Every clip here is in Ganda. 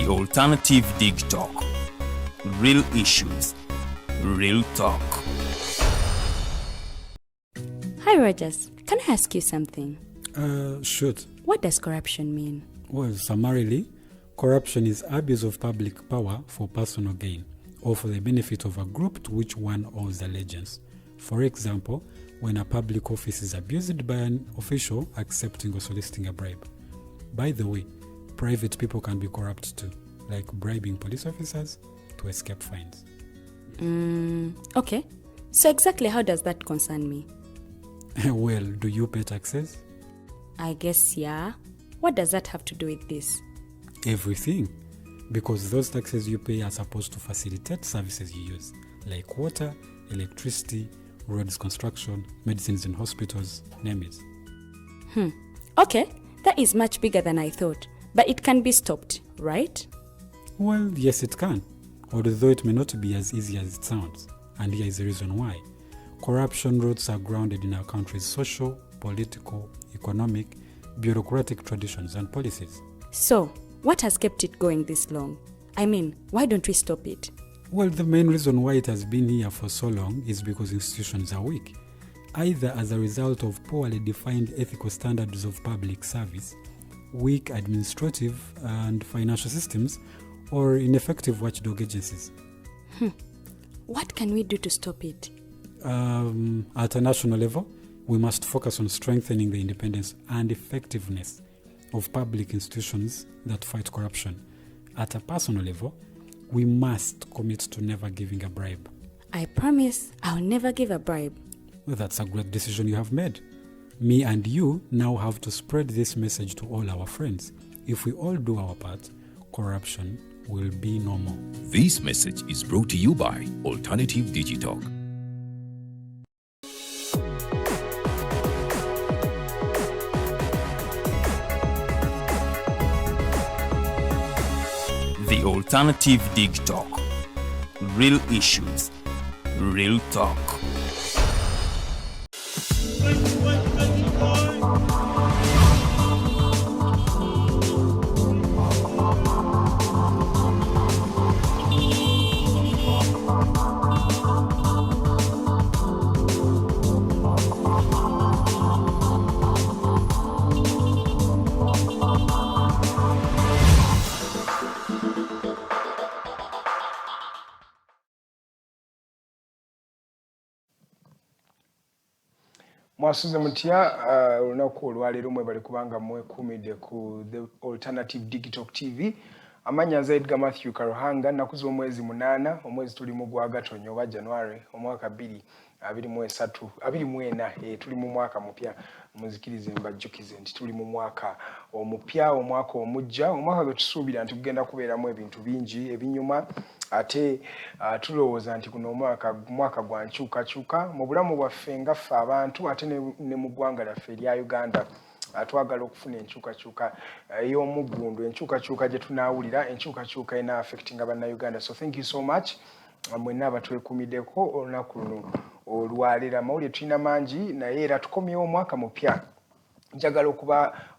The Alternative Digitalk. Real issues, real talk. Hi, Rogers. Can I ask you something? Shoot. What does corruption mean? Well, summarily, corruption is abuse of public power for personal gain or for the benefit of a group to which one owes allegiance. For example, when a public office is abused by an official accepting or soliciting a bribe. By the way, private people can be corrupt too, like bribing police officers to escape fines. Okay. So, exactly how does that concern me? Well, do you pay taxes? I guess, yeah. What does that have to do with this? Everything. Because those taxes you pay are supposed to facilitate services you use, like water, electricity, roads construction, medicines in hospitals, name it. Okay, that is much bigger than I thought, but it can be stopped, right? Well, yes, it can, although it may not be as easy as it sounds. And here is the reason why. Corruption roots are grounded in our country's social, political, economic, bureaucratic traditions and policies. So, what has kept it going this long? I mean, why don't we stop it? Well, the main reason why it has been here for so long is because institutions are weak, either as a result of poorly defined ethical standards of public service, weak administrative and financial systems, or ineffective watchdog agencies. What can we do to stop it? At a national level, we must focus on strengthening the independence and effectiveness of public institutions that fight corruption. At a personal level, we must commit to never giving a bribe. I promise I'll never give a bribe. Well, that's a great decision you have made. Me and you now have to spread this message to all our friends. If we all do our part, corruption will be no more. This message is brought to you by Alternative Digitalk. The Alternative Digitalk. Real issues, real talk. Mwasuze mutya olunaku olwaleero? Mwebale kubanga mwekuumidde ku The Alternative Digital TV. Amannya nze Edgar Matthew Karuhanga. Nnaku z'omwezi 8, omwezi tuli mu gwa Gatonyo oba January, omwaka 2023, 24. Tuli mu mwaka mupya. Muzikirize mbajjukize nti tuli mu mwaka omupya, omwaka omujja, omwaka gwe tusuubira nti gugenda kubeeramu ebintu bingi ebinyuma. Ate tulowooza nti guno omwaka mwaka gwa nkyukakyuka mu bulamu bwaffe nga ffe abantu, ate ne mu ggwanga lyaffe erya Uganda. Twagala okufuna enkyukakyuka ey'omuggundu, enkyukakyuka gye tunaawulira, enkyukakyuka ena affectinga Bannayuganda. So thank you so much mwenna abatwekuumiddeko olunaku luno olwaleero. Amawulire tulina mangi, naye era tukomyewo omwaka mupya. Njagala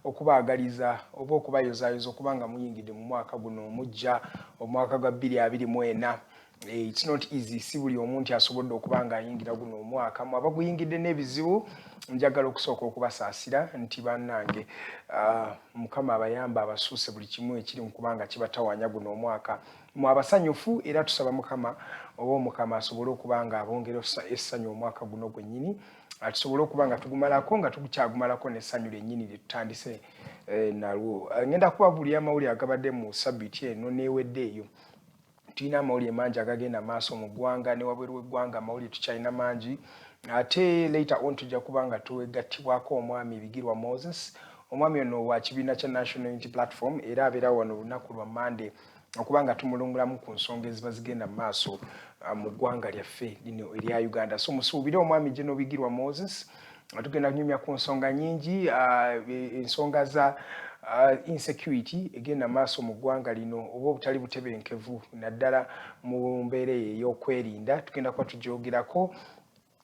okubaagaliza oba okubayozaayoza okuba nga muyingidde mu mwaka guno omujja, omwaka gwa 2024. It's not easy, si buli omu nti asobodde okuba nga ayingira guno omwaka. Mu abaguyingidde n'ebizibu, njagala okusooka okubasaasira nti bannange, Mukama abayamba, abasuuse buli kimu ekiri mu kubanga kibatawaanya guno omwaka. Mu abasanyufu, era tusaba Mukama oba Omukama asobole okuba nga abongera essanyu omwaka guno gwennyini, tusobole okuba nga tugumalako nga tukyagumalako n'essanyu lyennyini lye tutandise nalwo. Ngenda kubabuulira amawulire agabadde mu sabbiiti eno n'ewedde eyo. Tulina amawulire mangi agagenda maaso mu ggwanga ne wabweru w'eggwanga. Amawulire tukyalina mangi, ate later on tujja kuba nga twegattibwako omwami Bigirwa Moses. Omwami ono wa kibiina kya National Unity Platform, era abeera wano olunaku lwa Mande okuba nga tumulungulamu ku nsonga eziba zigenda mu maaso mu ggwanga lyaffe lino erya Uganda. So musuubire omwami Geno Bigirwa Moses. Tugenda kunyumya ku nsonga nyingi, ensonga za insecurity egenda maaso mu ggwanga lino oba obutali butebenkevu, naddala mu mbeera eyo ey'okwerinda. Tugenda kuba tugyogerako.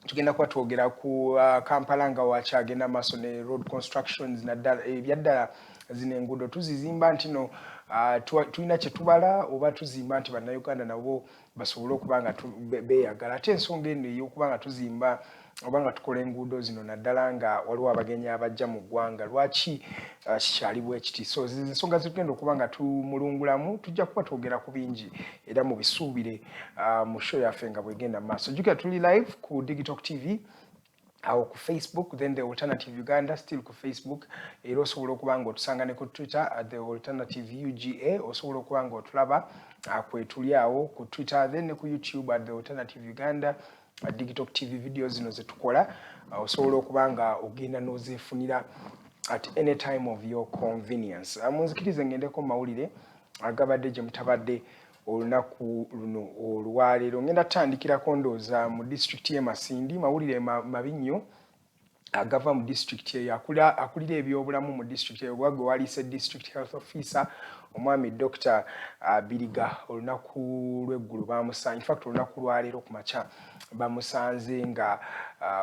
Tugenda kuba twogera ku Kampala nga wakyagenda maaso ne road constructions, naddala ebyaddala zino enguudo tuzizimba nti no Tulina kye tubala oba tuzimba nti Bannayuganda nabo basobole okuba nga beeyagala. Ate ensonga eno ey'okuba nga tuzimba oba nga tukola enguudo zino, naddala nga waliwo abagenyi abajja mu ggwanga, lwaki kikyali bwe kiti? So ensonga zitugenda okuba nga tumulungulamu, tujja kuba twogera ku bingi era mubisuubire mu show yaffe nga bwegenda mu maaso. Jjukira tuli live ku Digitalk TV awo ku Facebook, then The Alternative Uganda still ku Facebook, era osobola okuba nga otusanga ne ku Twitter at The Alternative UGA. Osobola okuba nga otulaba kwetuli awo ku Twitter, then ne ku YouTube at The Alternative Uganda, Digital TV. Video zino zetukola osobola okuba nga ogenda n'ozeefunira at any time of your convenience. Munzikirize ngendeko mawulire agabadde gye mutabadde olunaku luno olwaleero. Ngenda tutandikirako ndooza mu disitulikiti y'e Masindi. Mawulire mabi nnyo agava mu disitulikiti eyo. Akulira ebyobulamu mu disitulikiti eyo, gwe waliise district health officer, omwami Dr Biriga, olunaku lw'eggulo bamusanze, infact olunaku lwaleero ku makya bamusanze nga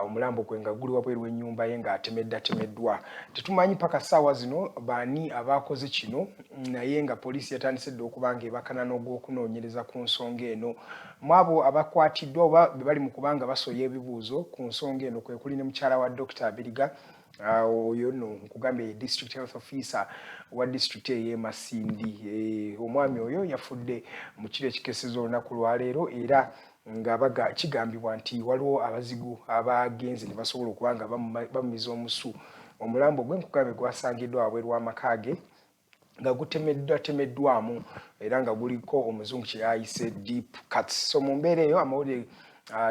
omulambo gwe nga guli wabweru w'ennyumba ye ng'atemeddatemeddwa. Tetumanyi paka ssaawa zino baani abakoze kino, naye nga poliisi yatandise dda okuba nga ebakana n'ogwokunoonyereza ku nsonga eno. Mu abo abakwatiddwa oba be bali mu kubanga basoya ebibuuzo ku nsonga eno kwe kuli ne mukyala wa Dr Biriga. Oyo nno nkugambye district health officer wa district ey'e Masindi. Omwami oyo yafudde mu kiro ekikeseza olunaku lwaleero, era nga baga kigambibwa nti waliwo abazigu abagenze ne basobola okuba nga bamumiza omusu. Omulambo gwe nkugambye gwasangiddwa wabweru w'amaka ge nga gutemeddwatemeddwamu era nga guliko omuzungu kye yayise deep cuts. So mu mbeera eyo amawulire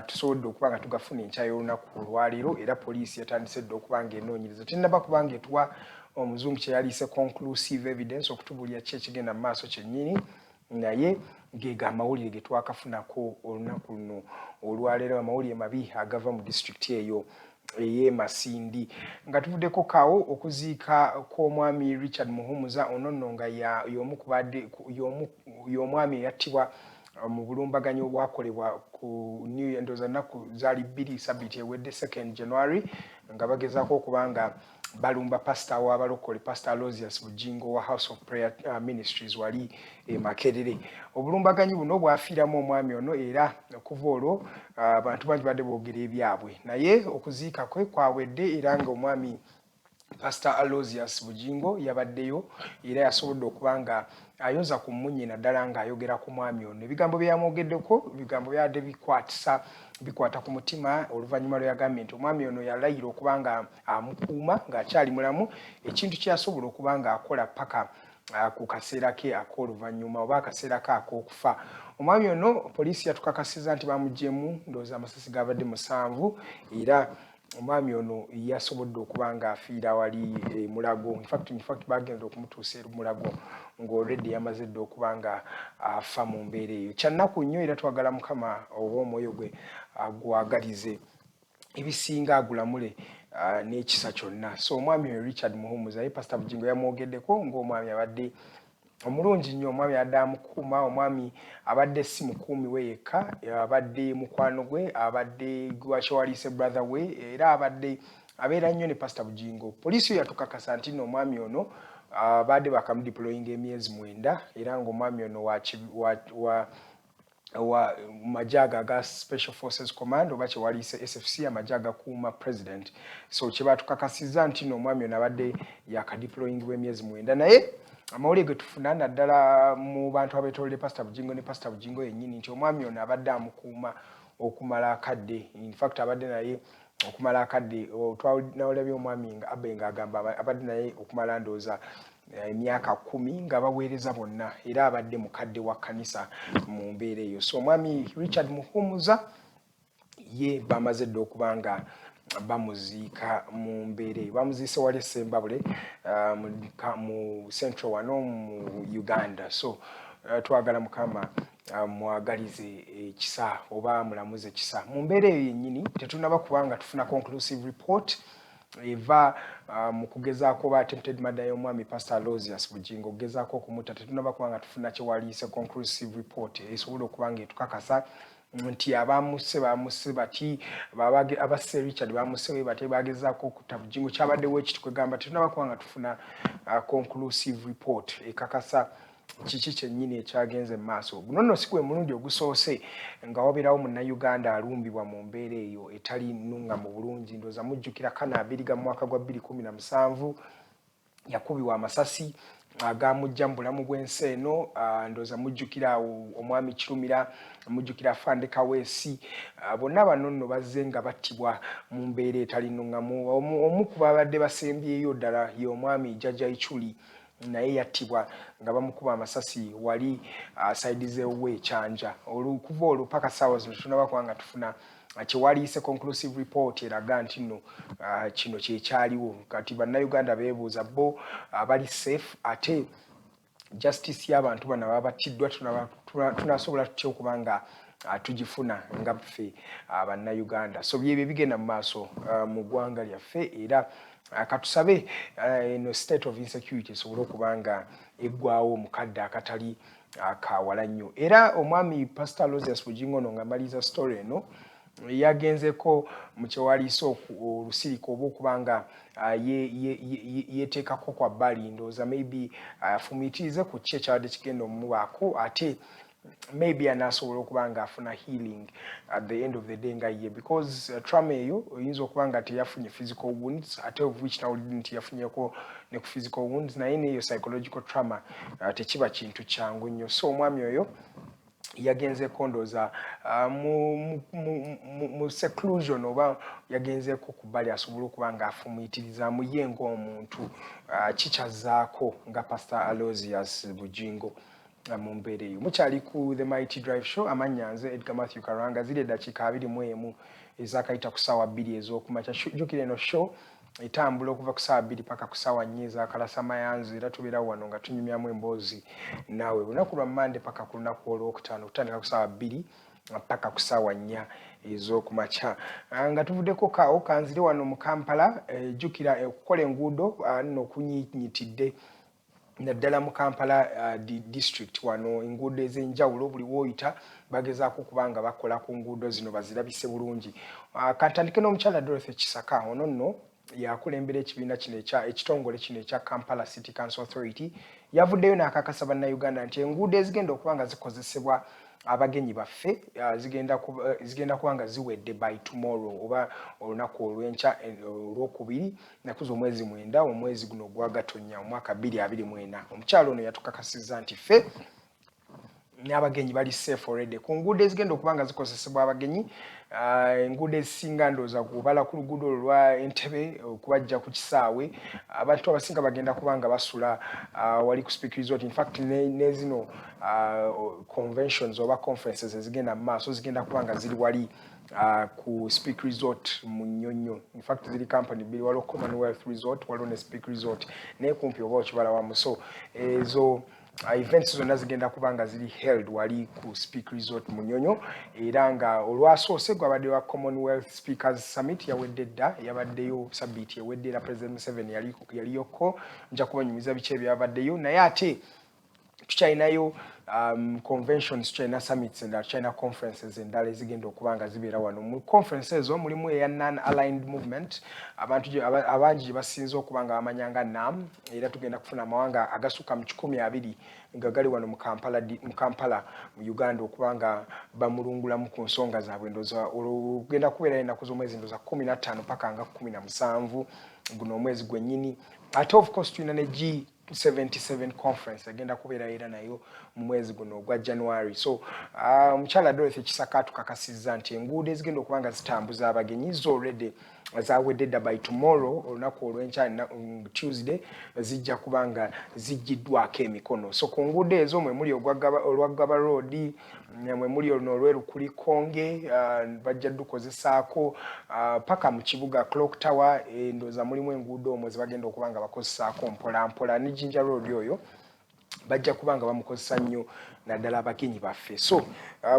tusobodde okuba nga tugafuna enkya y'olunaku olwaleero, era poliisi yatandise dda okuba nga enoonyereza. Tennaba kuba nga etuwa omuzungu kye yaliise conclusive evidence okutubuulira ki ekigenda mu maaso kyennyini, naye gega amawulire ge twakafunako olunaku luno olwaleero, amawulire mabi agava mu disitulikiti eyo ey'e Masindi. Nga tuvuddeko kawo, okuziika kw'omwami Richard Muhumuza, ono nno nga y'omu kubadde y'omwami eyattibwa mu bulumbaganyi obwakolebwa ku New Year, ndowooza nnaku zaali 2 sabiti ewedde, 2nd January, nga bagezaako okuba nga balumba pasita w'abalokole, Pastor Aloysius Bugingo wa House of Prayer Ministries wali e Makerere. Obulumbaganyi buno bwafiiramu omwami ono, era okuva olwo abantu bangi badde boogera ebyabwe, naye okuziika kwe kwawedde era nga omwami Pastor Aloysius Bugingo yabaddeyo era yasobodde okuba nga ayoza ku mmunye, naddala ng'ayogera ku mwami ono. Ebigambo bye yamwogeddeko bigambo byabadde bikwatisa, bikwata ku mutima, oluvannyuma lwe yagambye nti omwami ono yalayira okuba nga amukuuma ng'akyali mulamu, ekintu kye yasobola okuba ng'akola paka ku kaseera ke ak'oluvannyuma oba akaseera ke ak'okufa. Omwami ono poliisi yatukakasiza nti bamugyemu ndowooza amasasi gabadde 7, era omwami ono yasobodde okuba ng'afiira wali e Mulago. In fact bagenza okumutuusa e Mulago ng'already yamaze dda okuba nga afa mu mbeera eyo. Kyannaku nnyo, era twagala Mukama oba omwoyo gwe agwagalize ebisinga, agulamule n'ekisa kyonna. So omwami oyo Richard Muhumuza ye Pastor Bugingo yamwogeddeko ng'omwami abadde omulungi nnyo, omwami abadde amukuuma, omwami abadde si mukuumi we yekka, abadde mukwano gwe, abadde gwakyewaliise brother we, era abadde abeera nnyo ne Pastor Bugingo. Poliisi yo yatukakasa nti nno omwami ono baadde bakamudeployinga emyezi 9, era ng'omwami ono wa magye ago aga Special Forces Command oba kyewaliise SFC, amagye agakuuma president. So kyebatukakasizza nti no omwami ono abadde yakadeployingibwa emyezi 9, naye amawulire ge tufuna naddala mu bantu abeetoolodde Pastor Bugingo ne Pastor Bugingo yennyini nti omwami ono abadde amukuuma okumala akadde. Infact abadde naye okumala akadde. Twawulabye omwami nga abe ng'agamba abadde naye okumala ndowooza emyaka 10 nga baweereza bonna, era abadde mukadde wa kkanisa mu mbeera eyo. So omwami Richard Muhumuza ye bamaze dda okuba nga bamuziika mu mbeera eyo. Bamuziise wali Sembabule mu central wano mu Uganda. So twagala Mukama mwagalize ekisa oba mulamuze ekisa mu mbeera eyo yennyini. Tetunaba kubanga tufuna conclusive report eva mu kugezaako oba attempted murder y'omwami Pastor Aloysius Bugingo, okugezaako okumutta. Tetunaba kubanga tufuna kyewaliise conclusive report esobola okuba nga etukakasa nti abamuse bamuse bati, abasse Richard bamuse we bati, bagezaako okutta Bugingo kyabaddewo ekiti. Kwegamba tetunaba kuba nga tufuna conclusive report ekakasa. Kiki kyennyini ekyagenze mu maaso? Guno nno si gwe mulundi ogusoose nga wabeerawo Munnayuganda alumbibwa mu mbeera eyo etali nnungamu bulungi. Ndowooza mujjukira kana abiriga mu mwaka gwa 2017 yakubibwa amasasi agamujja mu bulamu bw'ensi eno. Ndowooza mujjukira awo omwami Kirumira, mujjukira Afande Kaweesi. Bonna bano nno bazze nga battibwa mu mbeera etali nnungamu. Omu ku babadde basembyeyo ddala ye omwami Jjajja Ichuli, naye yattibwa nga bamukuba amasasi wali side z'ewuwe ekyanja. Okuva olwo paka ssaawa zino tunaba kuba nga tufuna kyewaliise conclusive report eraga nti nno kino kyekyaliwo. Kati Bannayuganda beebuuza bo abali safe, ate justice y'abantu bano ababattiddwa tunasobola tutya okuba nga tugifuna nga ffe Bannayuganda? So byebyo ebigenda mu maaso mu ggwanga lyaffe, era katusabe eno state of insecurity esobole okuba nga eggwawo mu kadde akatali kawala nnyo. Era omwami Pastor Aloysius Bugingo ono, nga maliriza story eno, yagenzeko mu kyewaliise olusirika oba okuba nga yeteekako kwa bbali. Ndowooza maybe afumiitirize ku ki ekyabadde kigenda omubaako, ate maybe anaasobola okuba nga afuna healing at the end of the day nga ye, because trauma eyo oyinza okuba nga teyafunye physical wounds, ate of which nawulidde nti yafunyeko ne ku physical wounds, naye neeyo psychological trauma tekiba kintu kyangu nnyo. So omwami oyo yagenzeeko ndowooza mu seclusion oba yagenzeeko ku bbali asobole okuba ng'afumiitirizaamu ye ng'omuntu kikyazzaako nga Pastor Aloysius Bugingo mu mbeera eyo. Mukyali ku The Mighty Drive Show, amannya nze Edgar Matthew Karanga. Ziri eddakiika 21 ezakayita ku ssaawa 2 ez'okumakya. Jjukira eno show etambula okuva ku ssaawa 2 paka ku ssaawa 4 ezakalasamayanzi, era tubeerawo wano nga tunyumyamu emboozi naawe lunaku lwa Mande paka ku lunaku Olwokutaano, okutandika ku ssaawa 2 paka ku ssaawa 4 ez'okumakya. Nga tuvuddeko kaawo, kanzire wano mu Kampala. Jjukira okukola enguudo nno okunyinyitidde naddala mu Kampala district. Wano enguudo ez'enjawulo buli wooyita bagezaako okuba nga bakola ku nguudo zino bazirabise bulungi. Kantandike n'omukyala Dorothy Kisaka. Ono nno yakulembera ekibiina kino, ekitongole kino ekya Kampala City Council Authority. Yavuddeyo n'akakasa Bannayuganda nti enguudo ezigenda okuba nga zikozesebwa abagenyi baffe zigenda kuba nga ziwedde by tomorrow oba olunaku olw'enkya Olwokubiri, naku z'omwezi 9, omwezi guno ogwa Gatonya, omwaka 2024. Omukyalo ono yatukakasizza nti ffe n'abagenyi bali safe already ku nguudo ezigenda okuba nga zikozesebwa abagenyi. Enguudo ezisinga ndowooza kubala ku luguudo olwo lwa Entebe okubajja ku kisaawe, abantu abasinga bagenda kuba nga basula wali ku Speke Resort. In fact, ne zino conventions oba conferences ezigenda mu maaso zigenda kuba nga ziri wali ku Speke Resort mu Nnyonyo. In fact, ziri company bbiri, waliwo Commonwealth Resort, waliwo ne Speke Resort, naye kumpi oba okibala wamu. So ezo events zonna zigenda kuba nga ziri held wali ku Speke Resort mu Nnyonyo. Era nga olwasoose gwabadde wa Commonwealth Speakers Summit, yawedde dda, yabaddeyo sabbiiti ewedde, era President Museveni yaliyokko. Nja kubanyumiza biki ebyabaddeyo, naye ate tukyalinayo conventions, tukyalina summits endala, tukyalina conferences endala ezigenda okuba nga zibeera wano. Mu conference ezo mulimu eya Non Aligned Movement, abantu abangi gye basinze okuba nga bamanya nga NAM, era tugenda kufuna amawanga agasukka mu 120 nga gali wano mu Kampala, mu Kampala mu Uganda, okuba nga bamulungulamu ku nsonga zaabwe. Ndowooza olugenda kubeerayo ennaku z'omwezi ndowooza 15 paka nga 17 guno omwezi gwennyini. Ate of course tulina ne G77 conference egenda kubeera era nayo mu mwezi guno ogwa January. So omukyala Dorothy Kisaka atukakasizza nti enguudo ezigenda okuba nga zitambuza abagenyi zo already zawedde dda. By tomorrow, olunaku olwenkya, Tuesday, zijja kuba nga zijjiddwako emikono. So ku nguudo ezo mwe muli olwa Gaba Road, mwe muli oluno olweru Konge, bajja dukozesaako paka mu kibuga Clock Tower. Ndowooza mulimu enguudo omwo zebagenda okuba nga bakozesaako mpola mpola, ne Jinja Road oyo bajja kuba nga bamukozesa nnyo naddala abagenyi baffe. So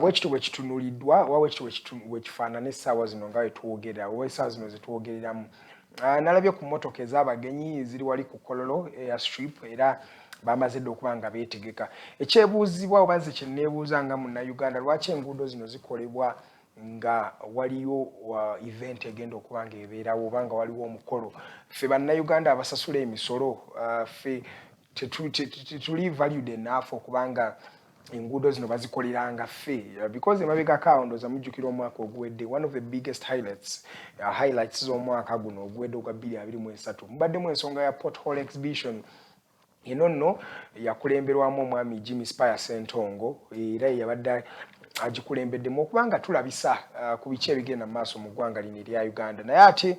bwekityo bwe kitunuliddwa oba bwekityo bwe kifaanana essaawa zino nga wetwogerera oba essaawa zino zetwogereramu. Nalabye ku mmotoka ez'abagenyi ziri wali ku Kololo Airstrip, era bamaze dda okuba nga beetegeka. Ekyebuuzibwa oba nze kyenneebuuza nga Munnayuganda, lwaki enguudo zino zikolebwa nga waliyo event egenda okuba nga ebeerawo oba nga waliwo omukolo? Ffe Bannayuganda abasasula emisolo, ffe Tetuli valued enough okubanga enguudo zino bazikoleranga ffe, because emabegako awo ndowooza mujjukira omwaka oguwedde, one of the biggest highlights z'omwaka guno oguwedde ogwa 2023 mubaddemu ensonga ya pothole exhibition. Eno nno yakulemberwamu omwami Jimmy Spire Ssentongo, era yabadde agikulembeddemu okubanga tulabisa ku biki ebigenda mu maaso mu ggwanga lino erya Uganda. Naye ate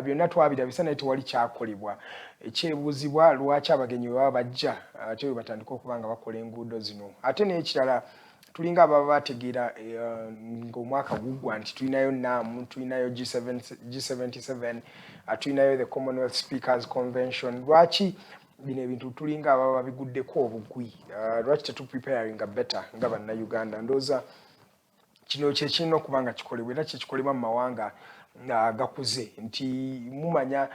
byonna twabirabisa, naye tewali kyakolebwa. Ekyebuuzibwa, lwaki abagenyi bwe baba bajja ate bwe batandika okuba nga bakola enguudo zino? Ate n'ekirala, tulinga ababa bategeera ng'omwaka guggwa nti tulinayo NAM, tulinayo G77, tulinayo the Commonwealth Speakers Convention. Lwaki bino ebintu tulinga ababa babiguddeko obugwi? Lwaki tetupreparinga better nga Bannayuganda? Ndowooza kino kyekirina okuba nga kikolebwa, era kyekikolebwa mu mawanga gakuze, nti mumanya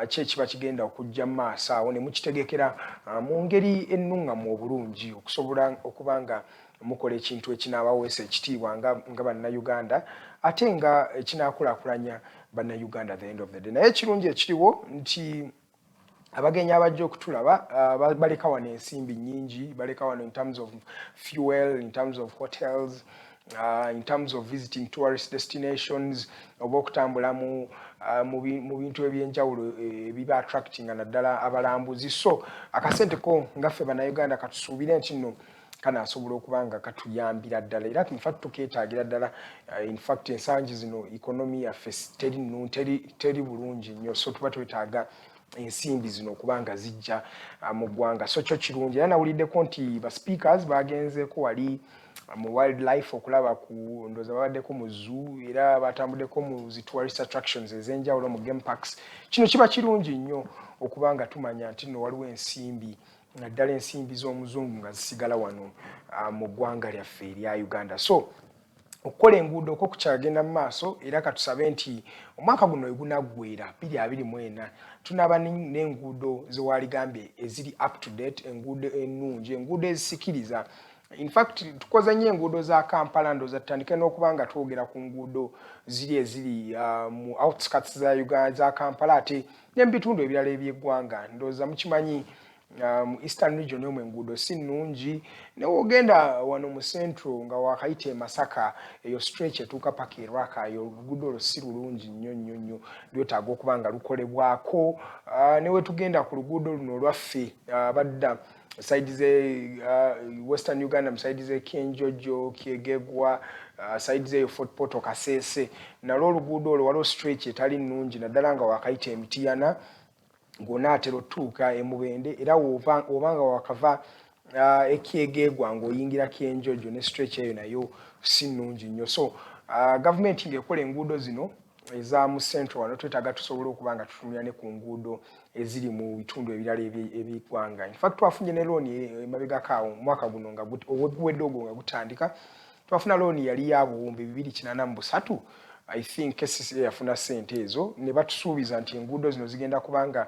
ki ekiba kigenda okujja mu maaso awo ne mukitegekera mu ngeri ennuŋŋamu obulungi, okusobola okuba nga mukola ekintu ekinaabaweesa ekitiibwa nga Bannayuganda, ate nga ekinaakulaakulanya Bannayuganda the end of the day. Naye ekirungi ekiriwo nti abagenyi abajja okutulaba baleka wano ensimbi nnyingi, baleka wano in terms of fuel, in terms of hotels, in terms of visiting tourist destinations, oba okutambula mu bintu ebyenjawulo ebiba attracting naddala abalambuzi. So akasente ko nga ffe Bannayuganda katusuubire nti nno kanaasobola okuba nga katuyambira ddala, era infact tukeetaagira ddala. Infact ensangi zino economy yaffe teri bulungi nnyo, so tuba twetaaga ensimbi zino okuba nga zijja mu ggwanga. So kyo kirungi. Era nawuliddeko nti ba speakers bagenzeeko wali mu wildlife okulaba ku, ndowooza babaddeko mu zoo, era batambuddeko mu zi tourist attractions ez'enjawulo, mu game parks. Kino kiba kirungi nnyo okuba nga tumanya nti nno waliwo ensimbi, naddala ensimbi z'omuzungu, nga zisigala wano mu ggwanga lyaffe erya Uganda. So okukola enguudo okwo kukyagenda mu maaso, era katusabe nti omwaka guno wegunaggwera 2024 tunaaba n'enguudo zewaligambye eziri up to date, enguudo ennungi, enguudo ezisikiriza. Infact tukoze nnyo enguudo za Kampala. Ndowooza tutandike n'okuba nga twogera ku nguudo ziri eziri mu outskirts za Uganda, za Kampala, ate n'emubitundu ebirala ebyeggwanga. Ndowooza mukimanyi, mu Eastern Region omwo enguudo si nnungi. Newogenda wano mu Central nga wakayita e Masaka, eyo stretch etuuka paka e Rwaka, eyo oluguudo olwo si lulungi nnyo nnyo nnyo, lwetaaga okuba nga lukolebwako. Newetugenda ku luguudo luno olwaffe abadda side ze Western Uganda, mu side ze Kyenjojo, Kyegegwa, side zeeyo Fort Portal, Kasese, nalwo oluguudo olwo waliwo stretch etali nnungi, naddala nga wakayita Emitiyana ng'onaatera otuuka Emubende, era oba nga wakava Ekyegegwa ng'oyingira Kyenjojo, ne stretch eyo nayo si nnungi nnyo. So gavumenti ng'ekola enguudo zino eza mu Central wano, twetaaga tusobole okuba nga tutunulira ne ku nguudo eziri mu bitundu ebirala ebyeggwanga. Infact twafunye ne looni emabegako awo, omwaka guno nga oguwedde ogwo nga gutandika, twafuna looni yali ya 2,083, I think. KCCA yafuna ssente ezo ne batusuubiza nti enguudo zino zigenda kubanga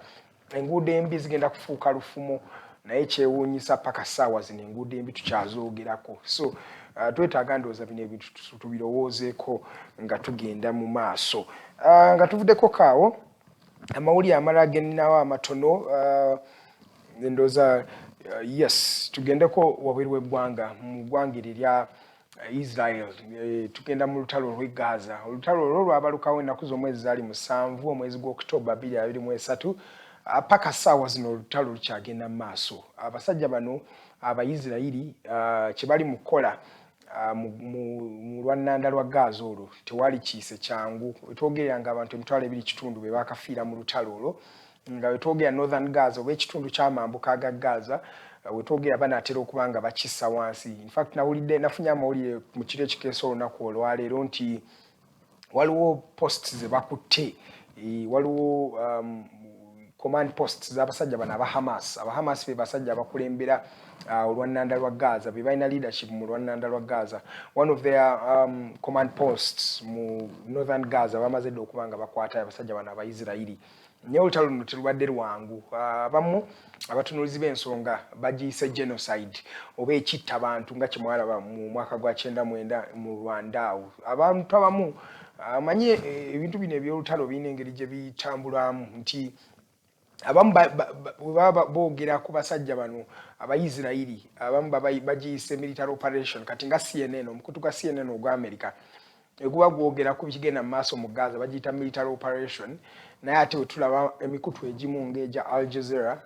enguudo embi zigenda kufuuka lufumo, naye kyewuunyisa paka ssaawa zino enguudo embi tukyazoogerako. So twetaaga ndowooza bino ebintu tubirowoozeeko nga tugenda mu maaso. Nga tuvuddeko kaawo, amawulire amalala geninawo amatono, ndowooza yes, tugendeko wabweru w'eggwanga, mu ggwanga eryo erya Israel. Tugenda mu lutalo olw'e Gaza. Olutalo olwo lwabalukawo ennaku z'omwezi zaali 7, omwezi gw'Oktoba 2023. Paka ssaawa zino olutalo lukyagenda mu maaso. Abasajja bano Abaisirairi kye bali mu kukola mu lwannanda lwa Gaza olwo tewali kiise kyangu. Wetwogerera nga abantu 25,000 be bakafiira mu lutalo olwo, nga wetwogera Northern Gaza oba ekitundu kyamambuka aga Gaza, wetwogera banaatera okuba nga bakissa wansi. Infact nawulidde, nafunye amawulire mu kiro ekikeesa olunaku olwaleero nti waliwo posts ze bakutte, waliwo command posts z'abasajja bano aba Hamas. Aba Hamas be basajja abakulembera olwannanda lwa Gaza, be balina leadership mu lwannanda lwa Gaza. One of their command posts mu Northern Gaza bamaze dde okuba nga bakwata abasajja bano Abaisirairi. Naye olutalo luno terubadde lwangu. Abamu abatunuulizi b'ensonga bagiyise genocide oba ekitta bantu, nga kyemwalaba mu mwaka gwa 99 mu Rwanda awo. Abantu abamu amanye ebintu bino ebyolutalo birina engeri gye bitambulamu nti Abamu baba boogera ku basajja bano Abaisirairi, abamu bagiyise military operation. Kati nga CNN, omukutu gwa CNN ogwa America, eguba gwogera ku bikigenda mu maaso mu Gaza, bagiyita military operation. Naye ate wetulaba emikutu egimu ng'egya Al Jazeera,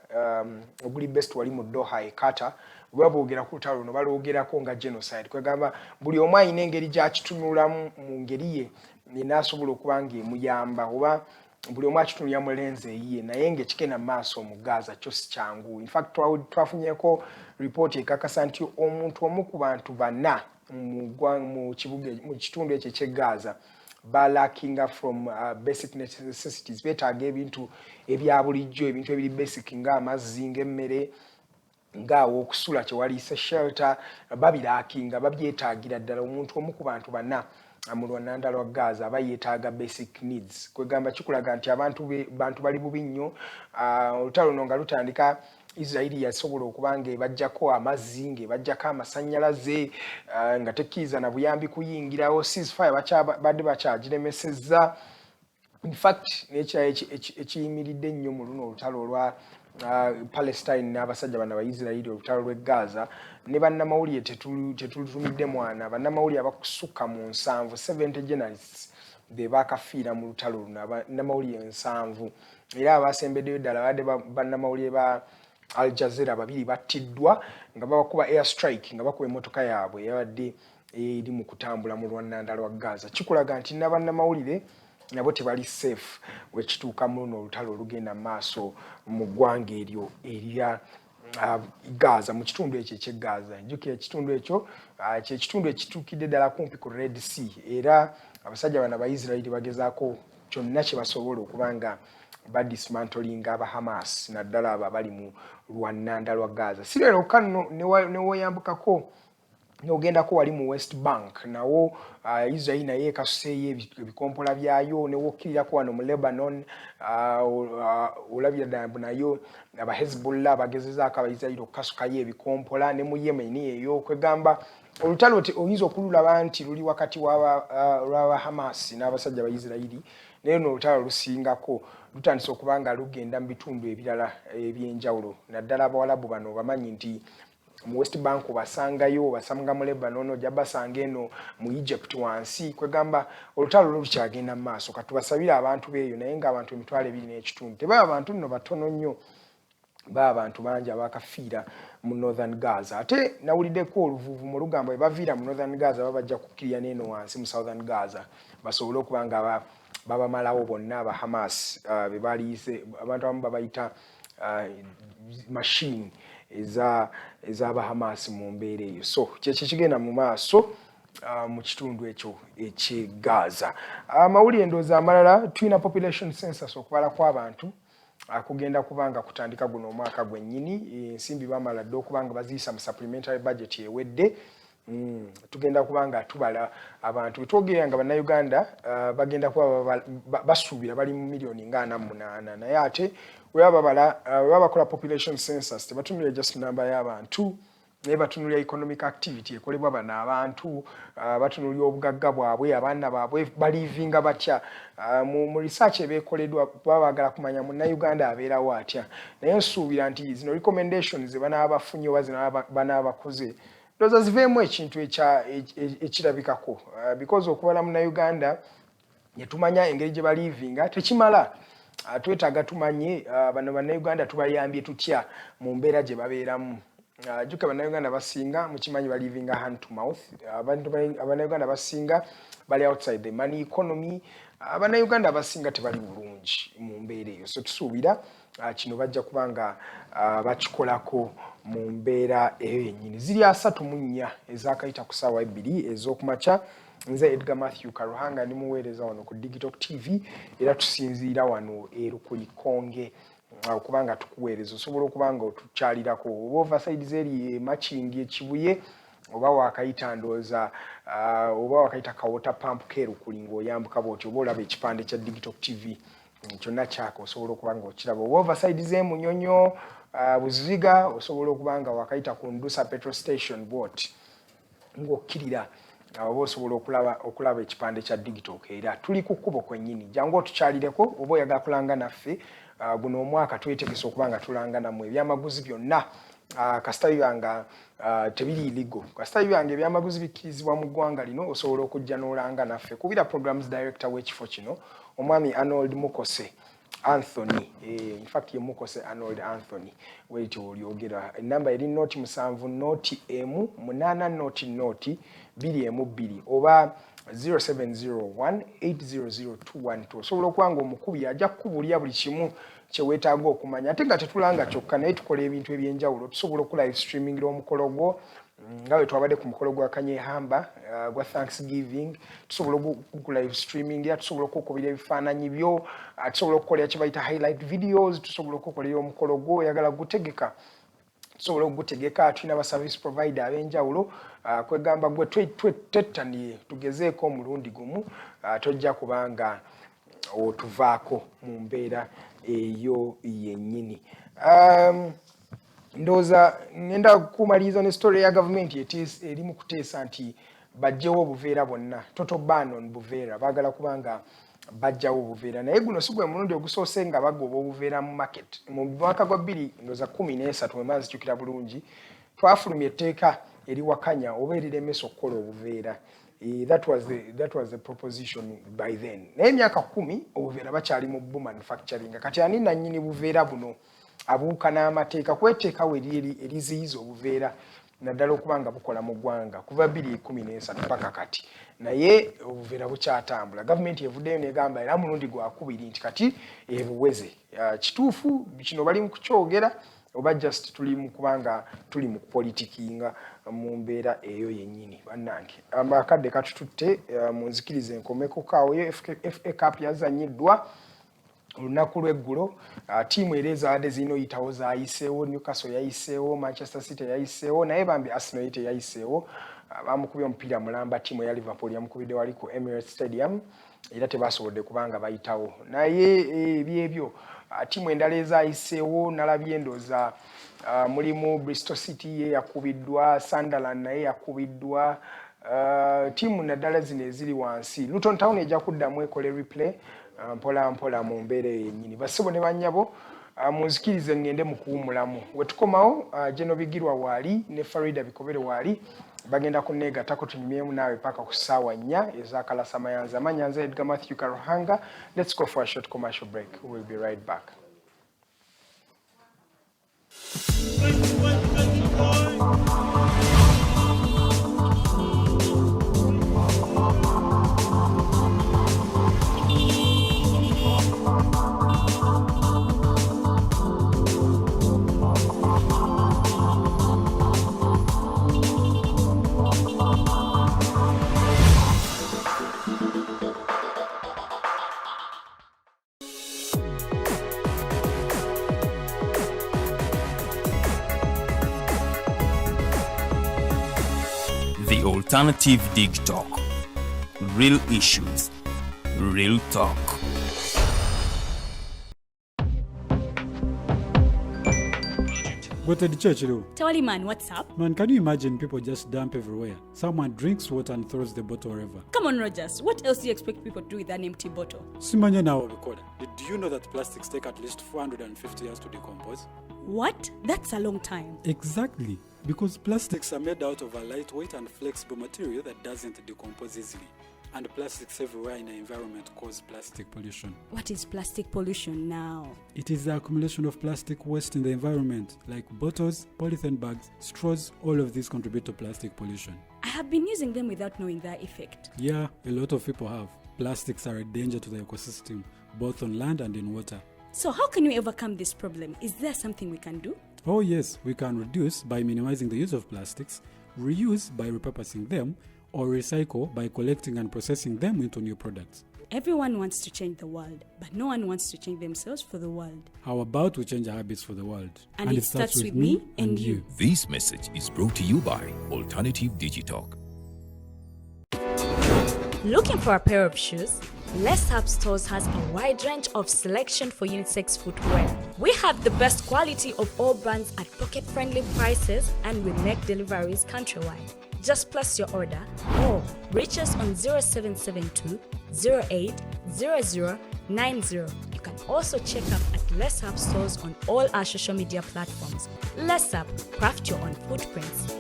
oguli best wali mu Doha e Qatar, bwe boogera ku lutalo luno balwogerako nga genocide. Kwegamba buli omu alina engeri gy'akitunulamu mu ngeri ye enaasobola okuba ng'emuyamba, oba buli omu akitunulira mu lens eyiye. Naye ng'ekigenda mu maaso mu Gaza kyo si kyangu. Infact twafunyeko ripooti ekakasa nti omuntu omu ku bantu bana mu kibuga, mu kitundu ekyo eky'e Gaza, balackinga from basic necessities. Beetaaga ebintu ebya bulijjo, ebintu ebiri basic ng'amazzi, ng'emmere, ngaawo okusula kyewaliise shelter, babilackinga, babyetaagira ddala. Omuntu omu ku bantu bana mu lwananda lwa Gaza aba yeetaaga basic needs. Kwegamba kikulaga nti abantu bantu bali bubi nnyo. Olutalo luno nga lutandika, Isirairi yasobola okuba nga ebajjako amazzi, ng'ebajjako amasannyalaze, nga tekkiriza na buyambi kuyingirawo. Ceasefire badde bakyagiremesezza. Infact n'ekirala ekiyimiridde ennyo mu luno olutalo olwa Palestine n'abasajja bano Abaisirairi, olutalo lw'e Gaza, ne bannamawulire tetulutumidde mwana. Bannamawulire abakusukka mu 70, 70 journalists, be bakafiira mu lutalo luno, bannamawulire 70. Era abasembeddeyo ddala badde bannamawulire ba Al Jazeera babiri, battiddwa nga babakuba air strike, nga bakuba emmotoka yaabwe eyabadde eri mu kutambula mu lwannanda lwa Gaza. Kikulaga nti nabannamawulire nabo tebali safe wekituuka mu luno olutalo olugenda mu maaso mu ggwanga eryo erya Gaza, mu kitundu ekyo eky'e Gaza. Jjukira ekitundu ekyo kyekitundu ekituukidde ddala kumpi ku Red Sea, era abasajja bano Abaisirairi bagezaako kyonna kye basobola okuba nga badismantlinga aba Hamas, naddala abo abali mu lwannanda lwa Gaza. Si leero nno newoyambukako nogendako wali mu West Bank, nawo Israel naye ekasuseeyo ebikompola byayo. Newokkirirako wano mu Lebanon, olabira ddala mbu nayo Abahezbollah bagezezaako Abaisirairi okukasukayo ebikompola. Ne mu Yemen eyo, kwegamba olutalo oyinza okululaba nti luli wakati lwaba Hamas n'abasajja Baisirairi, naye no olutalo lusingako lutandise okuba nga lugenda mu bitundu ebirala ebyenjawulo, naddala Abawalabu bano bamanyi nti mu West Bank obasangayo, obasanga mu Lebanon, ojja basanga eno mu Egypt wansi. Kwegamba olutalo lwo lukyagenda mu maaso. Katubasabire abantu beeyo. Naye ng'abantu 2.5 million tebaba bantu nno batono nnyo, baba abantu bangi abakafiira mu Northern Gaza. Ate nawuliddeko oluvuuvumo lugamba bwe baviira mu Northern Gaza, baba bajja kukkirira n'eno wansi mu Southern Gaza, basobole okuba nga babamalawo bonna aba Hamas, be baliyise, abantu abamu babayita machine ez'aba Hamas mu mbeera eyo. So kyekyo kigenda mu maaso mu kitundu ekyo eky'e Gaza. Amawulire ndowooza amalala, tulina population census, okubala kw'abantu kugenda kubanga kutandika guno omwaka gwennyini. Ensimbi bamala dde okuba nga baziyisa mu supplementary budget ewedde. Tugenda kuba nga tubala abantu. Wetwogerera nga Bannayuganda bagenda kuba basuubira bali mu miliyoni nga 48. Naye ate weba babala, weba bakola population census, tebatunulira just namba y'abantu, naye batunulira economic activity ekolebwa bano abantu, batunulira obugagga bwabwe, abaana baabwe balivinga batya. Mu research ebeekoleddwa, baba baagala kumanya Munnayuganda abeerawo atya. Naye nsuubira nti zino recommendations ze banaaba bafunye oba zino banaaba bakoze, ndowooza ziveemu ekintu ekirabikako, because okubala Munnayuganda netumanya engeri gye balivinga tekimala. Twetaaga tumanye bano Bannayuganda tubayambye tutya mu mbeera gye babeeramu. Jjuka Bannayuganda basinga mukimanyi balivinga hand to mouth. Abannayuganda basinga bali outside the money economy. Abannayuganda abasinga tebali bulungi mu mbeera eyo. So tusuubira kino bajja kuba nga bakikolako mu mbeera eyo yennyini. Ziri 34 ezakayita ku ssaawa 2 ez'okumakya. Nze Edgar Matthew Karuhanga, ndi muweereza wano ku Digital TV, era tusinziira wano Erukuli Konge okuba nga tukuweereza. Osobola okuba nga otukyalirako oba ova side eri Emakindi, Ekibuye, oba wakayita ndowooza oba wakayita ka water pump k'Erukuli, ng'oyambuka bwoti oba olaba ekipande kya Digital TV kyonna kyaka, osobola okuba nga okiraba. Oba ova side z'eMunyonyo, Buziga, osobola okuba nga wakayita ku Ndusa petrol station bwoti ng'okkirira. Oba osobola okulaba ekipande kya Digitalk, era tuli ku kkubo kwennyini. Jangu otukyalireko oba oyagala kulanga naffe. Guno omwaka twetegese okuba nga tulanga nammwe ebyamaguzi byonna, kasita biba nga tebiri illegal, kasita biba nga ebyamaguzi bikkirizibwa mu ggwanga lino, osobola okujja n'olanga naffe. Kubira programs director w'ekifo kino, omwami Arnold Mukose Anthony, in fact ye Mukose Arnold Anthony weityo olyogera. Enamba eri 0 7 0 1 8 0 0 2 1 2 oba 0701 800212. Osobola okuba nga omukubi ajja kukubuulira buli kimu kyeweetaaga okumanya. Ate nga tetulanga kyokka, naye tukola ebintu ebyenjawulo. Tusobola oku live streamingira omukolo gwo, nga bwe twabadde ku mukolo gwa Kanyehamba gwa Thanksgiving. Tusobola oku live streaming era tusobola okukubira ebifaananyi byo, tusobola okukolera kye bayita highlight videos, tusobola okukolera omukolo gwo. Oyagala gutegeka, tusobola okugutegeka. Tulina ba service provider ab'enjawulo. Kwegamba gwe twettaniye tugezeeko omulundi gumu, tojja kubanga otuvaako mu mbeera eyo yennyini. Ndowooza ngenda kumaliriza ne story ya gavumenti eri mu kuteesa nti bajjewo obuveera bwonna, total ban on buveera. Baagala kubanga bajjawo obuveera, naye guno si gwe mulundi ogusoose nga bagoba obuveera mu market. Mu mwaka gwa 2013, wemba nzijukira bulungi, twafulumya etteeka eriwakanya oba eriremesa okukola obuveera. That was the proposition by then, naye emyaka 10 obuveera bakyali mu bu manufacturing. Kati ani nannyini buveera buno abuuka n'amateeka kweteeka we eriziyiza obuveera naddala okuba nga bukola mu ggwanga kuva 2013 paka kati, naye obuveera bukyatambula? Gavumenti evuddeyo negamba era mulundi gwakubiri nti kati ebuweze. Kituufu kino bali mu kukyogera oba just tuli mu kubanga tuli mu politikinga mu mbeera eyo yennyini? Bannange, akadde katututte, munzikirize enkomeko kaawo. FA Cup yazanyiddwa olunaku lw'eggulo. Ttiimu era ezabadde zirina oyitawo zayiseewo. Newcastle yayiseewo, Manchester City yayiseewo, naye bambi Arsenal ye teyayiseewo. Bamukubye omupiira mulamba. Ttiimu eya Liverpool yamukubidde wali ku Emirates Stadium, era tebasobodde kubanga bayitawo. Naye ebyebyo ttiimu endala ezayiseewo nalabye endooza mulimu Bristol City ye yakubiddwa, Sunderland naye yakubiddwa, ttiimu naddala zino eziri wansi. Luton Town ejja kuddamu ekole replay mpola mpola mu mbeera eyo yennyini. Bassebo ne bannyabo, munzikirize ŋŋende mu kuwumulamu. We tukomawo, Geno Bigirwa waali ne Farida Bikobere waali, bagenda kunneegattako tunyumyemu naawe paka ku ssaawa 4 ez'akalasamayanza. Amanya nze Edgar Matthew Karuhanga. Let's go for a short commercial break. We'll be right back. The Alternative Dig Talk. Real issues, real talk. Go to the church, though. Tewali man, what's up? Man, can you imagine people just dump everywhere? Someone drinks water and throws the bottle wherever. Come on, Rogers. What else do you expect people to do with an empty bottle? Simanya now recorder. Did you know that plastics take at least 450 years to decompose? What? That's a long time. Exactly. Because plastics are made out of a lightweight and flexible material that doesn't decompose easily. And plastics everywhere in the environment cause plastic pollution. What is plastic pollution now? It is the accumulation of plastic waste in the environment, like bottles, polythene bags, straws, all of these contribute to plastic pollution. I have been using them without knowing their effect. Yeah, a lot of people have. Plastics are a danger to the ecosystem, both on land and in water. So, how can we overcome this problem? Is there something we can do? Oh, yes, we can reduce by minimizing the use of plastics, reuse by repurposing them, or recycle by collecting and processing them into new products. Everyone wants to change the world, but no one wants to change themselves for the world. How about we change our habits for the world? And it starts with me and you. This message is brought to you by Alternative Digitalk. Looking for a pair of shoes? Les Up Stores has a wide range of selection for unisex footwear. We have the best quality of all brands at pocket-friendly prices, and we make deliveries countrywide. Just place your order or reach us on 0772 080090. You can also check up at Less Up stores on all our social media platforms. Less Up, craft your own footprints.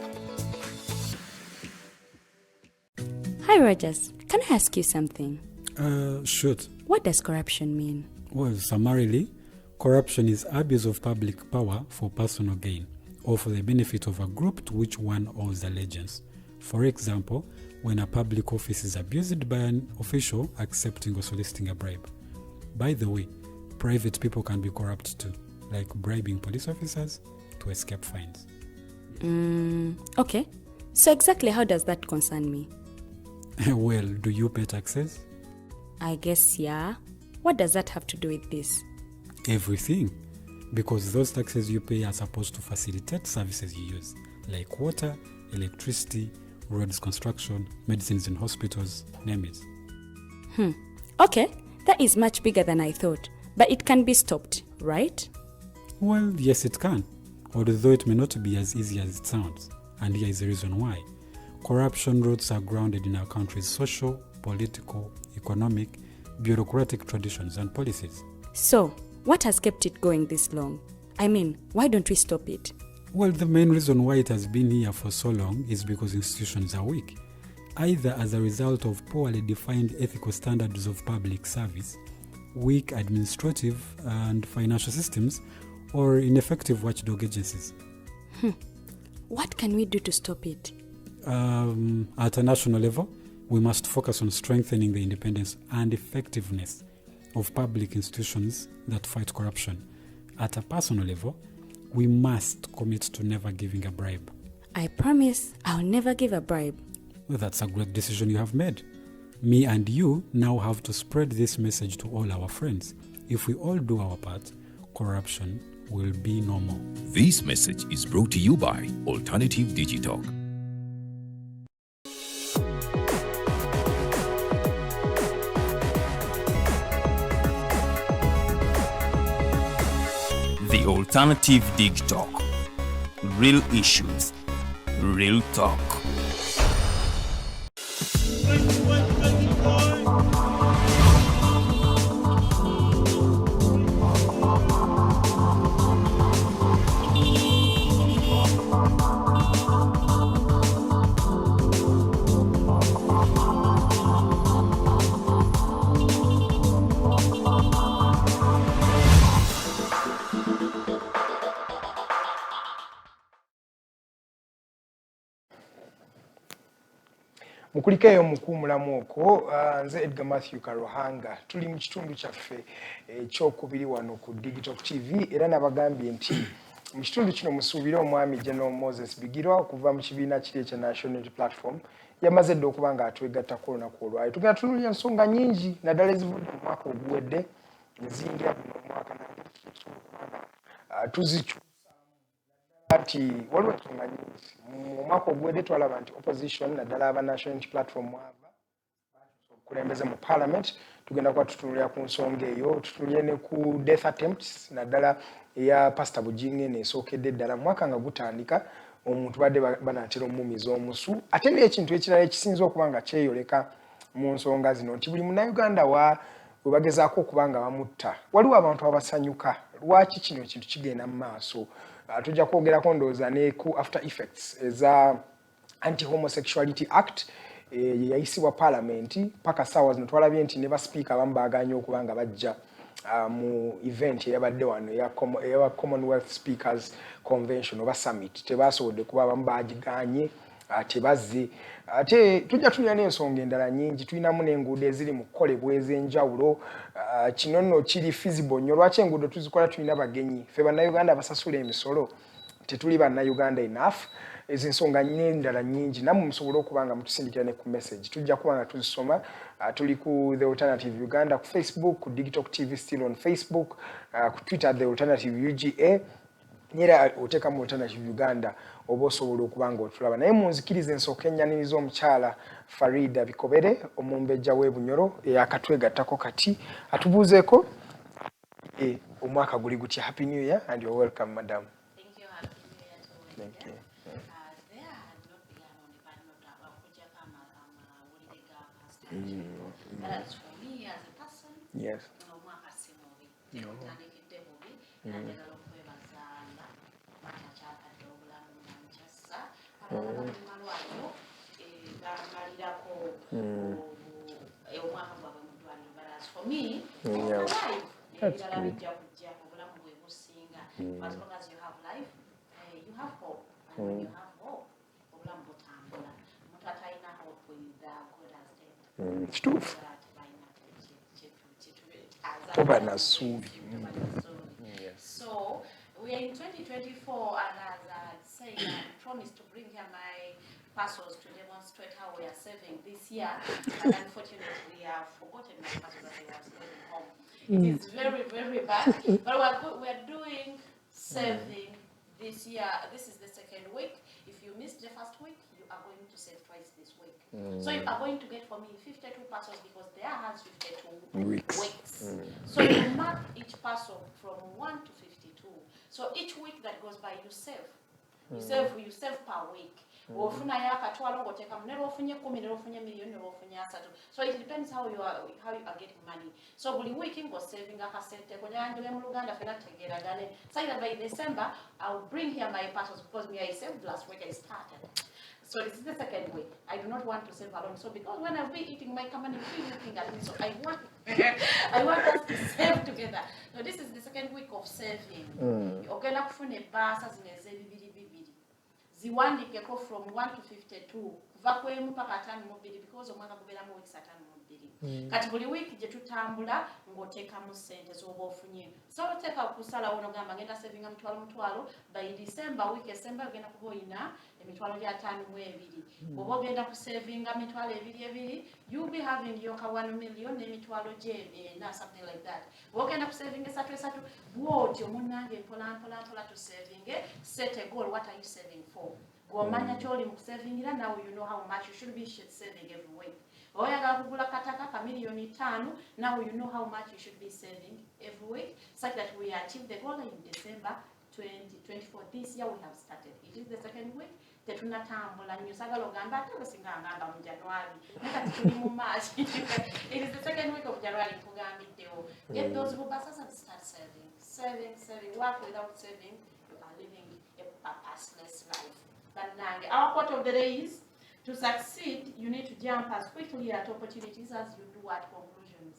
Hi, Rogers. Can I ask you something? Shoot. What does corruption mean? Well, summarily, corruption is abuse of public power for personal gain or for the benefit of a group to which one owes allegiance. For example, when a public office is abused by an official accepting or soliciting a bribe. By the way, private people can be corrupt too, like bribing police officers to escape fines. Okay. So exactly how does that concern me? Well, do you pay taxes? I guess, yeah. What does that have to do with this? Everything. Because those taxes you pay are supposed to facilitate services you use, like water, electricity, roads construction, medicines in hospitals, name it. Okay, that is much bigger than I thought. But it can be stopped, right? Well, yes, it can, although it may not be as easy as it sounds. And here is the reason why. Corruption roots are grounded in our country's social, political, economic, bureaucratic traditions and policies. So, what has kept it going this long? I mean, why don't we stop it? Well, the main reason why it has been here for so long is because institutions are weak, either as a result of poorly defined ethical standards of public service, weak administrative and financial systems, or ineffective watchdog agencies. What can we do to stop it? At a national level, we must focus on strengthening the independence and effectiveness of public institutions that fight corruption. At a personal level, we must commit to never giving a bribe. I promise I'll never give a bribe. Well, that's a great decision you have made. Me and you now have to spread this message to all our friends. If we all do our part, corruption will be no more. This message is brought to you by Alternative Digitalk. The Alternative Digitalk. Real issues, real talk. Mukulikeeyo mukuumulamu okwo. Nze Edgar Matthew Karuhanga, tuli mu kitundu kyaffe ekyokubiri wano ku Digital TV, era nabagambye nti mu kitundu kino musuubire omwami General Moses Bigirwa okuva mu kibiina kiri ekya National Unity Platform. Yamaze dda okuba nga atwegattako olunaku olwayo. Tugenda tunuulira ensonga nnyingi naddala ezivudde mu mwaka oguwedde neziyingira guno omwaka, tuzikyusa nti waliwo ensonga nyingi. Mu mwaka oguwedde twalaba nti opposition naddala aba National Unity Platform mwava obukulembeze mu parliament. Tugenda kuba tutunulira ku nsonga eyo, tutunulire ne ku death attempts naddala eya Pastor Bugingo eno esookedde ddala mu mwaka nga gutandika, omuntu badde banaatera omumiza omusu. Ate n'ekintu ekirala ekisinza okuba nga kyeyoleka mu nsonga zino nti buli munnayuganda wa bwe bagezaako okuba nga bamutta, waliwo abantu abasanyuka. Lwaki kino ekintu kigenda mu maaso? Tujja kwogerako ndowooza ne ku after effects eza Anti-Homosexuality Act yayisibwa parliament. Paka saawa zino twalabye nti ne basipiika abamu baagaanye okuba nga bajja mu event eyabadde wano eya Commonwealth Speakers Convention oba summit, tebasobodde kuba abamu baagiganye, tebazze. Ate tujja tulina n'ensonga endala nnyingi, tulinamu n'enguudo eziri mu kukolebwa ez'enjawulo. Kino nno kiri feasible nnyo? Lwaki enguudo tuzikola tulina bagenyi? Ffe Bannayuganda abasasula emisolo tetuli Bannayuganda enough? Ezo ensonga n'endala nnyingi, nammwe musobole okuba nga mutusindikira ne ku message, tujja kuba nga tuzisoma. Tuli ku The Alternative Uganda ku Facebook, ku Digital TV still on Facebook, ku Twitter The Alternative UGA, era oteekamu Alternative Uganda oba osobola okuba nga otulaba. Naye munzikirize ensooka ennyaniriza omukyala Farida Bikobere, omumbejja w'e Bunyoro eyakatwegattako kati, atubuuzeeko omwaka guli gutya. Happy New Year and you're welcome, madam. Thank you. Happy New Year to all. Thank you. There I had not begun on a bad note. But as for me as a person, omwaka si mubi, tegutandikidde bubi. Era njagala okwebaza Allah nti akyampadde obulamu nga nkyassa. Abalala bali mu malwaliro, bamalirako omwaka gwabwe mu ddwaliro, but as for me, I'm alive. That's Ebirala good. bijja kujja, obulamu bwe businga. As long as you have life, you have hope, and when you have hope, obulamu butambula. Omuntu atalina hope with God as dead. Kituufu. Tebalina kyetubeetaaza. Toba na ssuubi. Toba na ssuubi. So we are in 2024, and as I said, I promised to bring here my parcels to demonstrate how we are saving this year. But unfortunately, I have forgotten my parcels as I was going home. It is very, very bad. But we are doing saving this year. This is the second week. If you missed the first week, you are going to save twice this week. So you are going to get for me 52 parcels because there has 52 weeks. Weeks. So you mark each parcel from 1 to 52. So each week that goes by, you save. You save, you save per week. Bw'ofunayo akatwalo ng'oteekamu, ne lw'ofunye 10, ne lw'ofunye miliyoni, ne lw'ofunye 30. So it depends how you are getting money. So buli week ng'osavinga akasente ko. Nyanjule mu Luganda fena tutegeeragane, so that by December I will bring here my parcels, because me, I saved last week. I started. So this is the second week. I do not want to save alone. So because when I'll be eating my company, be looking at me. So I want us to save together. So this is the second week of saving. Ogenda kufuna ebbaasa zino ez'ebibiri bibiri. Ziwandiikeko from 1 to 52, kuva ku 1 paka 52, because omwaka gubeeramu weeks 52. Kati buli wiiki gye tutambula ng'oteekamu ssente z'oba ofunye. So oteeka kusalawo n'ogamba, ngenda savinga mutwalo mutwalo, by December, wiiki esembayo ogenda kuba oyina emitwalo gya 52. Bw'oba ogenda kusavinga mitwalo ebiri ebiri, you'll be having your ka 1 million n'emitwalo gye ena, something like that. Bw'oba ogenda kusavinga esatu esatu, bw'otyo munnange, mpola mpola mpola tusavinge. Set a goal. What are you saving for? Bw'omanya ky'oli mu kusavingira, now you know how much you should be saving every week. Oyagala kugula kataka ka miliyoni 5, now you know how much you should be saving every week, such that we achieve the goal in December 2024. This year we have started. It is the second week. Tetunatambula nnyo. Sagala ogamba ate bwe singa ngamba mu January, naye kati tuli mu March. It is the second week of January. Nkugambiddewo, get those bubasas and start saving, saving, saving. Work without saving, you are living a purposeless life. Bannange, our quote of the day is, "To succeed, you need to jump as quickly at opportunities as you do at conclusions."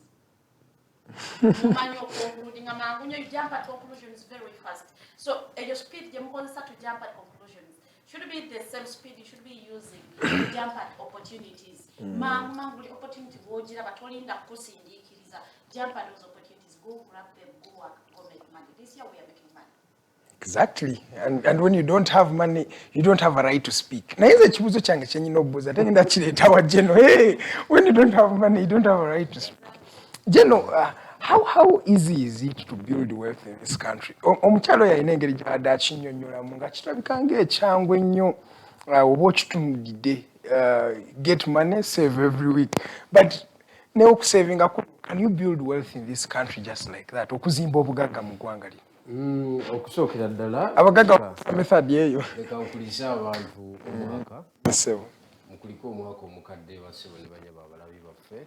Mumanyi okuconcludinga mangu nnyo. You jump at conclusions very fast. So eyo speed gye mukozesa to jump at conclusions should be the same speed you should be using to jump at opportunities. Mangu mangu, buli opportunity bw'ogiraba, tolinda kukusindiikiriza. Jump at those opportunities. Go grab them, go work, go make money. This year we are making money. Exactly. And when you don't have money, you don't have a right to speak. Naye nze ekibuuzo kyange kyenyina okubuuza, ate ngenda kireeta wa Geno. Hey, when you don't have money, you don't have a right to speak. Geno, how easy is it to build wealth in this country? Omukyalo oyo alina engeri gy'abadde akinnyonnyolamu nga kirabika ng'ekyangu ennyo, oba okitunulidde, get money, save every week. But ne okusavinga, can you build wealth in this country just like that? Okuzimba obugagga mu ggwanga lino. Okusookera ddala, abagagga method eyo. Leka nkulise abantu omwaka. Ssebo. Mukulike omwaka omukadde, bassebo ne banyabo, abalabi baffe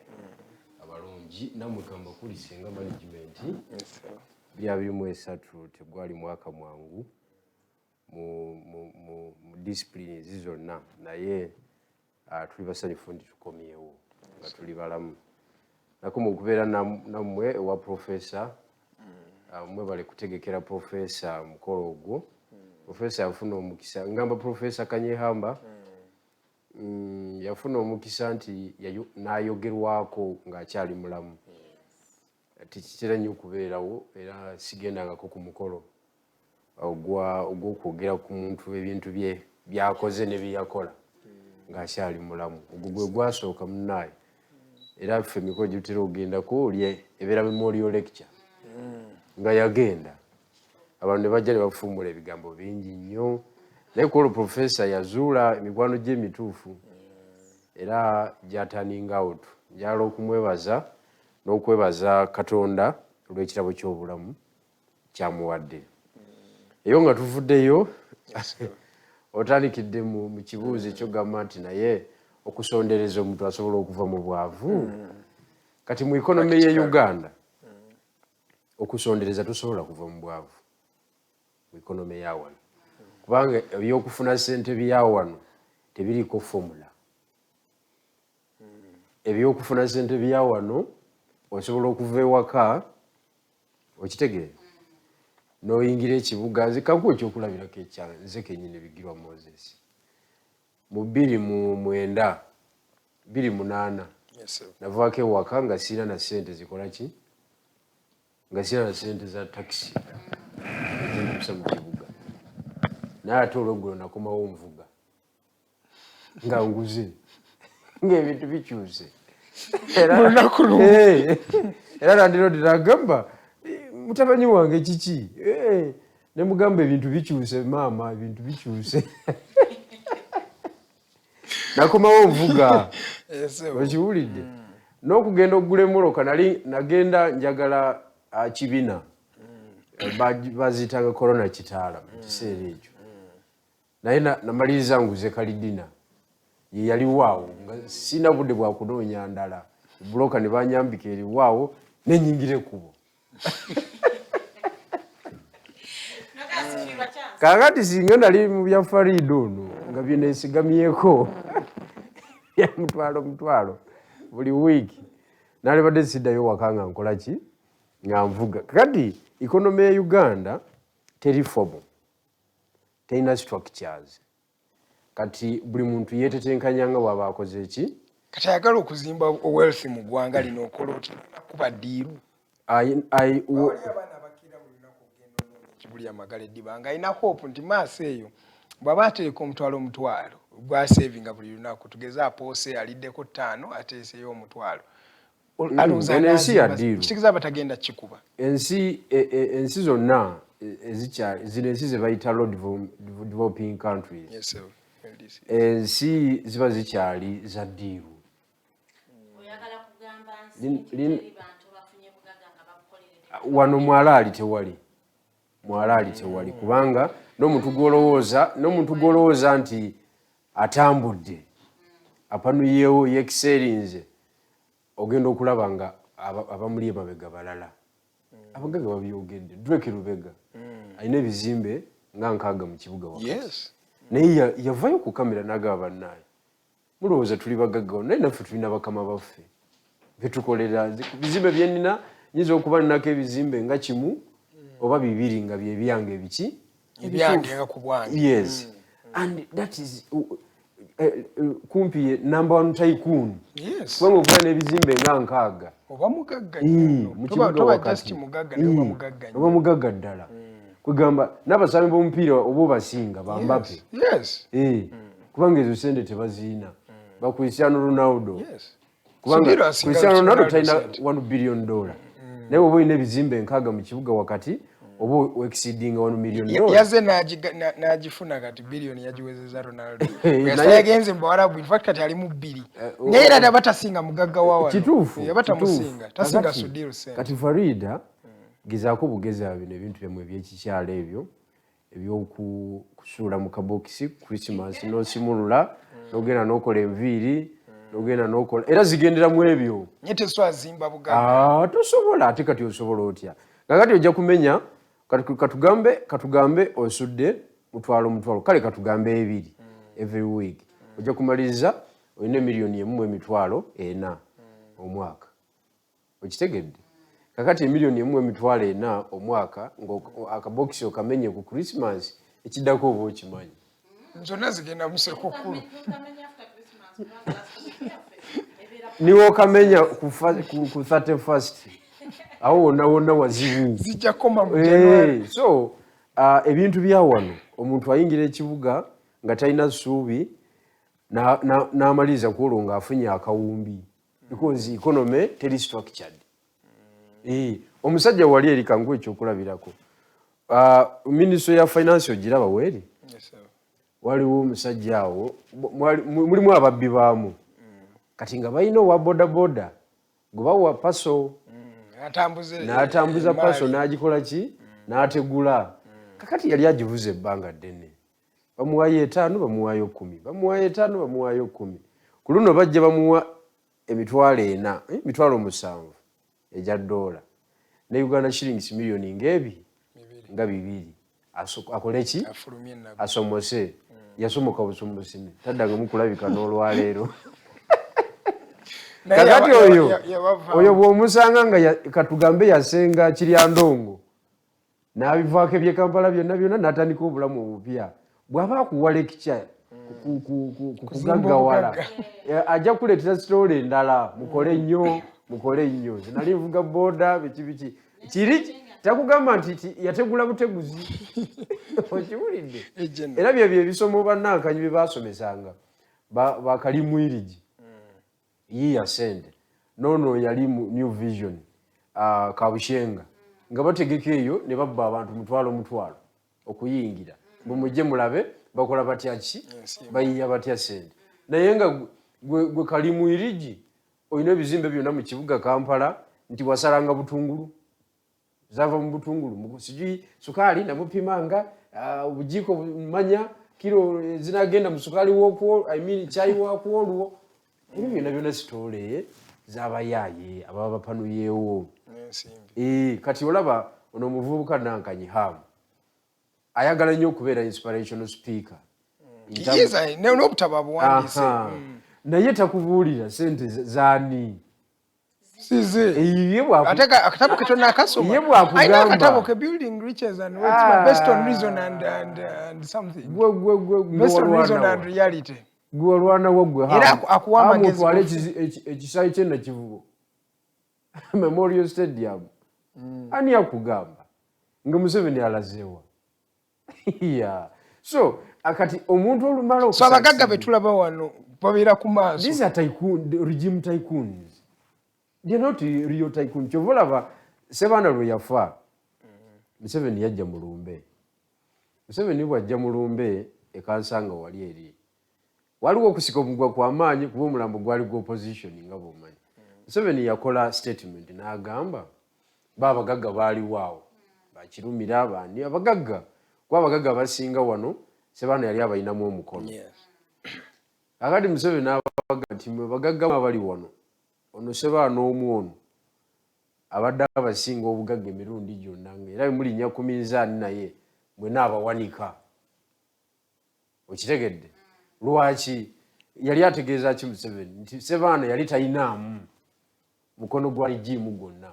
abalungi, nammwe kambakulise nga management. Ssebo. 2023 tegwali mwaka mwangu mu disciplines zonna, naye tuli basanyufu nti tukomyewo nga tuli balamu. Nakoma okubeera nammwe ewa profesa. Mwebale kutegekera profesa mukolo ogwo. Profesa yafuna omukisa, ngamba Profesa Kanyehamba, yafuna omukisa nti n'ayogerwako ng'akyali mulamu. Tekitera nnyo okubeerawo, era sigendangako ku mukolo ogw'okwogera ku muntu, ebintu bye byakoze ne bye yakola ng'akyali mulamu. Ogwo gwe gwasooka, munaaye. Era ffe emikolo gye tutera okugendako, oli ebeera memorial lecture nga yagenda, abantu ne bajja ne bafumbula ebigambo bingi nnyo. Naye ku olwo profesa yazuula emikwano gye emituufu era gy'aturninga out. Njagala okumwebaza n'okwebaza Katonda olw'ekirabo ky'obulamu kyamuwadde. Eyo nga tuvuddeyo, otandikidde mu kibuuzo ekyogamba nti naye Okusondereza omuntu asobola okuva mu bwavu. Kati mu economy ye Uganda, okusondereza tosobola kuva mu bwavu mu economy ya wano, kubanga ebyokufuna sente bya wano tebiriko formula. Ebyokufuna sente bya wano, osobola okuva ewaka, okitegeera, n'oyingira ekibuga. Nze kankuwa ekyokulabirako ekya nze kenyini, Bigirwa Moses, mu 2009, 2008, navaako ewaka nga sirina na sente zikola ki, nga sirina na sente za takisi ezintuusa mu kibuga, naye ate olweggulo nakomawo nvuga nga nguze, ng'ebintu bikyuse. Era landlord nagamba, "Mutabani wange, kiki?" Ne mugamba, "Ebintu bikyuse maama, ebintu bikyuse, nakomawo nvuga." Okiwulidde? N'okugenda okugula emmotoka, nali nagenda njagala kibina, baziyitanga Corona kitaala mu kiseera ekyo, naye namaliriza nguze Caldina ye yaliwaawo, nga sina budde bwakunoonya ndala. Buloka ne banyambika eriwaawo, nenyingira ekkubo. Kakati singa nali mu bya Farida ono nga byenesigamyeko ya mutwalo mutwalo buli wiiki, nalibadde siddayo waka nga nkola ki, nga nvuga. Kakati economy ya Uganda teri formal, terina structures. Kati buli muntu yetetenkanya nga bw'aba akoze eki. Kati ayagala okuzimba wealth mu ggwanga lino, okola otya kuba deal? Abaana abakkira buli lunaku okugenda onoonya ekibuli amagala eddiba, nga alina hope nti maaso eyo bw'aba ateeka omutwalo omutwalo gwasevinga buli lunaku, tugeze apoose aliddeko ttaano, ateeseyo omutwalo. Alowooza Eno ensi ya deal. Kitegeeza abatagenda kikuba. Ensi ensi zonna ezikyali zino ensi ze bayita low developing countries. Yes, sir. LDC. Ensi ziba zikyali za deal. Oyagala kugamba nsi nti teri bantu bafunye bugagga nga babukoleredde? Wano mwalaali tewali, mwalaali tewali, kubanga n'omuntu gw'olowooza nti atambudde, apanuyeewo, yekiseerinze, ogenda okulaba nga abamuli emabega balala. Abagagga babyogedde. Drake Lubega alina ebizimbe nga 60 mu kibuga wakati. Naye yavayo ku kamera n'agaba, "Bannaaye, mulowooza tuli bagagga wano, naye naffe tulina bakama baffe betukolera. Nze ku bizimbe byenina, nyinza okuba ninako ebizimbe nga kimu oba bibiri nga byebyange ebiki." Ebyange nga ku bwange. Yes, and that is kumpi ye number one tycoon. Kubanga okuba n'ebizimbe nga 60, Oba mugagga nnyo. Mu Toba kibuga toba wakati. just mugagga, naye oba mugagga nnyo. Oba mugagga ddala. Kwegamba n'abasambi b'omupiira oba obasinga, ba Mbappe. Kubanga ezo sente tebaziina, ba Cristiano Ronaldo. Kubanga Sudhir asinga Cristiano Ronaldo Ronaldo talina sente. $1 billion, naye oba olina ebizimbe 60 mu kibuga wakati, oba exceeding 1 million dollars. Yazze n'agifuna, kati biliyoni yagiwezeza Ronaldo. Yasa yagenze mu Bawarabu, in fact kati ali mu bbiri, naye era aba tasinga mugagga wa wano. Kituufu. Yaba tamusinga, tasinga Sudhir sente. Kati Farida, gezaako bugezi bino ebintu byammwe ebyekikyalo ebyo ebyokusuula mu kabokisi Christmas, n'osimulula, n'ogenda n'okola enviiri, n'ogenda n'okola, era zigendera mu ebyo. Nye teswazimba bugagga. Ah, tosobola. Ate kati osobola otya? Kakati ojja kumenya, katugambe osudde mutwalo mutwalo, kale katugambe ebiri every week, ojja kumaliriza olina 1,400,000 omwaka. Okitegedde? Kakati 1,400,000 omwaka, nga akabokisi okamenye ku Christmas, ekiddako oba okimanyi. Zonna zigenda mu Sekukulu. Tukamenya after Christmas, kubanga last week yaffe ebeera Niwe okamenya ku 31st, awo wonna wonna wazibu. Zijja koma mu January. So ebintu bya wano, omuntu ayingira ekibuga nga talina ssuubi, n'amaliriza ku olwo ng'afunye akawumbi, because economy teri structured. Omusajja wali eri, kangu ekyokulabirako, ministry ya finance ogiraba weeri? Yes, sir. Waliwo omusajja awo, mulimu ababbi baamu, kati nga balina owa bodaboda gwe bawa paso. Atambuze N'atambuza emaali. Paso n'agikola ki, n'ategula. Kakati yali agivuza ebbanga ddene, bamuwayo 5, bamuwayo 10, bamuwayo 5, bamuwayo 10. Ku Ku luno bajja bamuwa 400,000, 700,000 egya dola ne Uganda shillings miliyoni ng'ebi nga 2 akole ki? Asomose. Yasomoka busomosi, taddangamu kulabika n'olwaleero. Kakati oyo bw'omusanga nga katugambe yasenga Kiryandongo n'abivaako eby'e Kampala byonna byonna n'atandika obulamu obupya, bw'aba akuwa lecture ku kugaggawala, ajja kukuleetera story endala. Mukole nnyo, mukole nnyo, nali nvuga boda, biki biki, kiri takugamba nti yategula buteguzi. Okiwulidde? Era byebyo ebisomo bannankanyi bye basomesanga bakalimwirigi yiya sente nono yali mu New Vision, Kabushenga, nga bategeka eyo ne babba abantu mutwalo mutwalo okuyingira, mbu mujje mulabe bakola batya ki, bayiya batya sente. Naye nga gwe kalimwirigi olina ebizimbe byonna mu kibuga Kampala nti wasalanga butungulu, zava mu butungulu, sijui sukaali namupimanga obujiiko, manya kiro zinagenda mu sukaali wokwo, I mean kyayi wakwolwo. Ebyo byonna byonna story z'abayaaye ababa bapanuyeewo. Kati olaba ono omuvubuka Nankanyi Ham ayagala nnyo okubeera inspirational speaker. N'obutabo abuwandiise. Naye takubuulira sente zaani. Ate akatabo ke tonakasoma, alina akatabo ke Building Riches and Wealth Based on Reason and something, Based on Reason and Reality. Gwe walwanawo gwe. Era akuwa amagezi. Otwale ekisaawe kyenakivubo Memorial Stadium, ani akugamba nga Museveni alazeewa? Yeah. So akati omuntu olumala So abagagga betulaba wano babeera ku maaso. These are tycoon, regime tycoons. They're not real tycoon. Kyova olaba Sebaana lwe yafa, Museveni yajja mulumbe. Museveni bwajja mulumbe ekansanga wali eri waliwo okusika omugwa kwamaanyi kuba omulambo gwali gwa opposition. Nga bwomanyi, Museveni yakola statement n'agamba ba abagagga baaliwo awo bakirumira bani abagagga, kuba abagagga basinga wano Sebaana yali abalinamu omukono. Kakati Museveni n'abaga nti mwe bagagga abali wano, ono Sebaana omu ono abadde abasinga obugagga emirundi gyonna, nga era mulinnya ku minzaani naye mwena abawanika. Okitegedde lwaki yali ategeeza ki Museveni? Nti Sebaana yali talinaamu mukono gwa regime gwonna.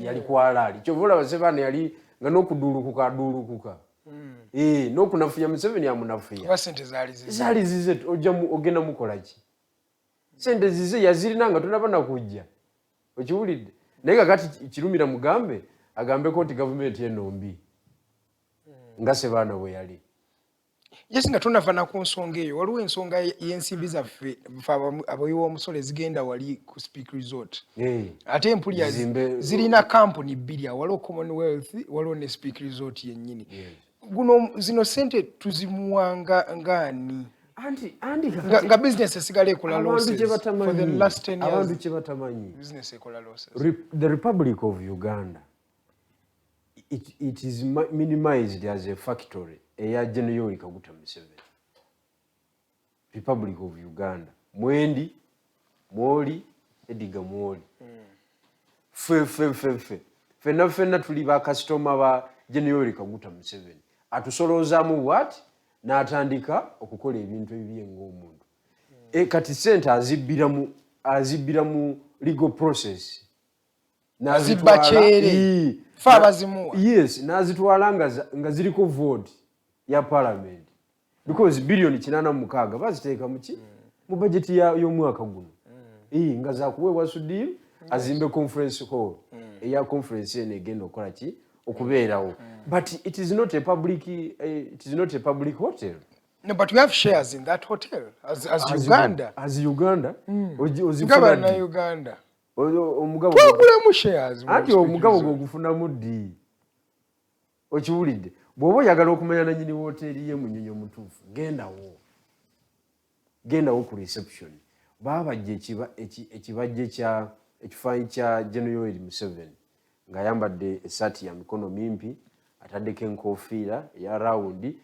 Yali kwalaali. Kyova olaba Sebaana yali nga n'okuduulukuka aduulukuka, n'okunafuya Museveni amunafuya. Kuba sente zaali zize. Zaali zize. Ogenda mukola ki? Sente zize yazirina nga tonaba nakujja. Okiwulidde? Naye kakati Kirumira mugambe agambeko nti gavumenti eno mbi nga Sebaana bwe yali. Yes, nga tonava na ku nsonga eyo, waliwo ensonga y'ensimbi zaffe ffe abawi omusolo ezigenda wali ku Speke Resort. Ate empulya zirina kampuni bbiri awo, waliwo Commonwealth, waliwo ne Speke Resort yennyini. Guno zino sente tuzimuwanga ngaani? Anti anti nga business esigala ekola abantu losses kye for the batamanyi last 10 years. Abantu kye batamanyi, Business ekola losses. The Republic of Uganda, it is minimized as a factory eya General Yoweri Kaguta Museveni. Republic of Uganda mwendi mwoli Ediga mwoli ffe ffe ffe ffe ffenna ffenna tuli bakasitoma ba General Yoweri Kaguta Museveni. Atusolozaamu bwati n'atandika okukola ebintu ebibye ng'omuntu. Kati sente azibbira mu legal process. Azibba kyere. Fe abazimuwa. Yes, n'azitwala nga ziriko vote ya parliament, because biliyoni 86 baziteeka muki mu bajeti y'omwaka guno. Nga zakuweebwa Sudhir azimbe conference hall eya conference eno egenda okukola ki okubeerawo. But it is not a public, it is not a public hotel. No, but we have shares in that hotel as Uganda. As Uganda. Nga Ozifuna ddi? Bannayuganda. Omugabo Twagulamu shares mu anti Speke omugabo Resort. gwe ogufunamu ddi? Okiwulidde? Bw'oba oyagala okumanya nanyini woteeri ye Munyonyi omutuufu, gendawo, gendawo ku reception, baabajja ekibajje kya ekifaananyi kya General Yoweri Museveni ng'ayambadde essaati ya mikono mimpi, ataddeko enkofiira eya rawundi,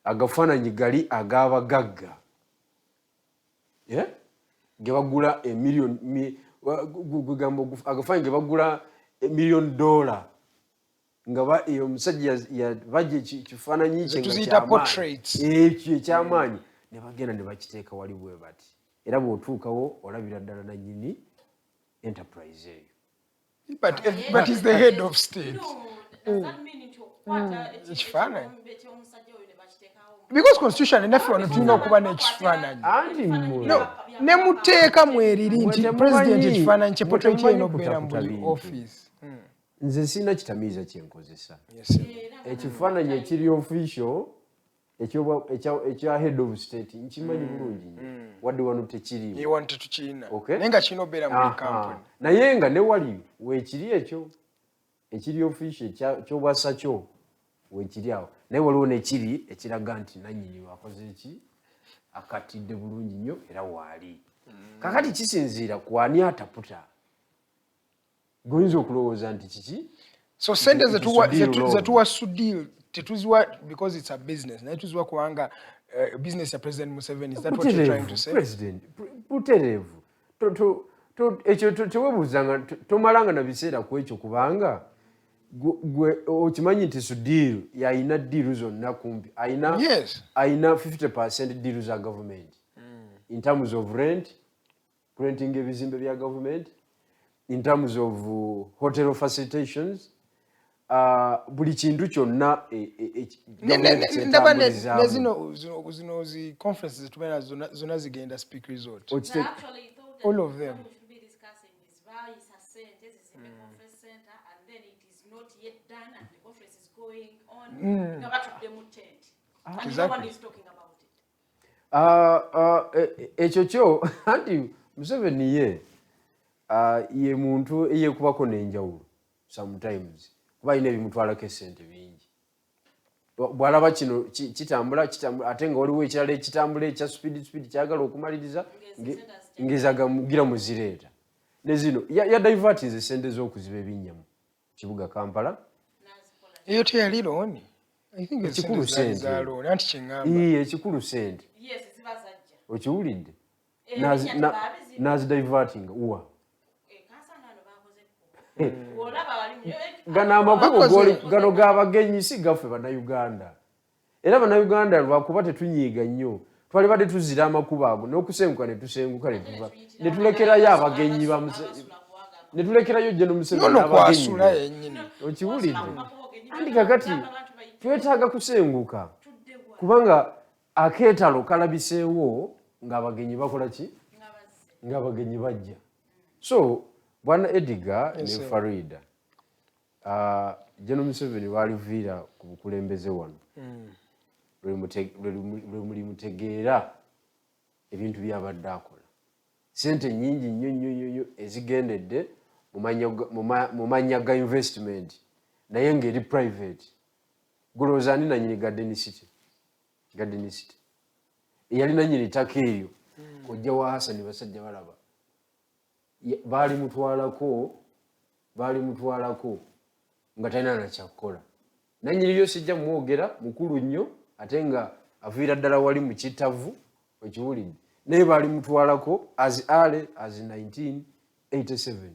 agafaananyi gali ag'abagagga. Eh? Ge bagula emillion, gugamba agafaananyi ge bagula emillion dollar, nga eyo omusajja bajja ekifaananyi kye nga Tuziyita kyamaanyi. Portraits. Ekyo ekyamaanyi ne bagenda ne bakiteeka wali bwe bati, era bw'otuukawo olabira ddala nannyini enterprise eyo. But he's the head of state. No, does that mean nti okukwata Ekifaananyi. eky'omusajja oyo ne bakiteekawo? Because constitution enaffe wano tulina okuba n'ekifaananyi. Anti mmwe No, ne mu tteeka mweriri nti Mwe president ekifaananyi kye mwe portrait temumanyi erina okubeera mu kutaputa buli bintu. office. Nze sirina kitamiiza kyenkozesa. Yes, sir. Ekifaananyi ekiri official ekya head of state nkimanyi bulungi nnyo, wadde wano tekiriiwo. Ye wano tetukirina. Okay. Naye nga kirina okubeera mu buli Aha. kampuni. Naye nga ne wali weekiri ekyo ekiri official kyobwasa kyo weekiri awo, naye waliwo nekiri ekiraga nti nanyini wakoze eki akatidde bulungi nnyo era waali. Kakati kisinziira ku ani ataputa, goyinza okulowooza nti kiki. So sente It is Sudhir Road. Zetuwa Sudhir tetuziwa because it's a business, naye tuziwa kubanga business ya President Museveni. Is that what you're trying to say? President butereevu. Ekyo teweebuuzanga, tomalanga na biseera ku ekyo, kubanga gwe okimanyi nti Sudhir yayina deal zonna kumpi ayina. Ayina 50 deal za government in terms of rent, renting ebizimbe bya government, in terms of hotel facilitations, buli kintu kyonna government Ndaba kyetambulizaamu. ne zino zi conferences zetubeera zonna zigenda Speke Resort. Actually, thought that All of them. what we should be discussing is baayisa ssente zizimbe conference center and then it is not yet done and the conference is going on nga batudde mu tent and no one is talking about it. Ah, ah, ekyo kyo anti Museveni ye ye muntu eyekubako n'enjawulo sometimes, kuba alina ebimutwalako esente bingi. Bw'alaba kino kitambula kitambula, ate nga waliwo ekirala ekitambula ekya speed speed kyagala okumaliriza, ngezagamugira muzireeta ne zino ya divertinze esente z'okuziba ebinnya mu kibuga Kampala. Eyo teyali loan? I think Ekikulu esente zaali sente. za loan, anti kyeŋŋamba. Ii, ekikulu sente. Yes, ziba zajja. Okiwulidde? Ebinnya tebaabiziba. Nazidivertinga wa? Kansanga ano bakoze ekkubo. Bw'olaba wali Gano amakubo gano g'abagenyi, si gaffe Bannayuganda. Era Bannayuganda lwakuba tetunyiiga nnyo, twali badde tuzira amakubo ago n'okusenguka ne tusenguka ne tuva ne tulekerayo abagenyi ba ne tulekerayo General Museveni Nono n'abagenyi kwasula be. yennyini. Okiwulidde? Anti kakati twetaaga kusenguka, kubanga akeetalo kalabiseewo ng'abagenyi bakola ki, ng'abagenyi bajja. So bwana Edgar ne Sir. Farida, General Museveni baaliviira ku bukulembeze wano, lwe mulimutegeera ebintu byabadde akola. Sente nyingi nnyo nnyo nnyo nnyo ezigendedde mu mannya ga investment, naye ng'eri private. Gulowooza ani nanyini Garden City? Garden City eyali nanyini ttaka eryo, kojja wa Hasani Basajja Balaba. Baali mutwalako nga talina nakyakukola. Nanyini sijja mwogera, mukulu nnyo ate nga aviira ddala wali mu kitavu, okiwulidde? Naye baali mutwalako as early as 1987,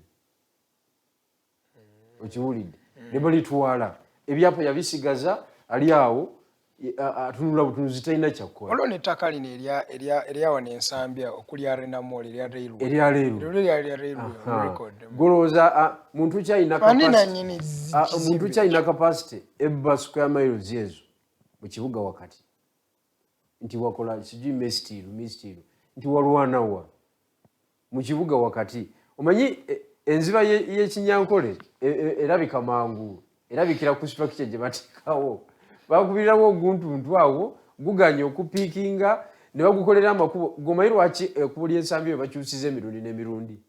okiwulidde? Ne balitwala, ebyapa yabisigaza, ali awo atunula butunuzi, talina kyakukola. Waliwo n'ettaka lino erya wano Ensambya okuli Arena Mall, erya railway. Erya railway. Eryo lyali lya railway on record. Golowooza muntu kyalina Ani nannyini muntu kizimbe? kyalina capacity ebba square miles ezo mu kibuga wakati, nti wakola sijui mestiru mestiru, nti walwanawa mu kibuga wakati. Omanyi enziba y'ekinyankole erabika mangu, erabikira ku structure gye bateekawo. Bakubirirawo oguntuntu awo guganye okupiikinga ne bagukolera amakubo. Gomanyi lwaki ekkubo ly'Ensambi bwe bakyusiza emirundi n'emirundi?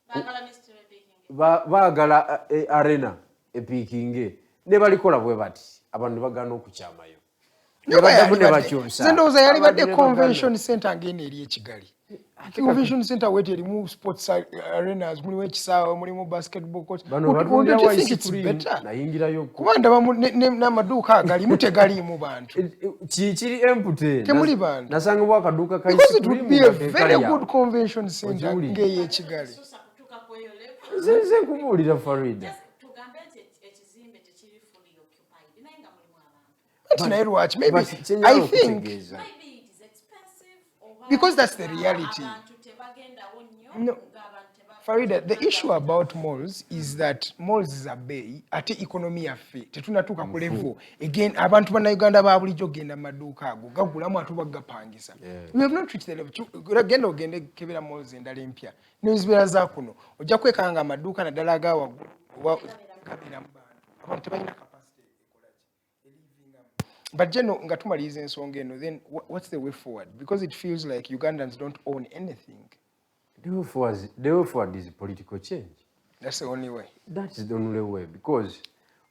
Baagala mystery baking. Baagala arena epiikinge, ne balikola bwe bati, abantu ne bagaana okukyamayo. Ne Naye baddamu ne yali bakyusa. Nze ndowooza yali Abantu badde ne bagaana. convention center ng'eno eri e Kigali. Convention center weti erimu sports arenas, mulimu ekisaawe, mulimu basketball court. Bano Don't you think it's better? Nayingirayo. Kuba ndaba n'amaduuka agalimu tegaliimu bantu. Kiri empty. Temuli bantu. Nasangibwa akaduuka ka Because it would be a very good convention center Okiwulidde? ng'ey'ekigali. Susa kutuuka ku eyo level. Nze nkubuulira, Farida. Just tugambe nti ekizimbe tekiri fully occupied naye nga mulimu abantu. Anti naye lwaki maybe But kyenjagala I think okutegeeza, Maybe it is expensive oba Because that's the reality. Abantu tebagendawo nnyo No. ng'abantu Farida, the issue about malls is that malls za bbeeyi, ate economy yaffe tetunatuuka ku level again abantu bannayuganda ba bulijjo genda mu maduuka ago gagulamu ate oba gapangisa. We have not reached the level. Genda ogende kebera malls endala empya nezibeera za kuno, ojja kwekanga amaduuka naddala aga waggulu oba gabeeramu bantu, abantu tebalina capacity ekola ki elivingamu. But General, nga tumaliriza ensonga eno, then what's the way forward? Because it feels like Ugandans don't own anything. The way forward is political change. That's the only way. That is the only way, because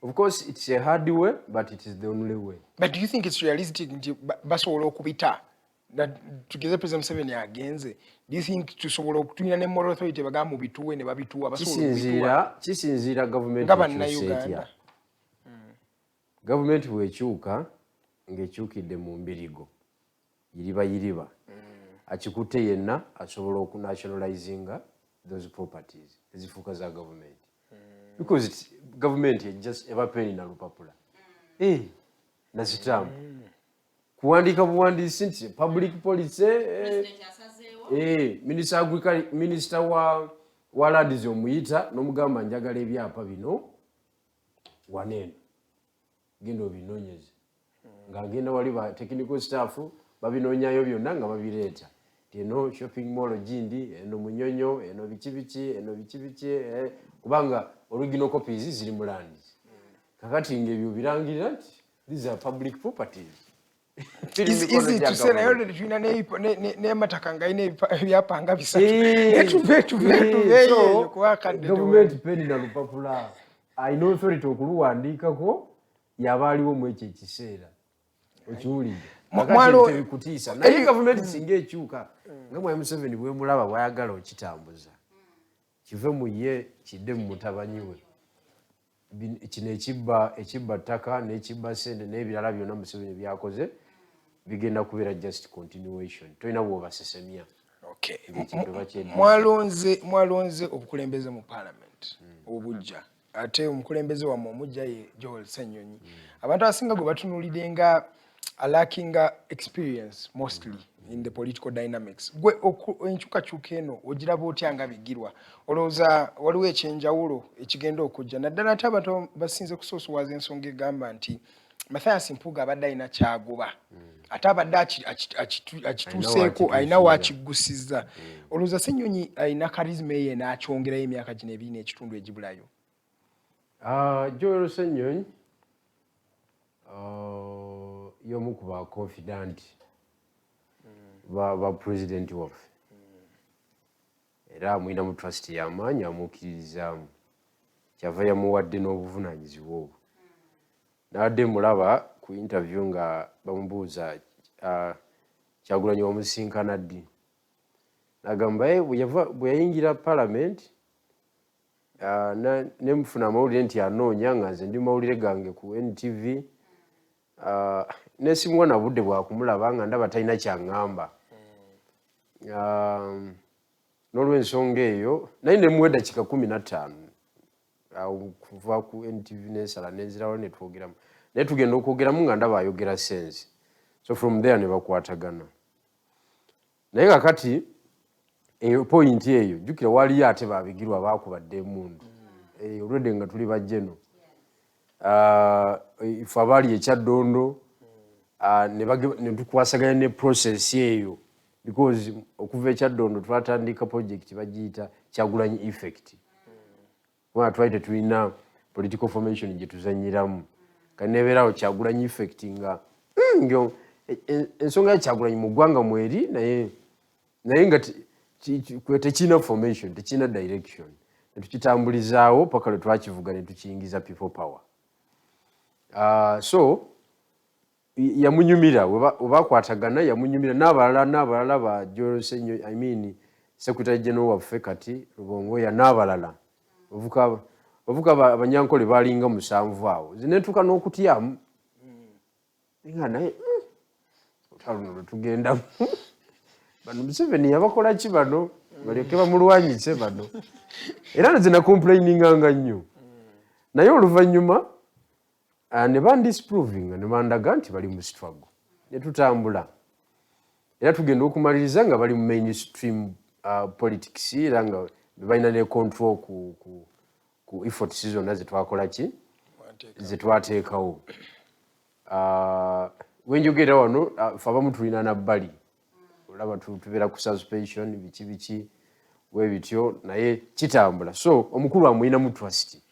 of course it's a hard way, but it is the only way. But do you think it's realistic nti basobola okubita tugeze President Museveni agenze, do you think tusobola okutulina ne moral authority bagamba mubituwe ne babituwa, basobola okubituwa? Kisinziira gavumenti Nga ekyuse bannayuganda. etya. Gavumenti bw'ekyuka ng'ekyukidde mu mbirigo yiriba yiriba, akikutte yenna asobola okunationalizinga those properties ezifuuka za gavumenti, because gavumenti eba peni na lupapula. Na sitampu, kuwandiika buwandiisi nti public policy President asazeewo. Minister wa lands omuyita n'omugamba, "Njagala ebyapa bino waneeno, genda obinoonyeze." Ng'agenda wali ba technical staff babinoonyayo byonna nga babireeta, ti eno shopping mall gindi, eno Munyonyo, eno biki biki, eno biki biki, kubanga original copies ziri mu lands. Kakati ng'ebyo birangirira nti these are public properties. Easy to say, naye already tulina n'emataka nga alina ebyapa nga bisatu. Naye tuve tuve tuveeyo eyo kuba akadde. Gavumenti peni na lupapula, alina authority okuluwandiikako yaba aliwo mu ekyo ekiseera, okiwulidde? Kakati tebikutiisa, naye gavumenti singa ekyuka nga mwami Museveni bwemulaba bwayagala okitambuza kive mu ye kidde mu mutabanyi we. Kino ekibba ttaka n'ekibba sente n'ebirala byonna Museveni byakoze bigenda kubeera just continuation, tolina bw'obasesemya. Ng'ekintu bakyeddiza. Mwalonze obukulembeze mu parliament obujja, ate omukulembeze wammwe omujja ye Joel Ssenyonyi. Abantu abasinga gwe batunuulidde nga alackinga experience mostly in the political dynamics. Gwe enkyukakyuka eno ogiraba otya nga Bigirwa? Olowooza waliwo ekyenjawulo ekigenda okujja, naddala ate abantu basinze kusoosowaza ensonga egamba nti Mathias Mpuuga abadde alina kyagoba, ate abadde akituuseeko, alina wakiggusiza. Olowooza Ssenyonyi alina charisma eyo n'akyongerayo emyaka gino 2.5 egibulayo? Joel Ssenyonyi y'omu ku ba confidant ba president waffe, era amwinamu trust y'amaanyi, amukkiririzaamu, kyava yamuwadde n'obuvunaanyizibwa obwo. Nabadde mulaba ku interview nga bamubuuza, Kyagulanyi wamusinkana ddi? Nagamba, "Eh, bwe yayingira parliament, nemufuna amawulire nti anoonya, nga nze ndi mawulire gange ku NTV, nesimuwa na budde bwakumulaba nga ndaba talina kyaŋŋamba. N'olwensonga eyo naye nemuwa eddakiika 15 awo kuva ku NTV, nensala nenzirawo netwogeramu, naye tugenda okwogeramu nga ndaba ayogera sense." So from there ne bakwatagana. Naye kakati eyo point eyo, jjukira waliyo ate babigirwa bakubadde emundu olwedde nga tuli bajjeno. Ife abaali ekyaddondo, ne tukwasaganya ne process eyo, because okuva ekyaddondo twatandika project bagiyita Kyagulanyi Effect, kubanga twali tetulina political formation gye tuzanyiramu. Kati nebeerawo Kyagulanyi Effect nga ensonga ya Kyagulanyi mu ggwanga mweri, naye nga kwe tekirina formation, tekirina direction, netukitambulizaawo paka lwe twakivuga ne tukiyingiza People Power. So Yamunyumira webakwatagana, yamunyumira n'abalala n'abalala ba Joel Ssenyonyi, I mean Secretary General waffe kati Rubongoya n'abalala. Bavuka abanyankole balinga musanvu awo, nze nentuuka n'okutyamu nga naye olutalo luno lwetugendamu, bano Museveni yabakola ki bano balyoke bamulwanyise bano? Era nze nacomplaininganga nnyo, naye oluvannyuma ne bandisprovinga ne bandaga nti bali mu struggle ne tutambula, era tugenda okumaliriza nga bali mu mainstream politics, era nga balina ne control ku efforts zonna zetwakola ki, zetwateekawo. Wenjogera wano, fe abamu tulina nabbali, olaba tubeera ku suspension, biki biki bwe bityo, naye kitambula. So omukulu amuyinamu trust,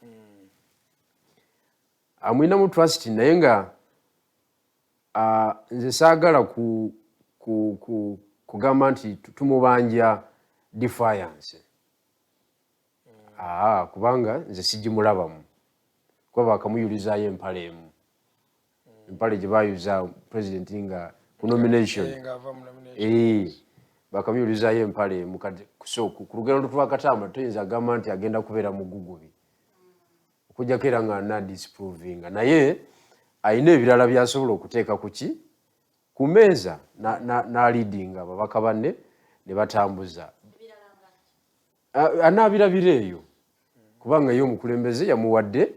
amuyinamu trust, naye nga nze saagala kugamba nti tumubanja defiance, kubanga nze sigimulabamu, kuba bakamuyulizaayo empale emu, empale gye bayuza president nga ku nomination. Ng'ava mu nomination. Bakamuyulizaayo empale emu. Kati so ku lugendo lwetwakatambula, toyinza agamba nti agenda kubeera mugugubi okujjako era nga nadisprovinga, naye ayina ebirala byasobola okuteeka ku ki, ku meeza, n'aleadinga ababaka banne ne batambuza. Anaabirabira eyo, kubanga ye omukulembeze yamuwadde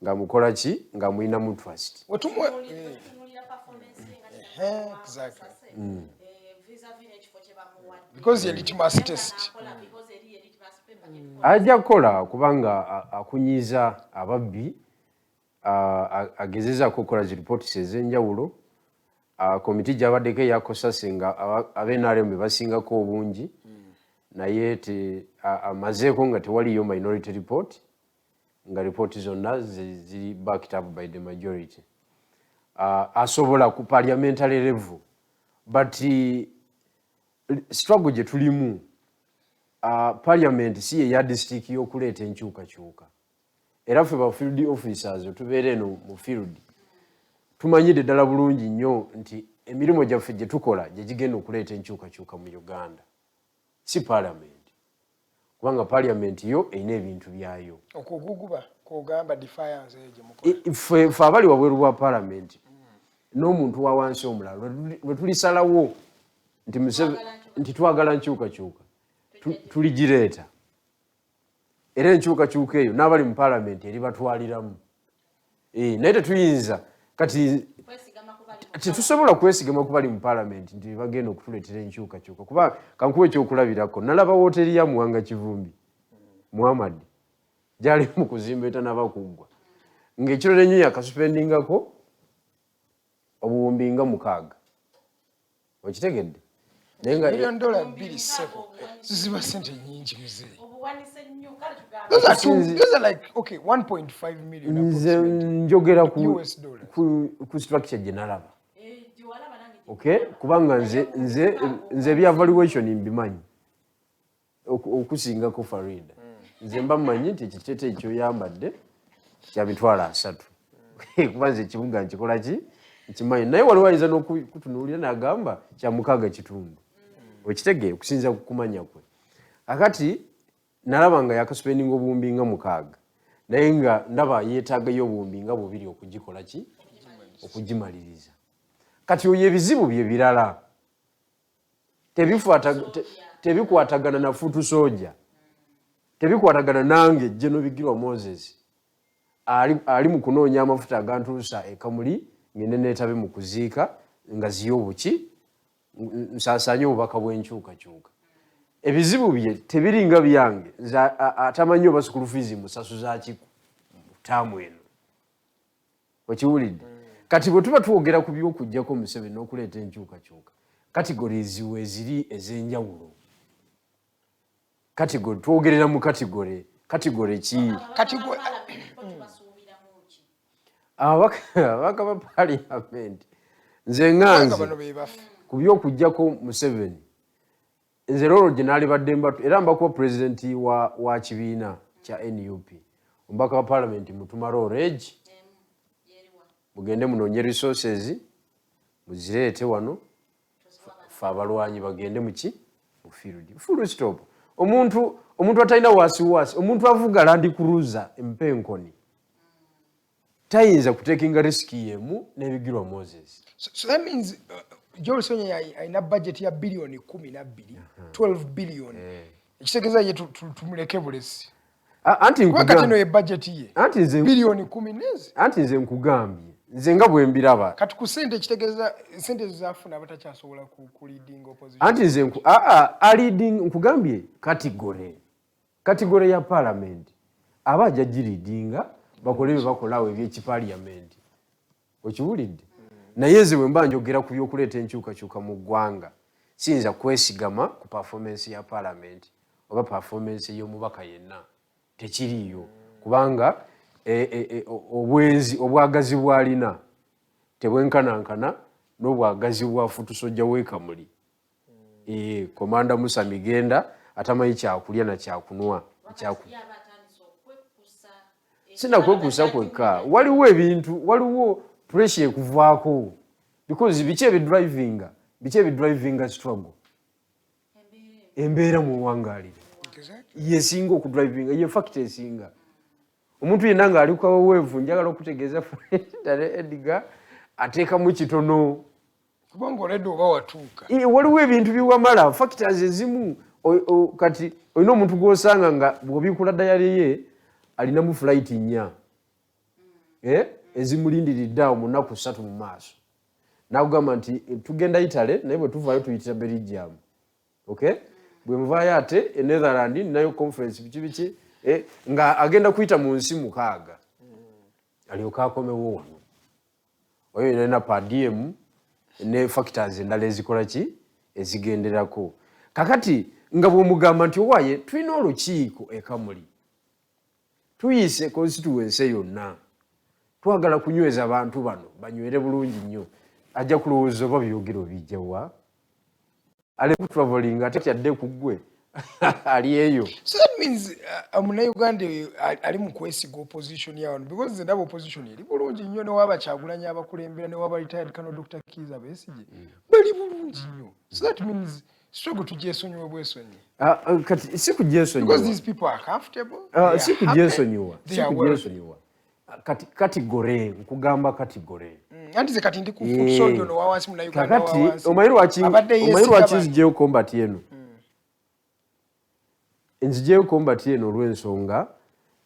ng'amukola ki, ng'amuyinamu trust. Wetumwe Tunuulira performance ye nga Exactly. vis-a-vis n'ekifo kye bamuwadde. Because ye litmus test. N'akola, because eri ye litmus paper gye tukola. Ajja kukola, kubanga akunyiza ababbi, agezezaako okukola zi reports ez'enjawulo. Komiti gyabaddeko eya COSASE nga ab'NRM be basingako obungi, naye amazeeko nga tewaliyo minority report, nga ripooti zonna ziri backed up by the majority. Asobola ku parliamentary level, but struggle gye tulimu, parliament si ye yardstick y'okuleeta enkyukakyuka. Era ffe ba field officers tubeera eno mu field, tumanyidde ddala bulungi nnyo nti emirimu gyaffe gye tukola gye gigenda okuleeta enkyukakyuka mu Uganda, si parliament, kubanga parliament yo erina ebintu byayo. Okuguguba kwogamba defiance eyo gye mukola. Ffe abali wabweru bwa parliament n'omuntu wa wansi omulala, lwe tulisalawo nti nti twagala nkyukakyuka, tuligireeta, era enkyukakyuka eyo n'abali mu parliament eribatwaliramu. Naye tetuyinza kati Kwesigama ku bali mu tetusobola kwesigama ku bali mu parliament nti bagenda okutuleetera enkyukakyuka, kuba kankuwa ekyokulabirako, nalaba wooteri ya Muwanga Kivumbi Muhammad gyali mu kuzimba etanaba kuggwa, ng'ekirolo ennyo yakasuspendingako 6000, okitegedde? Naye nga $2 million sebo, ziziba sente nyingi muzeeyi. Obuwanise nnyo, kale tugambe. Those are like, okay, 1.5 million Nze approximately. njogera ku, US dollars. ku structure gye nalaba. Gye walaba nange gye Okay, kubanga nze ebya valuation mbimanyi okusingako Farida. Nze mba mmanyi nti ekiteteeyi kyoyambadde kya 300,000, kuba nze ekibuga nkikola ki, nkimanyi. Naye waliwo ayinza n'okutunuulira n'agamba kya mukaaga kitundu, okitegeere, okusinziira ku kumanya kwe. Akati nalaba nga yakasuspendinga 6000, naye nga ndaba yeetaagayo 20,000 okugikola ki, okugimaliriza. Kati oyo ebizibu bye birala tebikwatagana na foot soldier, tebikwatagana nange General Bigirwa Moses ali mu kunoonya amafuta agantuusa ekamuli ngende neetabe mu kuziika nga ziye obuki nsaasaanye obubaka bw'enkyukakyuka. Ebizibu bye tebiringa byange nze atamanyi oba school fees musasuza ki taamu eno, okiwulidde? Kati bwe tuba twogera ku by'okuggyako Museveni n'okuleeta enkyukakyuka, categories weeziri ez'enjawulo. Category twogerera mu category ki? Kati gwe Basuubiramu ki? Ababaka ba parliament, nze nga nga nze bano be baffe. Ku by'okuggyako Museveni, nze role gye naalibadde mbatu era mbakuba pulezidenti wa kibiina kya NUP, omubaka wa parliament mutuma role egi: mugende munoonye resources. Muzireete wano, ffe abalwanyi bagende muki, mu field. Full stop. Omuntu atalina wasiwasi, omuntu avuga Land Cruiser empenkoni tayinza kutekinga risk yemu n'ebigirwa Moses. So that means Joel Ssenyonyi alina budget ya biliyoni 12, 12 billion. Ekitegeeza ye tumuleke bulesi. Anti Kuba kati eno ye budget ye. Anti nze Biliyoni 10 nezi. Anti nze nkugambye, nze nga bwe mbiraba. Kati ku sente, ekitegeeza sente ezo zafuna abatakyasobola ku leading opposition. Anti nze aa leading, nkugambye category ya parliament aba ajja gileadinga, bakole bye bakolawo ebyekipaliamenti, okiwulidde? Naye nze bwe mba njogera ku byokuleeta enkyukakyuka mu ggwanga, siyinza kwesigama ku performance ya parliament oba performance y'omubaka yenna, tekiriiyo, kubanga obwenzi obwagazi bw'alina tebwenkanankana n'obwagazi bwa futusojja w'ekamuli, Komanda Musa Migenda, atamanyi kyakulya na kyakunwa. Yaba atandise okwekkusa. Sinakwekuusa kwekka, waliwo ebintu, waliwo pressure ekuvaako, because biki ebidrivinga struggle? Embeera muwangaalire yesinga okudrivinga, ye factor esinga. Omuntu yenna ng'ali kaweweevu, njagala okutegeeza Dale Edgar, ateekamu kitono. Kubanga olwedde oba watuuka. Waliwo ebintu biwamala factors ezimu. Kati olina omuntu gw'osanga nga bw'obiikula diary ye, alinamu flight nnya ezimulindiridde awo mu nnaku 3 mu maaso, n'akugamba nti tugenda Italy, naye bwe tuvaayo tuyitira Belgium, okay, bwe nvaayo ate e Netherland ninayo conference, biki biki, nga agenda kuyita mu nsi 6 alyoke akomewo wano. Oyo yina per diem ne factors endala ezikola ki, ezigenderako. Kakati nga bwomugamba nti owaaye tulina olukiiko ekamuli, tuyise constituency yonna, twagala kunyweza abantu bano banywere bulungi nnyo, ajja kulowooza oba byogero bijjawa, ale kutraveling ate kyadde ku ggwe ali eyo. So that means munnayuganda oyo ali mu kwesiga opposition ya wano, because nze ndaba opposition eri bulungi nnyo, newaba Kyagulanyi abakulembera, newaba retired Colonel Dr Kiiza Besigye, bali bulungi nnyo. So that means struggle tugyesonyiwe bwesonyi. Ah, ah, kati si kugyesonyiwa. Because these people are comfortable. Si kugyesonyiwa, si kugyesonyiwa. Kati category, nkugamba category. Anti ze kati ndi ku foot soldier ono wawansi, munnayuganda wawansi. Kakati omanyi lwaki nziggyeyo combat eno? Nziggyeyo combat eno olw'ensonga,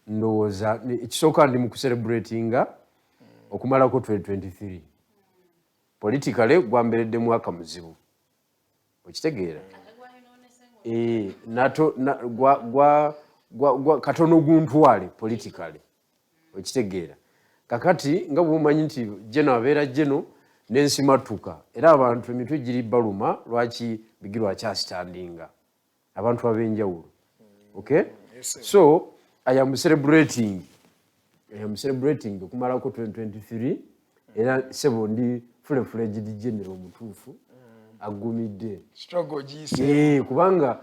ndowooza ekisooka ndi mu kucelebratinga okumalako 2023. Politically gwamberedde mwaka muzibu, okitegeera? Katono guntwale politically, okitegeera? Kakati nga bwomanyi nti geno abeera geno nensimatuka, era abantu emitwe giri baluma, lwaki Bigirwa akyastandinga, abantu ab'enjawulo, okay? So I am celebrating okumalako 2023, era sebo ndi fully fledged general omutuufu agumidde. Kubanga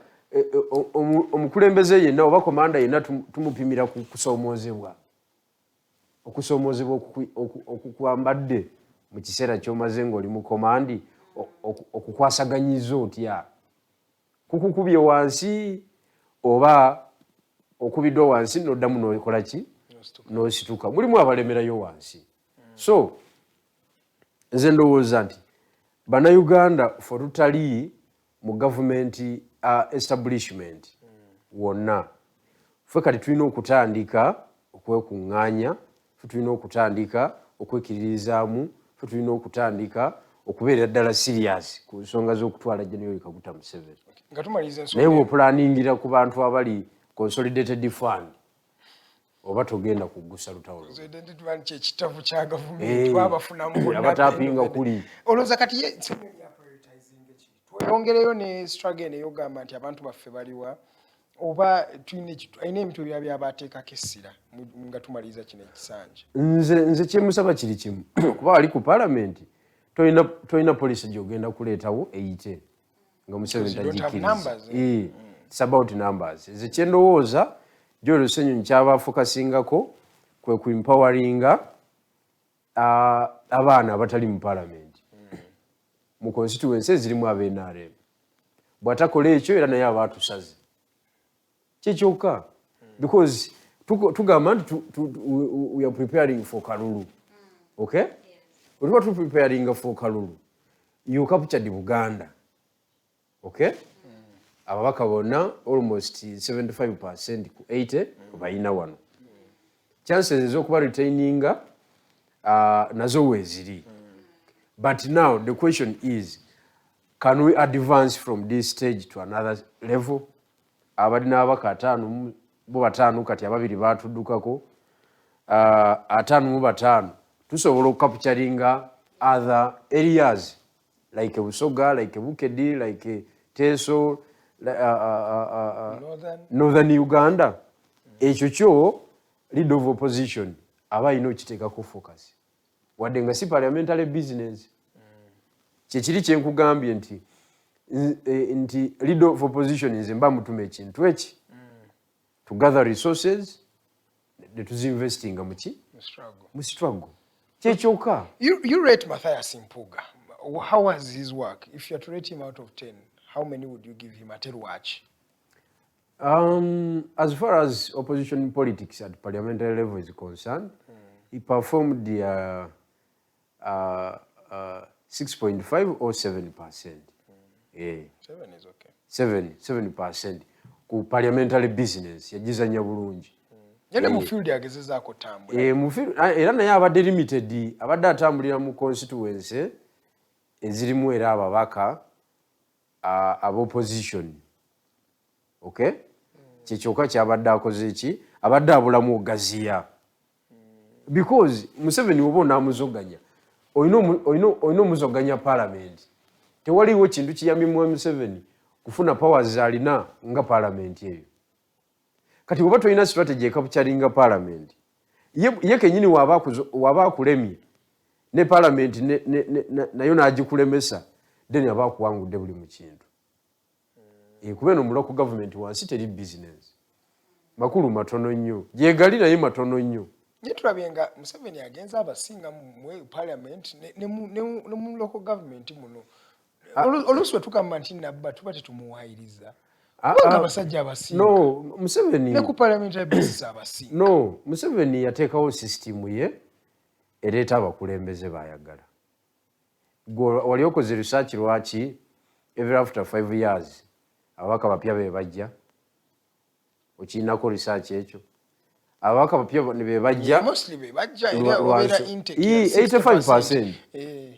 omukulembeze yenna oba komanda yenna tumupimira ku kusoomoozebwa, okusoomozebwa okukwambadde mu kiseera kyomaze ng'oli mu command, okukwasaganyiza otya, kukukubye wansi oba okubiddwa wansi noddamu nokola ki, nosituka. Mulimu abalemerayo wansi. So nze ndowooza nti Bannayuganda fe tutali mu gavumenti establishment wonna, ffe kati tulina okutandika okwekuŋŋaanya, ffe tulina okutandika okwekiririzaamu, ffe tulina okutandika okubeera ddala serious ku nsonga z'okutwala General Kaguta Museveni. Nga tumaliriza Naye bw'oplanningira ku bantu abali consolidated fund, oba togenda kuggusa lutalo. Kyekitavu kya gavumenti babafunamu. Abatapinga kuli. Olowooza kati ye tweyongereyo ne struggle eno eyogamba nti abantu baffe baliwa, oba alina ebintu ebirala byabateekako essira nga tumaliriza kino ekisanja? Nze kyemusaba kiri kimu, kuba wali ku palamenti tolina policy gyogenda kuleetawo eyite nga Museveni tagikkiriza. Eh. It's about numbers. Nze kyendowooza, Joel Ssenyonyi kyaba afocusingako kwe ku empoweringa abaana abatali mu palamenti. Mu constituency ezirimu aba NRM. Bw'atakola ekyo, era naye aba atusaze kyekyokka, because tugamba nti we are preparing for kalulu, okay? Bwe tuba tupreparinga for kalulu, you captured Buganda, okay? Ababaka bonna almost 75 ku 80 balina wano chances ez'okuba retaininga, nazo weeziri. But now the question is, can we advance from this stage to another level? Abalina ababaka ataano mu bataano, kati ababiri batuddukako, 55 tusobola okucapturinga other areas like Busoga, like Bukedi, like Teso, Northern. Northern Uganda. Ekyo kyo leader of opposition aba alina okiteekako focus, wadde nga si parliamentary business. Kyekiri kyenkugambye nti nti leader of opposition nze mba mutuma ekintu eki to gather resources netuzinvestinga muki? Struggle. Mu struggle, kyekyokka. You rate Matthias Mpuga. How was his work? If you are to rate him out of 10, how many would you give him? Ate lwaki? As far as opposition politics at parliamentary level is concerned, he performed 6.5 or 7%. Yeah. 7 is okay. 7% ku parliamentary business yagizanya bulungi. Yene mu field agezezaako tambula. Era naye abadde limited, abadde atambulira mu constituency ezirimu era ababaka ab'opposition, okay? Kyekyokka kyabadde akoze eki abadde abulamu ogaziya, because Museveni oba onaamuzoganya, olina omuzoganya parliament. Tewaliwo kintu kiyambye Museveni kufuna powers alina nga parliament eyo. Kati oba tolina strategy ecapturinga parliament, ye kenyini waba akulemye ne parliament nayo n'agikulemesa, then aba akuwangudde buli mu kintu. Kuba eno mu local government wansi teri business, makulu matono nnyo gyegali, naye matono nnyo. Naye tulabye nga Museveni agenza abasinga mu parliament ne mu local government muno. Oluusi bwe tugamba nti nabba, tuba tetumuwayiriza, kubanga abasajja abasinga No, Museveni ne ku parliamentary basis abasinga. No, Museveni yateekawo sisitimu ye ereeta abakulembeze bayagala. Gwe wali okoze research lwaki every after 5 years ababaka bapya be bajja? Okirinako research ekyo? Ababaka bapya ne be bajja. Mostly be bajja, era obeera intake ya 85%. 60%.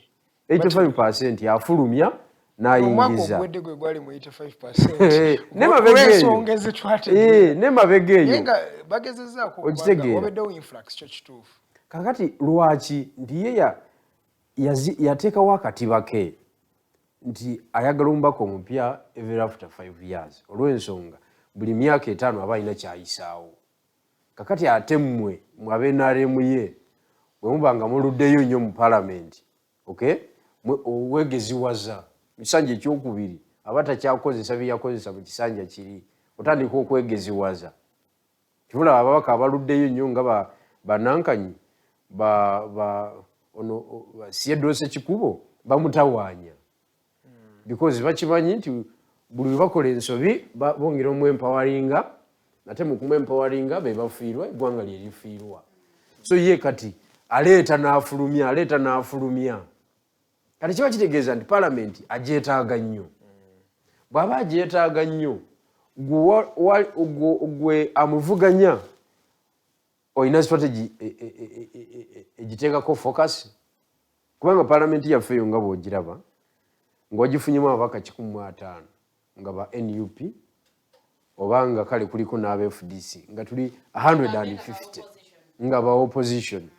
85% afulumya Omwaka n'ayingiza. oguwedde gwe gwali mu 85% Ne mabega eyo. olw'ensonga ezitwategeera. Ne mabega Naye eyo nga bagezezaako, kubanga Okitegeera. wabaddewo influx, kyo kituufu. Kakati lwaki nti ye yateekawo akatiba ke nti ayagala omubaka omupya every after 5 years, olw'ensonga buli myaka 5 aba alina kyayisaawo. Kakati ate mmwe mwe ab'e NRM ye bwe muba nga muluddeyo nnyo mu palamenti, okay, wegeziwaza mu kisanja ekyokubiri aba takyakozesa bye yakozesa mu kisanja kiri, otandika okwegeziwaza. Kibulaba ababaka abaluddeyo nnyo nga banankanyi ba ono Siyedose Kikubo bamutawaanya, because bakimanyi nti buli lwe bakola ensobi bongera omwempoweringa, ate mu kumwempoweringa be bafiirwa, eggwanga lye lifiirwa. So ye kati aleeta n'afulumya, aleeta n'afulumya. Kati kiba kitegeeza nti palamenti agyetaaga nnyo. Bw'aba agyetaaga nnyo, gwe amuvuganya olina strategy egiteekako focus, kubanga palamenti yaffe eyo nga bw'ogiraba ng'ogifunyemu ababaka 150 nga ba NUP, oba nga kale kuliko n'aba FDC, nga tuli 150 nga ba opposition,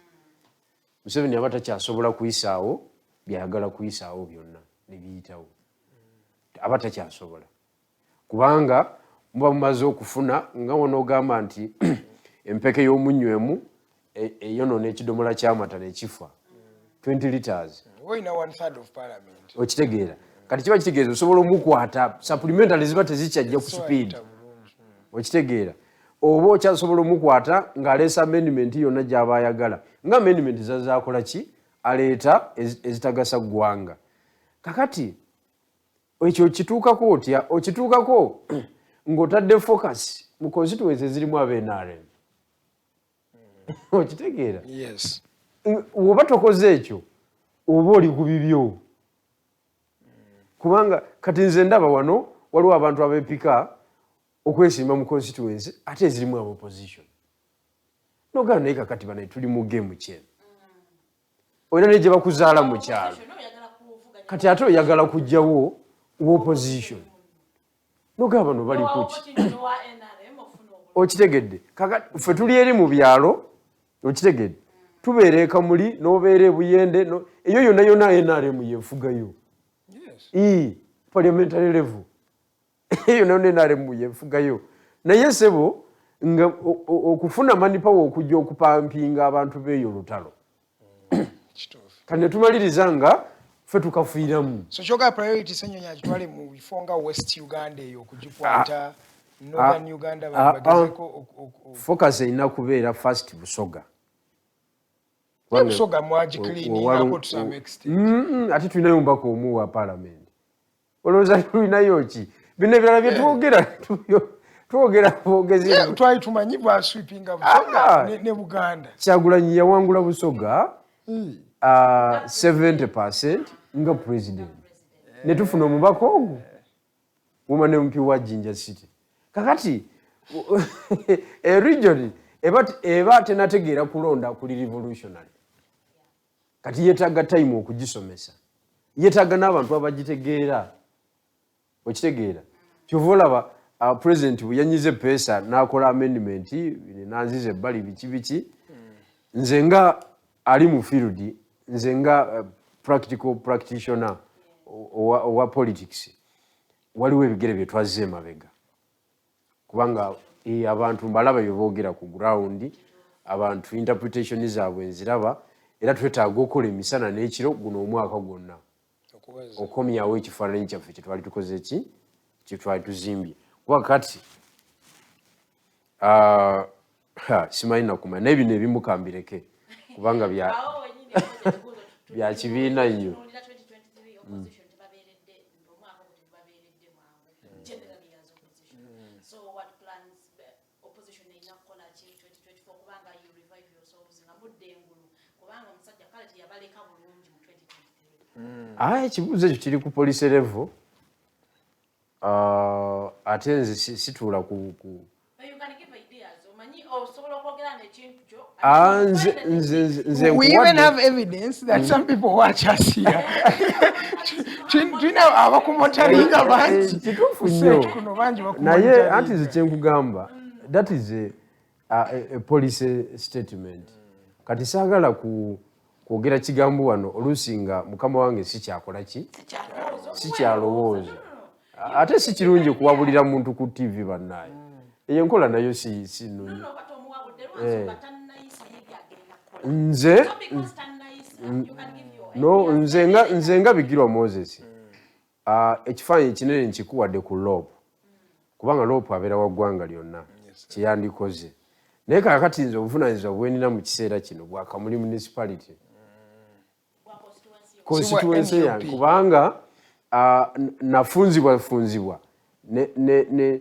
Museveni aba takyasobola kuyisaawo byayagala kuyisaawo byonna nebiyitawo. Aba takyasobola, kubanga muba mumaze okufuna nga wonoogamba nti empeke y'omunnyo emu eyonoona ekidomola ky'amata nekifa 20 liters. Olina one third of parliament. Okitegeera? Kati kiba kitegeeza osobola omukwata, supplementary ziba tezikyajja ku speed. Okitegeera? Oba okyasobola omukwata ng'aleesa amendment yonna gy'aba ayagala, nga amendment zazakola ki, aleeta ezitagasa ggwanga. Kakati ekyo okituukako otya? Okituukako ng'otadde focus mu constituency ezirimu aba NRM, okitegeera? Yes. Woba tokoze ekyo, oba oli ku bibyo, kubanga kati nze ndaba wano waliwo abantu abepika okwesimba mu constituency ate ezirimu aba opposition, nogamba, naye kakati banaye tuli mu game kyeno, olina ne gye bakuzaala mu kyalo, kati ate oyagala kugjawo opposition, nogamba bano bali kuki? Okitegedde? Kakati ffe tuli eri mu byalo, okitegedde, tubeera ekamuli n'obeera ebuyende, eyo yonna yonna NRM yefugayo. Parliamentary level eyo yonna yonna NRM yefugayo. Naye sebo, nga okufuna manpower okujja okupampinga abantu beeyo lutalo. Kati netumaliriza nga ffe tukafiiramu. So kyoga priority Ssenyonyi agitwale mu bifo nga West Uganda eyo okugikwata, Northern Uganda, bagezeko Focus erina kubeera first Busoga. Busoga mwagicleaningako to some extent. Ate tulinayo omubaka omu wa parliament, olowooza tulinayo ki? Bino ebirala byetwogera twogera bwogezi. Twali tumanyi bwasweepinga Busoga ne Buganda. Kyagulanyi yawangula Busoga 70% nga president, ne tufuna omubaka ogwo, woman MP wa Jinja City. Kakati region eba tenategeera kulonda kuli revolutionary, kati yeetaaga time okugisomesa, yeetaaga n'abantu abagitegeera, okitegeera? Kyova olaba president bwe yanyize peesa n'akola amendment, nanziza ebbali biki biki. Nze nga ali mu field, nze nga practical practitioner owa politics, waliwo ebigere bye twazze emabega, kubanga abantu mbalaba bye boogera ku ground, abantu interpretation zaabwe nziraba, era twetaaga okukola emisana n'ekiro guno omwaka gwonna okomyawo ekifaananyi kyaffe kyetwali tukoze ki, kyetwali tuzimbye. Kuba kati simanyi nakumanya, naye bino ebimu kambireke kubanga bya kibiina nnyo. Tunuulira 2023, opposition tebabeeredde, omwaka ogwo tebabeeredde mwangu generally as opposition. So what plans, opposition erina kukola ki 2024, kubanga you revive yourselves nga mudda engulu, kubanga omusajja kale teyabaleka bulungi mu 2023? Ekibuuzo ekyo kiri ku policy level. Ate nze situula ku But you can give ideas, omanyi osobola okwogera n'ekintu kyo. Nze We even nkuwadde- have evidence that some people watch us here. Tulina abakumonitoringa bangi. Kituufu nnyo. Set kuno bangi Naye bakumonitoringa. anti nze kyenkugamba, that is a policy statement. Kati saagala kwogera kigambo wano oluusi nga mukama wange sikyakola ki, sikyalowooza. Ate si kirungi kuwabulira muntu ku TV, bannaye, eyo enkola nayo si nnungi. No, kati omuwabudde lwansonga tannayisa ye byagenda kukola. Nze So because tannayisa, you can give your no ideas. nze nga Bigirwa Moses, ekifaananyi ekinene nkikuwadde ku LOP, kubanga LOP abeera wa ggwanga lyonna kyeyandikoze. Naye kakati nze obuvunanyizibwa bwenina mu kiseera kino bwakamuli municipality, constituency NUP. yange, kubanga nafunzibwa funzibwa ne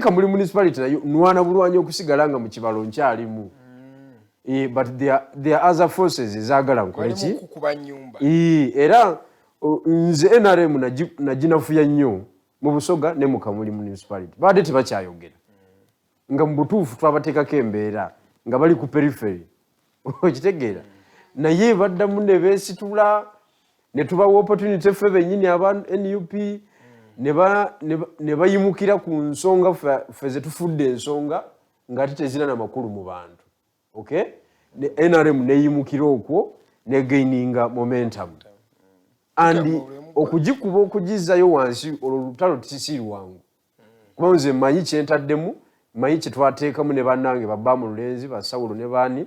Kamuli municipality nayo nwana bulwanyi okusigala nga mu kibalo nkyalimu. But there are other forces ezaagala nkole ki? Bali mu kukuba nnyumba. Era nze NRM naginafuya nnyo mu Busoga ne mu Kamuli municipality, babadde tebakyayogera, nga mu butuufu twabateekako embeera nga bali ku periphery, okitegeera? Naye baddamu ne beesitula ne tubawa opportunity ffe bennyini aba NUP, ne bayimukira ku nsonga ffe ze tufudde ensonga ng'ate tezirina na makulu mu bantu, okay? Ne NRM neyimukira okwo negaininga momentum, and okugikuba okugizzayo wansi olwo lutalo si lwangu, kuba nze mmanyi kyentaddemu, mmanyi kyetwateekamu ne bannange babba mu lulenzi, basawulo ne baani,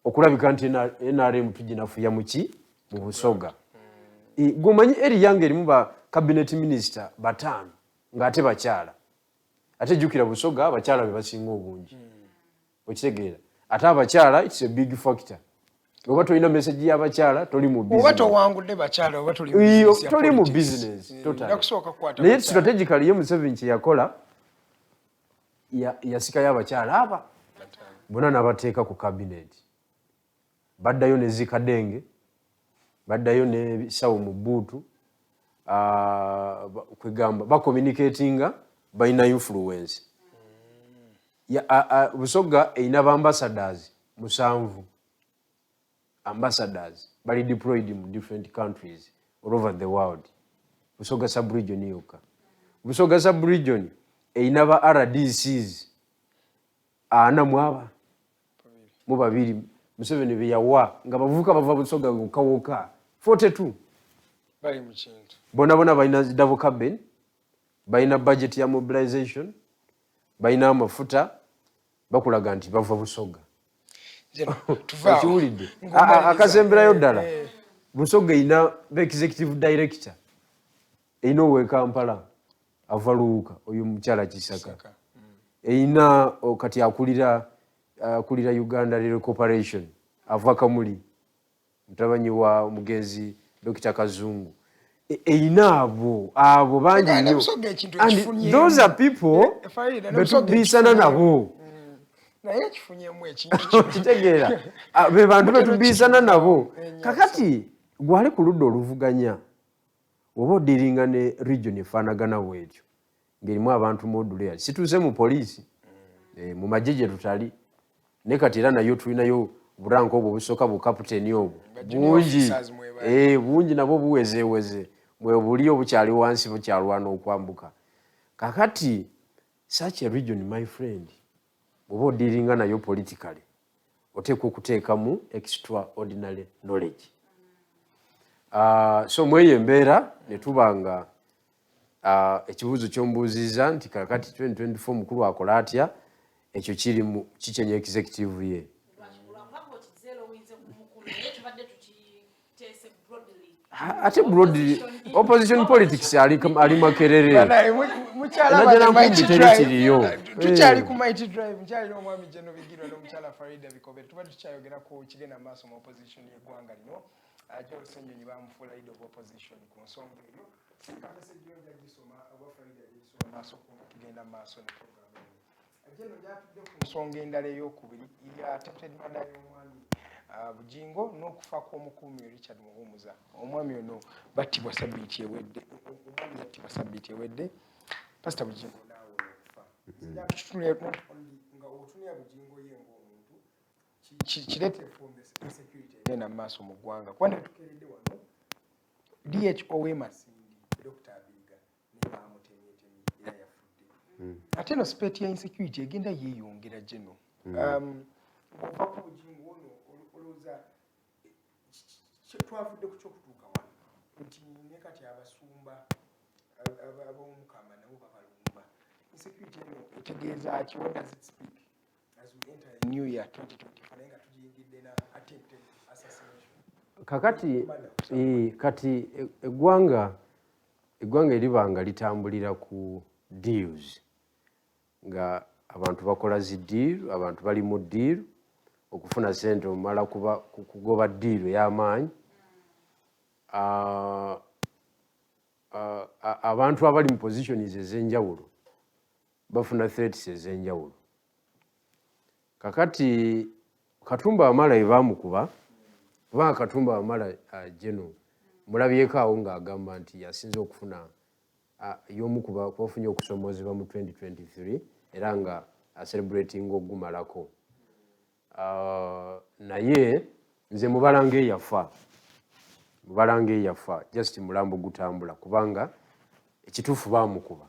okulabika nti NRM tuginafuya muki mu Busoga. Gweomanyi eri yange erimu ba cabinet minister bataano ng'ate bakyala, ate jjukira Busoga abakyala be basinga obungi, okitegeera? Ate abakyala, it's a big factor. Oba tolina message y'abakyala, toli mu Oba business. towangudde bakyala, oba toli mu Iyo, business ya toli mu politics. business totally. Nakusooka kukwata Naye bakyala. strategically ye Museveni kye yakola, yasikayo abakyala aba bonna n'abateeka ku cabinet. Baddayo ne zikadenge, baddayo n'ebisawo mu bbuutu. Kwegamba bacommunicatinga, balina influence. Busoga erina baambassadors musanvu. Ambassadors bali deployed mu different countries all over the world. Busoga subregion yokka, Busoga subregion erina ba RDCs ana mwaba mu babiri Museveni beyawa nga bavubuka bava Busoga wokka wokka, 42. Bali mu kintu. Bona bona balina double cabin, balina budget ya mobilization, balina amafuta, bakulaga nti bava Busoga. Tuvaawo. Okiwulidde? Ng'omaliriza. Akasemberayo ddala, Eh. Busoga erina executive director, erina owe Kampala ava Luuka, oyo mukyala Kisaka, erina kati akulira Uganda Rail Corporation ava Kamuli, mutabanyi wa omugenzi Dr Kazungu. Erina abo bangi Uganda nnyo. Busoga ekintu And ekifunyeemu. those are people Farida, ne Busoga betubiisana ekifunyeemu. nabo. Naye ekifunyemu ekintu kino. Kitegeera? Be bantu betubiisana nabo. Ennyo. Kakati gwali ku ludda oluvuganya, oba odealinga ne region efaanagana bwetyo ng'erimu abantu modulea, situuse mu poliisi, mu magye gye tutali, naye kati era nayo tulinayo buranka obwo obusooka, bukaputeni obwo Ba junior bungi. officers mwebali. Bungi nabwo buwezeeweze, mwebuli obukyali wansi, bukyalwana okwambuka. Kakati such a region, my friend, bw'oba odealinga nayo politically, oteekwa okuteekamu extraordinary knowledge. So mweyo embeera ne tuba nga ekibuuzo kyombuuzizza nti kakati 2024 mukulu akola atya, ekyo kiri mu kikyenya executive ye. Lwakuba okizeerowinze ku mukulu, naye tubadde tukiteese broadly. Ate broadly, opposition politics ali Makerere. Banaye, mukyala Enajja bane Nkumbi Mighty teri Drive. kiriyo. Tukyali Eh. ku Mighty Drive, nkyalina omwami Geno Bigirwa n'omukyala Farida Bikobere. Tubadde tukyayogera ku kigenda maaso mu opposition y'eggwanga lino. Joel Ssenyonyi bamufuula leader of opposition. Ku nsonga eyo, singa message yo nja gisoma oba Farida yagisoma maaso ku nga tugenda mu maaso ne program eno. Geno gyatudde ku nsonga endala eyokubiri ya attempted murder y'omwami Bugingo n'okufa kw'omukuumi Richard Muhumuza. Omwami ono battibwa sabbiiti ewedde, omwami yattibwa sabbiiti ewedde, Pasita Bugingo naawe okufa. Tutunule not only nga otunula Bugingo ye ng'omuntu, kireete from the insecurity egenda mu maaso mu ggwanga, kuba netukeeredde wano DHO w'e Masindi, Dr Abiga, naye bamutemyetemye era yafudde. Ate eno spate ya insecurity egenda yeeyongera geno. Ova ku Bugingo ono, olowooza twavudde ku kyokutuuka wano nti ne kati abasumba ab'Omukama nabo babalumba? Insecurity eno etegeeza ki? What does it speak as we enter a new year 2024, naye nga tugiyingidde na attempted assassination? Kakati kati eggwanga eriba nga litambulira ku deals, nga abantu bakola zi deal, abantu bali mu deal okufuna sente, omala kuba kugoba deal ey'amaanyi. Abantu abali mu positions ez'enjawulo bafuna threats ez'enjawulo. Kakati Katumba Wamala ebamukuba, kubanga Katumba Wamala geno mulabyeko awo ng'agamba nti yasinze okufuna y'omu kubafunye okusomoozebwa mu 2023, era nga acelebrating ogumalako. Naye nze mubala ng'eyafa, mubala ng'eyafa, just mulambo gutambula, kubanga ekituufu baamukuba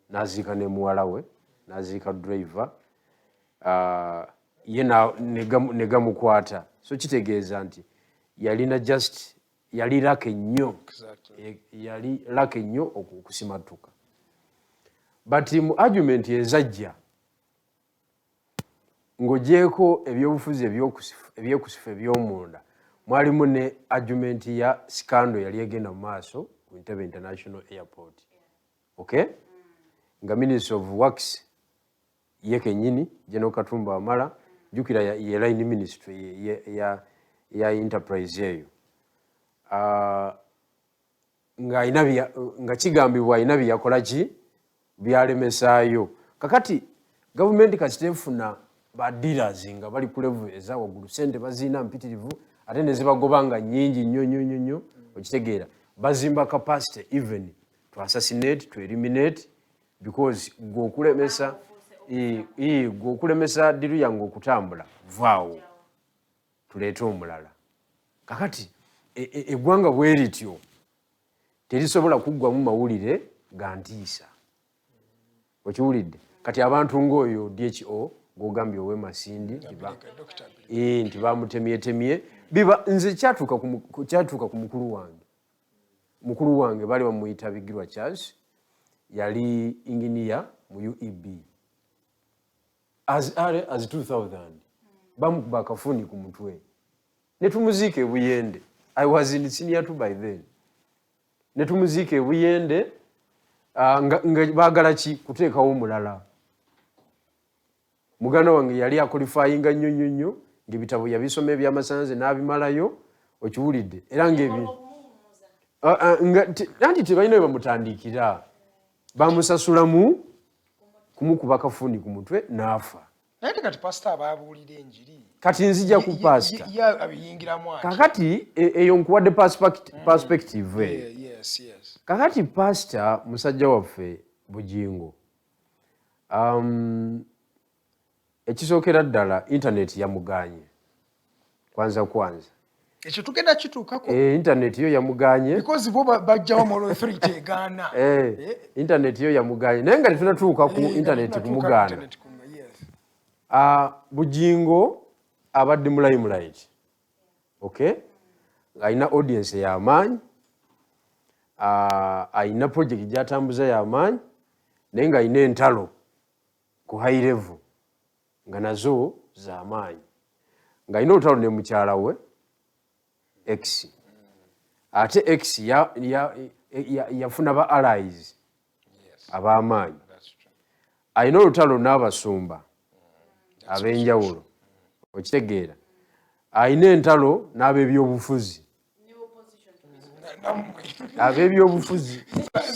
n'aziika ne muwala we, n'aziika driver, ye ne gamukwata. So kitegeeza nti yalina just yali lucky nnyo. Yali lucky nnyo okusimattuka. But mu argument ezajja, ng'ogyeko ebyobufuzi ebyekusifu ebyomunda, mwalimu ne argument ya scandal yali egenda mu maaso ku Entebbe International Airport, okay, nga Minister of Works ye kennyini General Katumba Wamala, jjukira ye line ministry. ya enterprise eyo, ng'alina nga kigambibwa alina byeyakola ki byalemesaayo. Kakati gavumenti kasita efuna ba dealers nga bali ku level eza waggulu, sente baziina mpitirivu ate ne zibagoba nga nnyingi nnyo nnyo nnyo nnyo, okitegeera, bazimba capacity even to assassinate, to eliminate, because gwe okulemesa deal yange okutambula, vaawo tuleete omulala. Kakati eggwanga bwe lityo terisobola kuggwamu mawulire ga ntiisa, okiwulidde? Kati abantu ng'oyo DHO gwogambye owe Masindi nti bamutemyetemye, biba nze kyatuuka ku mukulu wange. Mukulu wange baali bamuyita Bigirwa Charles, yali inginiya mu UEB. As early as 2000 bamukuba akafuni ku mutwe netumuziika ebuyende. I was in senior two by then. Netumuziika ebuyende, nga baagala ki? Kuteekawo omulala. Muganda wange yali aqualifyinga nnyo nnyo nnyo, ngaebitabo yabisoma ebyamasanze n'abimalayo, okiwulidde? Era ngaebi anti tebalina bwe bamutandikira, bamusasulamu kumukuba kafuni ku mutwe n'afa. Naye te kati pasita ababuulira enjiri? Kati nzija ku pasita. Ye abiyingiramu ati? Kakati eyo nkuwadde perspective eyo. Kakati pasita musajja waffe Bugingo, ekisookera ddala internet yamuganye kwanza kwanza. Ekyo tugenda kituukako. Internet yo yamuganye. Because bo bajjawo moral authority egaana. Internet yo yamuganye, naye nga tetunatuuka ku internet Tetunatuuka ku kumugaana. Internet yes. Bugingo abadde mu limelight, okay, alina audience ey'amaanyi, alina project gyatambuza y'amaanyi, naye ng'alina entalo ku high level nga nazo z'amaanyi, ng'alina olutalo ne mukyala we ex. Ate ex yafuna ba allies ab'amaanyi. Alina olutalo n'abasumba ab'enjawulo, okitegeera? Alina entalo n'ab'ebyobufuzi, ab'ebyobufuzi.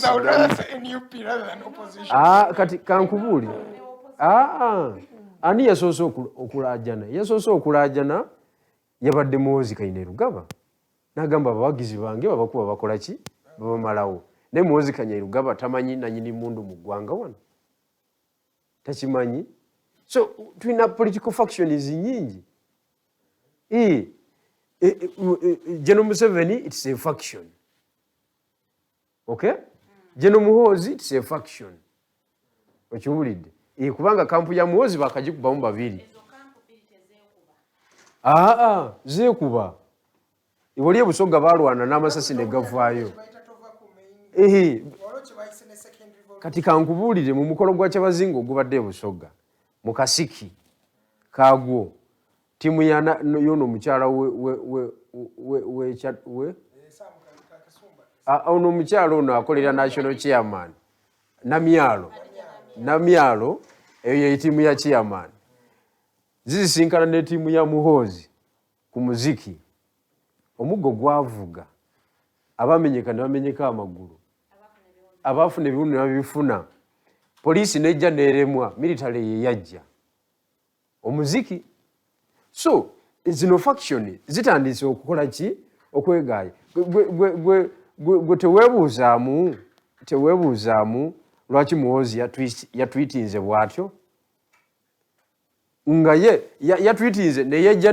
I would rather say NUP rather than opposition. Ah, kati kankubuulire. Ani yasoose okulaajana? Yasoose okulaajana yabadde Muhoozi Kainerugaba, n'agamba abawagizi bange babakuba, bakola ki, babamalawo. Naye Muhoozi Kainerugaba tamanyi nanyini mundu mu ggwanga wano, takimanyi. So tulina political factions nyingi. General Museveni, it's a faction, okay? General Muhoozi, it's a faction, okiwulidde? Kubanga camp ya Muhoozi bakagikubamu babiri. Aa, zeekuba. Wali ebusoga balwana n'amasasi ne gavaayo. Kati kankubuulire, mu mukolo gwa Kyabazinga ogubadde ebusoga mu kasiki kagwo, ttiimu yono omukyala we ono omukyala ono akolera national chairman Namyalo, Namyalo, eyo ye ttiimu ya chairman, zisisinkana ne ttiimu ya Muhoozi ku muziki. Omuggo gwavuga, abamenyeka ne bamenyeka amagulu, abafuna ebiwundu ne babifuna, poliisi nejja neremwa, military ye yajja omuziki. So zino faction zitandise okukola ki? Okwegaaya. Gwe teweebuuzaamu lwaki Muhoozi yatwitinze bw'atyo, nga ye yatwitinze neyejja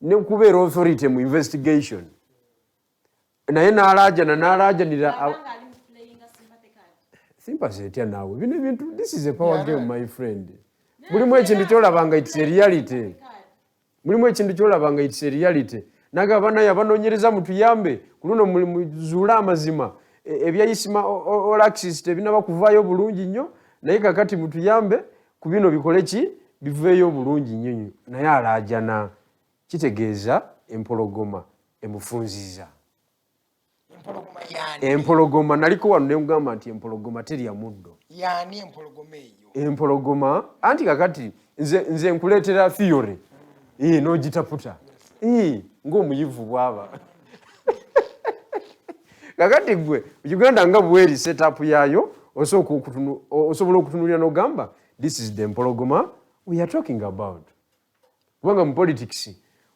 ne kubeera authority mu investigation, naye n'alaajana n'alaajanira. Sympathy etya naawe? Bino ebintu, this is a power game, my friend. Mulimu ekintu kyolaba nga it's a reality, mulimu ekintu kyolaba nga it's a reality. Nagaba naye abanoonyereza mutuyambe ku luno, muzuule amazima. Ebya Isma Olaxess tebinaba kuvaayo bulungi nnyo, naye kakati mutuyambe ku bino bikole ki, biveeyo bulungi nnyo nnyo. Naye alaajana, kitegeeza empologoma emufunziza. Empologoma yani? Empologoma, naliko wano nemugamba nti empologoma terya muddo. Yani empologoma eyo? Empologoma, anti kakati nze nkuleetera theory, n'ogitaputa. Ng'omuyivu bw'aba. Kakati gwe Uganda nga bweri setup yaayo, osobola okutunulira n'ogamba, "This is the mpologoma we are talking about." Kubanga mu politics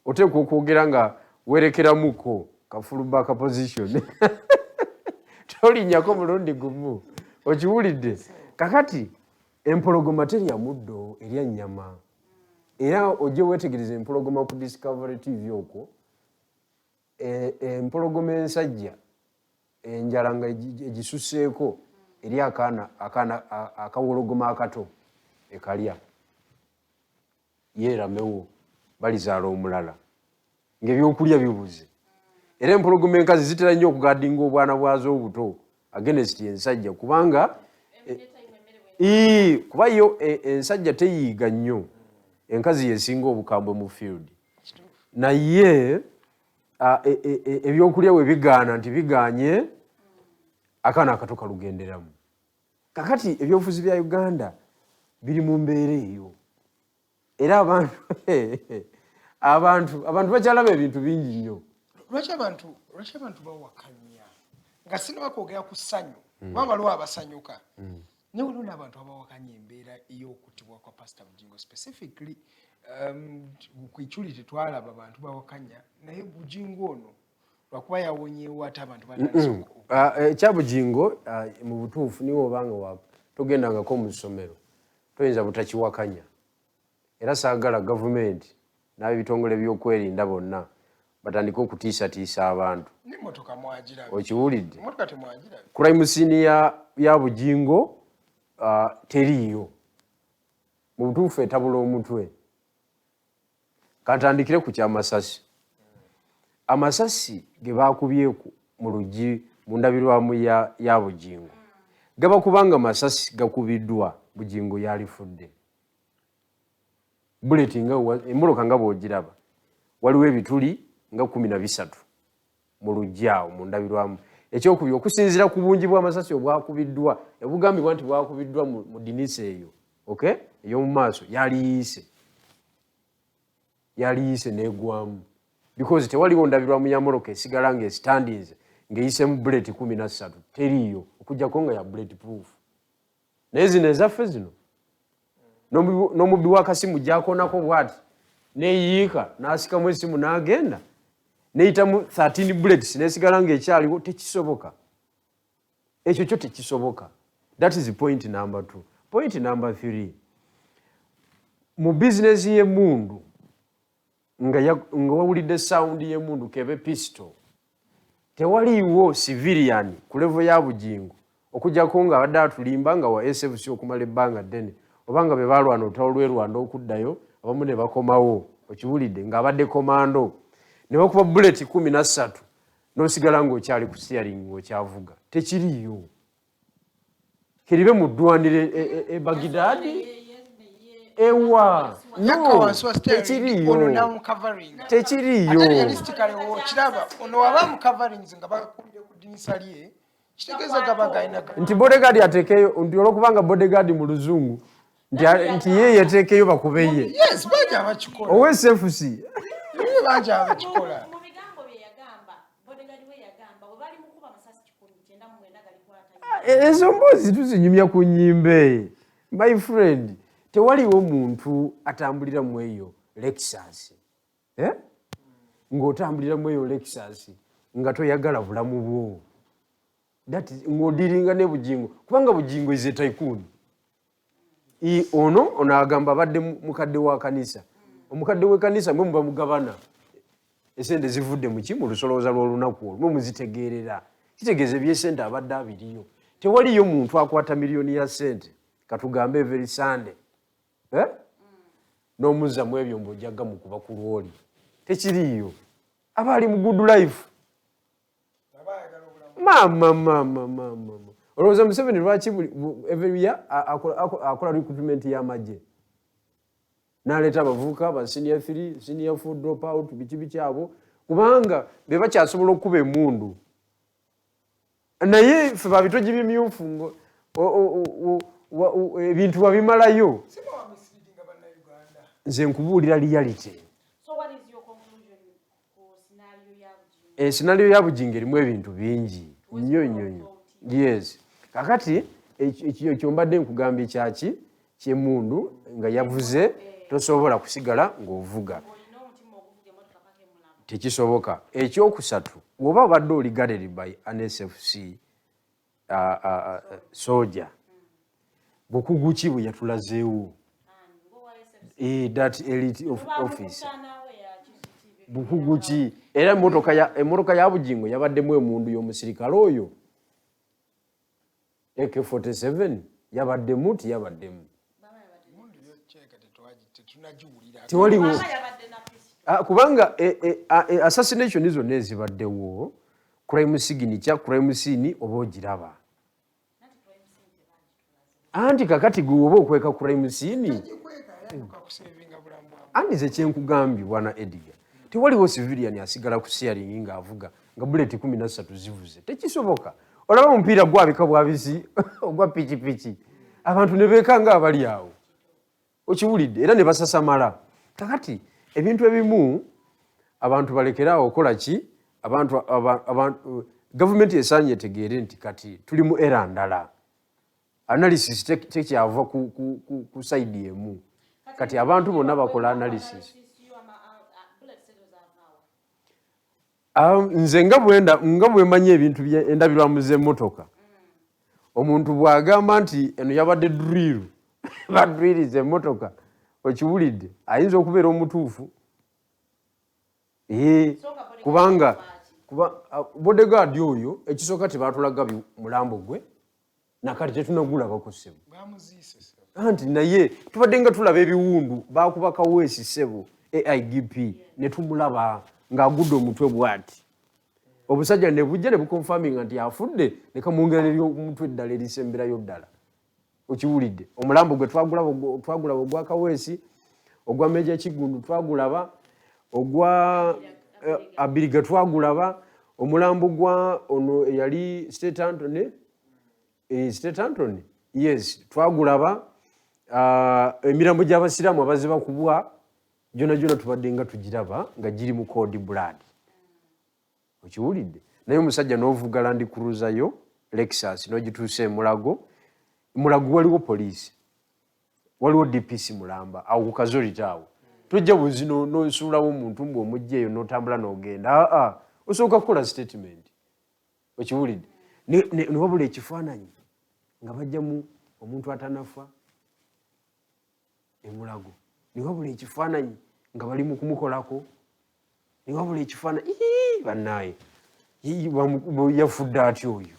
oteekwa okwogera nga werekeramuko ka fullback position, tolinnyako mulundi gumu. Okiwulidde? Kakati empologoma terya muddo, erya nnyama. Era ojje weetegereza empologoma ku Discovery TV okwo, empologoma ensajja, enjala nga egisuseeko, eri akaana akawologoma akato ekalya, yeeramewo, balizaala omulala ng'ebyokulya bibuze. Era empologoma enkazi zitera nnyo okuguardinga obwana bwazo obuto against ensajja, kubanga kuba yo ensajja teyiiga nnyo, enkazi yesinga obukambwe mu field. Naye ebyokulya bwe bigaana nti biganye, akaana akato kalugenderamu. Kakati ebyobufuzi bya Uganda biri mu mbeera eyo, era abantu bakyalaba ebintu bingi nnyo. Lwaki abantu bawakanya nga sinaba kwogera ku ssanyu? Kubanga waliwo abasanyuka, naye waliwo n'abantu abawakanya embeera ey'okuttibwa kwa Pastor Bugingo specifically. Ku Ikyuli tetwalaba bantu bawakanya, naye Bugingo ono lwakuba yawonyeewo, ate abantu batandise Ekya Bugingo, mu butuufu, niwe obanga togendangako mu ssomero, toyinza butakiwakanya. Era saagala gavumenti n'ab'ebitongole by'okwerinda bonna batandike okutiisatiisa abantu. N'emmotoka mwagirabye? Okiwulidde? Emmotoka temwagirabye? Crime scene ya Bugingo teriiyo. Mu butuufu etabula omutwe. Katandikire ku kyamasasi. Amasasi ge bakubye mu luggi mu ndabirwamu ya Bugingo gaba kubanga masasi gakubiddwa, Bugingo yalifudde. Bullet nga emmotoka nga bw'ogiraba, waliwo ebituli nga 13 mu luggi awo mu ndabirwamu. Ekyokubiri, okusinziira ku bungi bw'amasasi obwakubiddwa, obugambibwa nti bwakubiddwa mu dinisa eyo, okay, ey'omu maaso, yaliyiise negwamu, because tewaliwo ndabirwamu ya mmotoka esigala ng'estandinze ng'eyisemu bullet 13, teriiyo, okugjako nga ya bullet proof. Naye zino ezaffe zino, n'omubbi w'akasimu gyakonako bwati neyiika n'asikamu esimu n'agenda neyitamu 13 bullets nesigala ng'ekyaliwo, tekisoboka. Ekyo kyo tekisoboka. That is point number two. Point number three, mu bizinesi y'emundu, nga wawulidde sound y'emundu kebe pistol, tewaliiwo civilian ku level ya Bugingo, okugjako nga abadde atulimba nga wa SFC okumala ebbanga ddene, oba nga be balwana olutalo lw'e Rwanda okuddayo abamu ne bakomawo. Okiwulidde? Ng'abadde komando, ne bakuba bullet 13 n'osigala ng'okyali ku steering ng'okyavuga, tekiriiyo. Keribe mu ddwaniro e Bagidadi ewa. Yakka No, wansi wa steering, tekiriiyo. Ono n'amucoveringa. Tekiriiyo. Ate realistically wokiraba, ono waba amucoverinze nga bakubire ku ddinisa lye, kitegeeza gaba galina Nti bodyguard ateekeyo, nti olwokubanga bodyguard mu luzungu nti ye yeteekeyo bakube ye. Yes, bangi abakikola. Owe SFC. Ye, bangi abakikola. Mu bigambo bye yagamba, bodyguard we yagamba bwe bali mukuba amasasi 199 galikwata. Ezo mboozi tuzinyumya ku nnyimbe, my friend. Tewaliwo muntu atambulira mu eyo Lexus, eh? Ng'otambulira mu eyo Lexus nga toyagala bulamu bwo. Ng'odealinga ne Bugingo, kubanga Bugingo is a tycoon. Ono agamba abadde mukadde wa kanisa. Omukadde w'ekkanisa, mwe muba mugabana esente zivudde muki mu lusolooza lw'olunaku olwo, mwe muzitegeerera. Kitegeeza ebyesente abadde abiriyo. Tewaliyo muntu akwata miliyoni ya sente, katugambe every Sunday, eh? N'omuzza mu ebyo mbw'ojagga mukuba ku lwoli, tekiriiyo. Aba ali mu good life. Mama, mama, mama, olowooza Museveni lwaki every year akola recruitment y'amagye n'aleeta abavubuka ba senior 3, senior 4 drop out, biki biki abo? Kubanga be bakyasobola okukuba emundu. Naye ffe babitogi bimyufu, ebintu wabimalayo. Nze nkubuulira reality. So what is your conclusion? Scenario ya Bugingo erimu ebintu bingi nnyo nnyo nnyo. Yes, kakati ekyo mbadde nkugambye kyaki kyemundu nga yavuze, tosobola kusigala ng'ovuga, tekisoboka. Ekyokusatu, bw'oba obadde oli guarded by an SFC soldier, bukugu ki bwe yatulazeewo? That elite of office, bukugu ki? Era emmotoka ya Bugingo yabaddemu emundu y'omusirikale oyo AK47, yabaddemu tiyabaddemu? Tewaliwo. Kubanga assassination zonna ezibaddewo, crime signature, crime scene oba ogiraba. Anti kakati gwe oba okweka crime scene, anti ze kyenkugambye, bwana Edgar, tewaliwo civilian asigala ku steering ng'avuga nga bullet 13 zivuze, tekisoboka. Olaba omupiira gwabika bwabisi ogwa pikipiki, abantu ne beekanga abali awo, okiwulidde? Era ne basasamala. Kakati ebintu ebimu abantu balekeraawo okola ki, abantu gavumenti esaanye etegeere nti kati tuli mu era ndala, analysis tekyava ku side emu. Kati abantu bonna bakola analysis. Nze nga bwenda nga bwemanyi ebintu endabirwamu z'emmotoka, omuntu bw'agamba nti eno yabadde drill, badriliza emmotoka, okiwulidde, ayinza okubeera omutuufu. Kubanga bodyguard oyo ekisooka tebatulaga mulambo gwe, nakati tetunagulabako, ssebo. Anti naye tubadde nga tulaba ebiwundu, bakuba Kaweesi, ssebo, AIGP, ne tumulaba ng'agudde omutwe bw'ati, obusajja ne bujja ne buconfirminga nti afudde, ne kamwongera neryomutwe eddala erisemberayo ddala, okiwulidde? Omulambo gwe twagulaba ogwa Kaweesi, ogwa Meja Kigundu twagulaba, ogwa Abiriga twagulaba, omulambo gwa ono eyali State Antony, State Antony, yes, twagulaba. Emirambo gy'abasiraamu abazze bakubwa gyona gyona tubadde nga tugiraba nga giri mu cold blood, okiwulidde? Naye omusajja n'ovuga Land Cruiser yo Lexus n'ogituusa emulago. Mulago waliwo poliisi, waliwo DPC mulamba awo ku kazolita awo, tojja buzi nosuulawo omuntu mbu omujja eyo n'otambula n'ogenda. Aa, osooka kukola statement, okiwulidde? Newabula ekifaananyi nga bajjamu omuntu atanafa emulago, newabula ekifaananyi nga bali mu kumukolako, newabula ekifaananyi bannaaye yafudde atya oyo?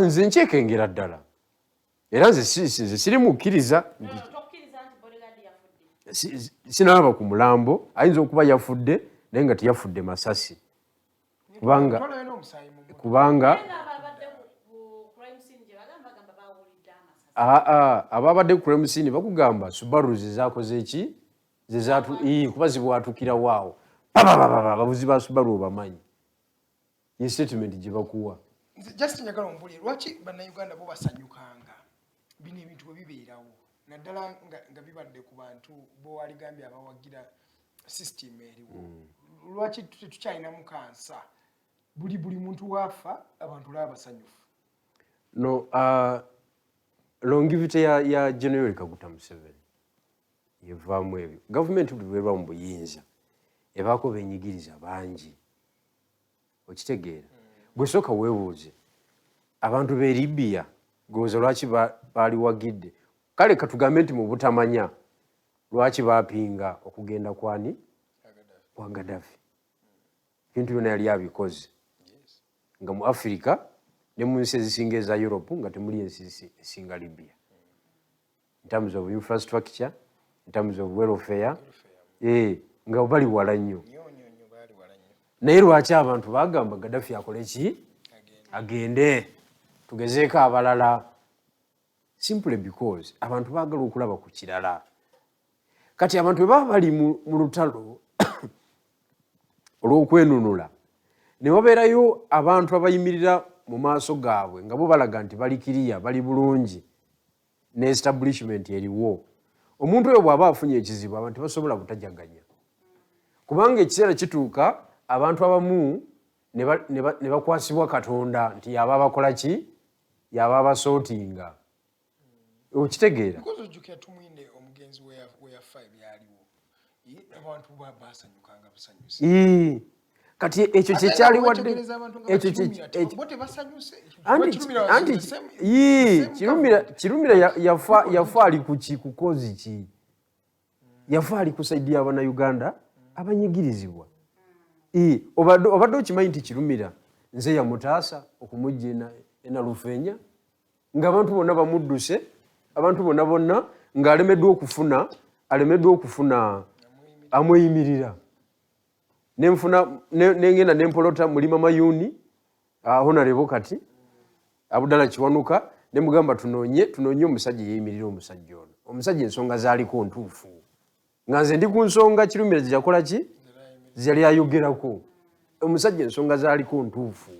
Nze nkyekengera ddala, era nze siri mukkiriza, sinalaba ku mulambo. Ayinza okuba yafudde naye nga teyafudde masasi, kubanga ababadde ku crime scene bakugamba Subaru zezakoze eki, kuba zibwatukirawo awo babababa. Abavuzi ba Subaru obamanyi, ye statement gye bakuwa. Just njagala ombulire lwaki Bannayuganda bo basanyukanga bino ebintu bwe bibeerawo, naddala nga bibadde ku bantu bowaligambye abawagira system eriwo. Lwaki tetukyalinamu kansa? Buli muntu waafa abantu olaba basanyufu. No, longevity ya General Kaguta Museveni yevaamu ebyo. Gavumenti buli lweba mu buyinza ebaako benyigiriza bangi, okitegeera? Gwe sooka weebuuze, abantu b'e Libya gowooza lwaki baaliwagidde? Kale katugambe nti mu butamanya, lwaki bapinga okugenda kwani, kwa Gaddafi? Ebintu byonna yali abikoze nga mu Africa ne mu nsi ezisinga eza Europe nga temuli ensi esinga Libya in terms of infrastructure, in terms of welfare, nga bali wala nnyo. Naye lwaki abantu bagamba Gaddafi akole ki, agende tugezeeko abalala? Simply because abantu baagala okulaba ku kirala. Kati abantu bwe baba bali mu lutalo olw'okwenunula, ne wabeerayo abantu abayimirira mu maaso gaabwe nga bo balaga nti bali kiriya, bali bulungi ne establishment eriwo, omuntu oyo bw'aba afunye ekizibu abantu tebasobola butajaganya. Kubanga ekiseera kituuka abantu abamu ne bakwasibwa Katonda nti yaba abakola ki, yaba abasootinga. Okitegeera? Because ojjukira Tumwine omugenzi we yafa, ebyaliwo, abantu basanyukanga busanyusi. Kati ekyo kyekyaliwadde ekyo bo tebasanyuse. Anti Kirumira yafa ali kuki, kukozi ki? Yafa ali ku side y'Abannayuganda abanyigirizibwa. Obadde okimanyi nti Kirumira nze yamutaasa okumujja eNalufeenya, ng'abantu bonna bamudduse, abantu bonna bonna ng'alemeddwa okufuna, alemeddwa okufuna amweyimirira? Nenfuna nengenda nempolota Mulima Mayuni, honorable kati Abudala Kiwanuka, nemugamba tunoonye omusajja yeyimirira omusajja ono. Omusajja ensonga zaaliko ntuufu, nga nze ndi ku nsonga Kirumira gyeyakola ki, zeyali ayogerako. Omusajja ensonga zaaliko ntuufu,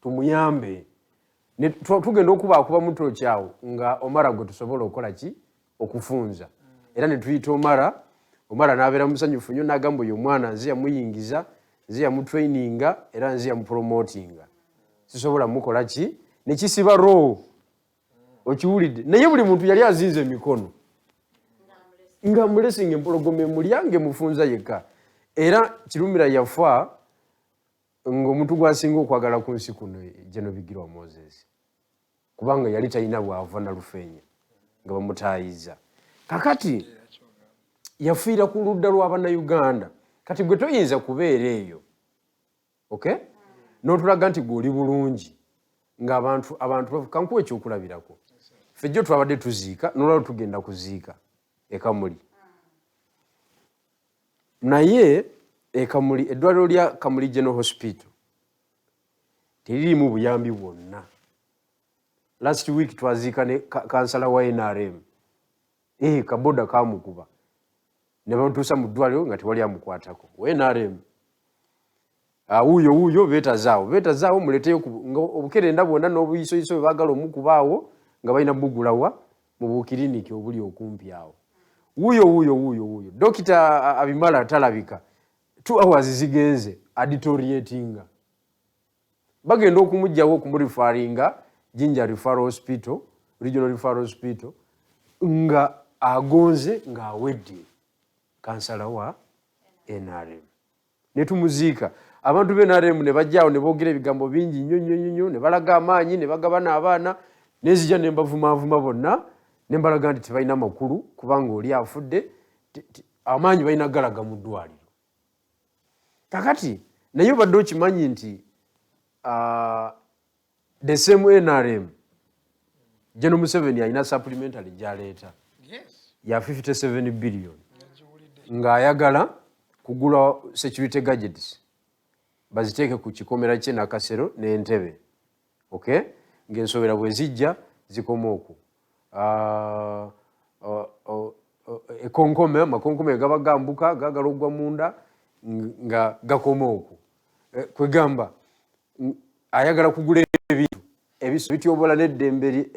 tumuyambe. Tugenda okubaakuba mutoki awo nga Omara gwe tusobola okukola ki, okufunza. Era ne tuyita Omara. Omara n'abeera musanyufu nnyo, n'agamba, "Oyo omwana nze yamuyingiza, nze yamutraininga, era nze yamupromotinga, sisobola mukola ki." Nekisiba roho, okiwulidde? Naye buli muntu yali azinze emikono nga mulesinga empologoma emulya ngaemufunza yekka. Era Kirumira yafa ng'omuntu gwasinga okwagala ku nsi kuno General Bigirwa Moses, kubanga yali talina bwava Nalufeenya nga bamutayiza. Kakati yafiira ku ludda lw'Abannayuganda. Kati gwe toyinza kubeera eyo, okay, n'otulaga nti gwe oli bulungi ng'abantu abantu. Kankuwa ekyokulabirako. Ffejjo twabadde tuziika, nolwalo tugenda kuziika eKamuli, naye eKamuli eddwaliro lya Kamuli General Hospital teririimu buyambi bwonna. Last week twaziika ne kansala wa NRM, kaboda kamukuba ne bamutuusa mu ddwaliro nga tewali amukwatako, wa NRM. Wuuyo wuuyo beetazaawo, beetazaawo, muleteyo nga obukerenda bwonna n'obuyisoyiso bwe baagala omukubaawo nga balina bugulawa mu bukiriniki obuli okumpi awo. Wuuyo wuuyo wuuyo wuuyo dokita abimala talabika, 2 hours zigenze, adeterioratinga, bagenda okumugjawo okumureferringa Jinja Referral Hospital, Regional Referral Hospital, nga agonze ng'awedde, kansala wa NRM. Netumuziika. Abantu be NRM ne bajjaawo ne boogera ebigambo bingi nnyo nnyo nnyo, ne balaga amaanyi, ne bagabana abaana. Nenzija ne mbavumaavuma bonna, ne mbalaga nti tebalina makulu, kubanga oli afudde, amaanyi balina galaga mu ddwaliro. Kakati naye obadde okimanyi nti the same NRM, General Museveni alina supplementary gyaleeta ya 57 billion ng'ayagala kugula security gadgets baziteeke ku kikomera kye Nakasero n'Entebe, okay, ng'ensowera bwe zijja zikoma okwo. Ekonkome, amakonkome gaba gambuka gagala ogwa munda nga gakoma okwo. Kwegamba ayagala kugula ebintu ebityobola n'eddembe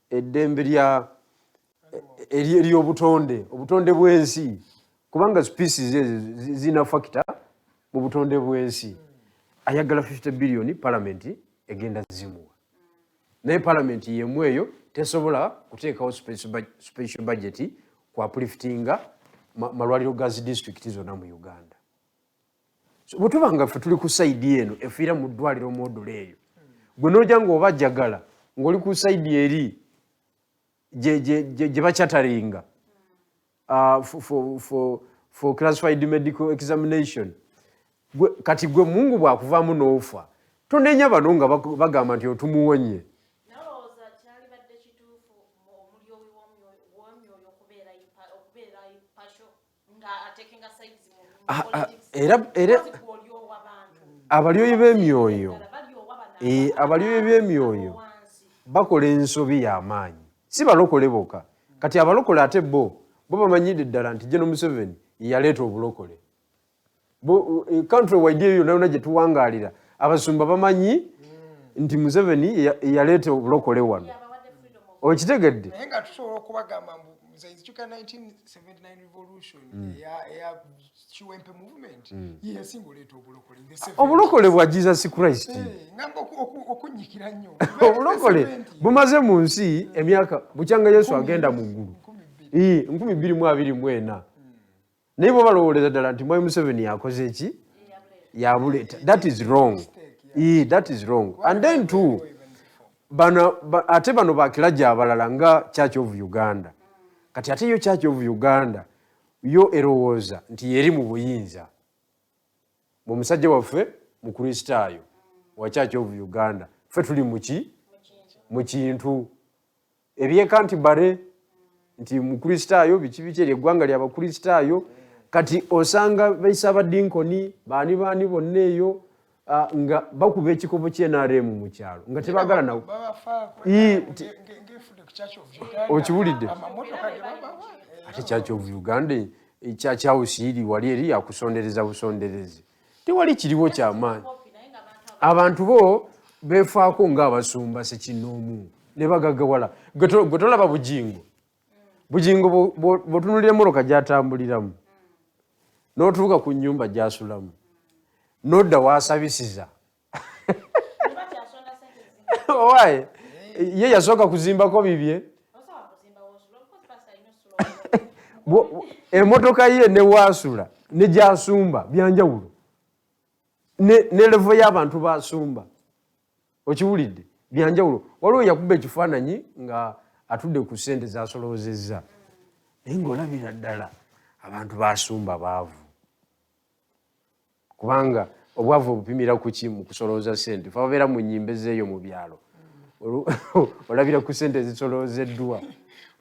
eddembe lya ery'obutonde, obutonde bw'ensi, kubanga species ezo zirina factor mu butonde bw'ensi. Ayagala 50 billion, parliament egenda zimuwa, naye parliament yemu eyo tesobola kuteekawo special budget ku upliftinga malwaliro ga zi district zonna mu Uganda. So, bwe tuba nga ffe tuli ku side eno efiira mu ddwaliro module eyo, gwe nojja ng'oba jagala ng'oli ku side eri gye bakyataringa for classified medical examination. Kati gwe Mungu bwakuvaamu n'ofa, tonenya bano nga bagamba nti otumuwonye. Nalowooza kyalibadde kituufu omulyowi w'omyoyo okubeera impartial nga atekenga sides mu politics. Era Because gwe olyowa bantu. Abalyoyi b'emyoyo Ddala balyowa bano abalyoyi b'emyoyo abo wansi. Bakola ensobi y'amaanyi, si balokole bokka. Kati abalokole ate bo bamanyidde ddala nti General Museveni yaleeta obulokole. Country wide eyo yonna yonna gye tuwangaalira, abasumba bamanyi nti Museveni yaleeta obulokole wano. Yabawadde freedom of Okitegedde? Naye nga tusobola okubagamba mbu Nze nzijuka 1979 revolution eya Chiwempe movement ye yasinga oleeta obulokole in the 70s. Obulokole bwa Jesus Christ. Eh, ngamba okunyikira nnyo. Obulokole bumaze mu nsi emyaka bukyanga Yesu agenda mu ggulu. 2000. 2024. Naye bo balowooleza ddala nti Mwami Museveni yakoze ki? Yabuleeta. That is wrong. That is wrong. And then too, bano, ate bano bakirajja abalala nga Church of Uganda. Kati ate yo Church of Uganda yo erowooza nti yeri mu buyinza. Mu musajja waffe Mukristaayo wa Church of Uganda, ffe tuli muki? Mu kintu. Ebyeka nti bare nti Mukristaayo biki biki eryo eggwanga ly'Abakristaayo. Kati osanga baisa abadinkoni baani baani bonna eyo nga bakuba ekikopo ky'NRM mu kyalo nga tebaagala na Babafaako. Ng'efudde ku Church of Uganda. Okiwulidde? Amamotoka ge babawa. Ate Church of Uganda Church House iri wali eri yakusondereza busonderezi. Tewali kiriwo kyamaanyi. Abantu bo beefaako ng'abasumba ssekinnoomu ne bagaggawala. Gwe tolaba Bugingo. Bugingo bw'otunuulira emmotoka gy'atambuliramu, n'otuuka ku nnyumba gy'asulamu, n'odda w'asabisiza. Owaaye, ye yasooka kuzimbako bibye. Emmotoka ye ne waasula ne gy'asumba byanjawulo. Ne levo y'abantu b'asumba. Okiwulidde? Byanjawulo. Waliwo yakuba ekifaananyi nga atudde ku ssente z'asoloozezza. Naye ng'olabira ddala abantu b'asumba baavu. Kubanga obwavu obupimira ku ki mu kusolooza ssente? Fe ababeera mu nnyimbe z'eyo mu byalo. Olabira ku ssente ezisoloozeddwa.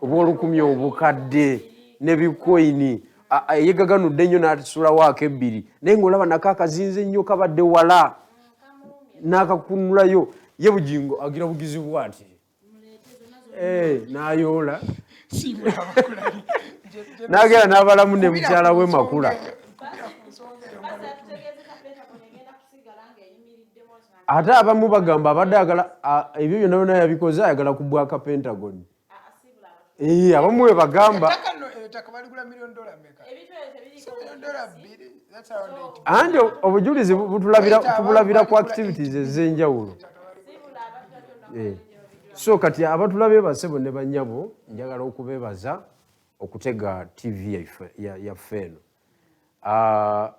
Obw'olukumi obukadde ne bikoyini. Eyegaganudde ennyo n'asulawo ak'ebbiri. Naye ng'olaba nako akazinze nnyo kabadde wala. N'akakunulayo. Ye Bugingo agira bugizi bw'ati. N'ayoola. N'agenda n'abalamu ne mukyala we Makula. Ate abamu bagamba abadde ayagala, ebyo byonna byonna yabikoze ayagala kubwaka Pentagon. Abamu bwe bagamba. Ettaka baligula million dollar meka? Million dollar bbiri, that's around eight. Anti obujulizi tubulabira ku activities ez'enjawulo. So kati abatulabye bassebo ne bannyabo, njagala okubeebaza okutega TV yaffe eno.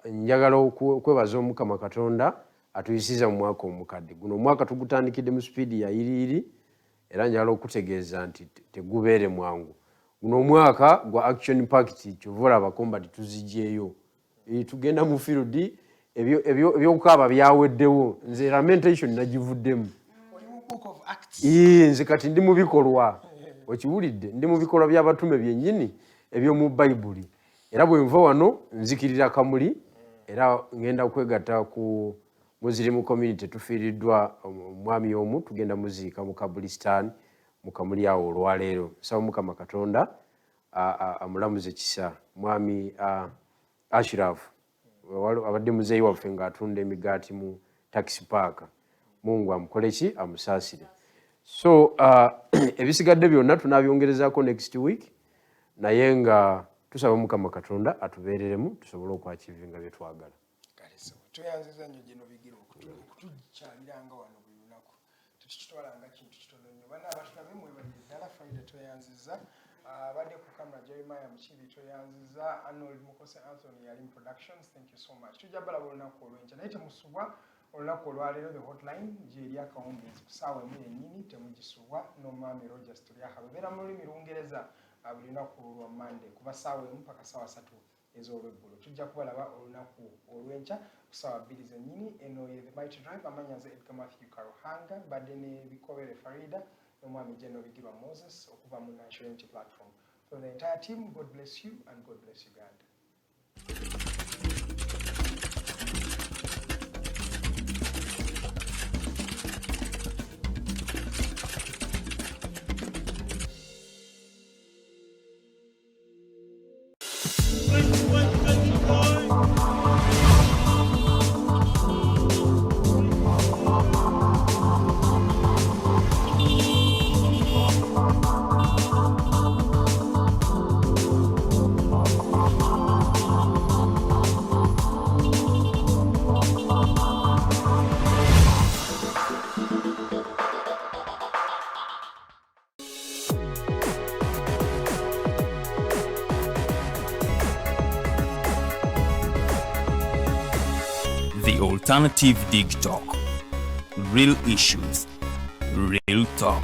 Njagala okwebaza Omukama Katonda atuyisiza mu mwaka omukadde. Guno omwaka tugutandikidde mu sipiidi ya yiriiri, era njagala okutegeeza nti tegubeere mwangu. Guno omwaka gwa action packed, kyova olaba combat tuzigyeyo. Tugenda mu field, ebyokukaaba byaweddewo. Nze lamentation nagivuddemu. Oli mu Book of Acts. Nze kati ndi mu bikolwa. Okiwulidde? Ndi mu bikolwa by'abatume byennyini eby'omu Bayibuli. Era bwe nva wano nzikirira Kamuli, era ngenda kwegatta ku Muslim community. Tufiiriddwa omwami omu, tugenda muziika mu Kabulistan mu Kamuli awo olwaleero. Nsaba Mukama Katonda amulamuze kisa. Mwami Ashraf abadde muzeeyi waffe ng'atunda emigaati mu taxi park. Mungu amukole ki? Amusaasire. So ebisigadde byonna tunabyongerezaako next week, naye nga tusaba Mukama Katonda atubeereremu tusobole okwakivinga bye twagala. Kale so tweyanziza nnyo gino bigira okutukyaliranga wano buli lunaku. Tetukitwalanga kintu kitono nnyo. Banna abatulabe mwebalire ddala. Farida tweyanziza. Abadde ku kamera Jeremiah Mukiibi tweyanziza. Arnold Mukose Anthony yali mu productions. Thank you so much. Tujja balaba olunaku olw'enkya, naye temusubwa olunaku olwaleero. The hotline gyeri akawungeezi ku ssaawa emu yennyini, temugisubwa n'omwami Rogers Tulyaha. Bebeera mu lulimi Lungereza buli lunaku lwa Monday kuva ssaawa 1 paka ssaawa 3 ez'olweggulo. Tujja kubalaba olunaku olw'enkya ku ssaawa 2 zennyini. Eno ye The Mighty Drive. Amanya nze Edgar Matthew Karuhanga, mbadde ne Bikobere Farida n'omwami General Bigirwa Moses okuva mu National Unity Platform. For the entire team, God bless you and God bless Uganda. The Alternative Dig Talk. Real issues, real talk.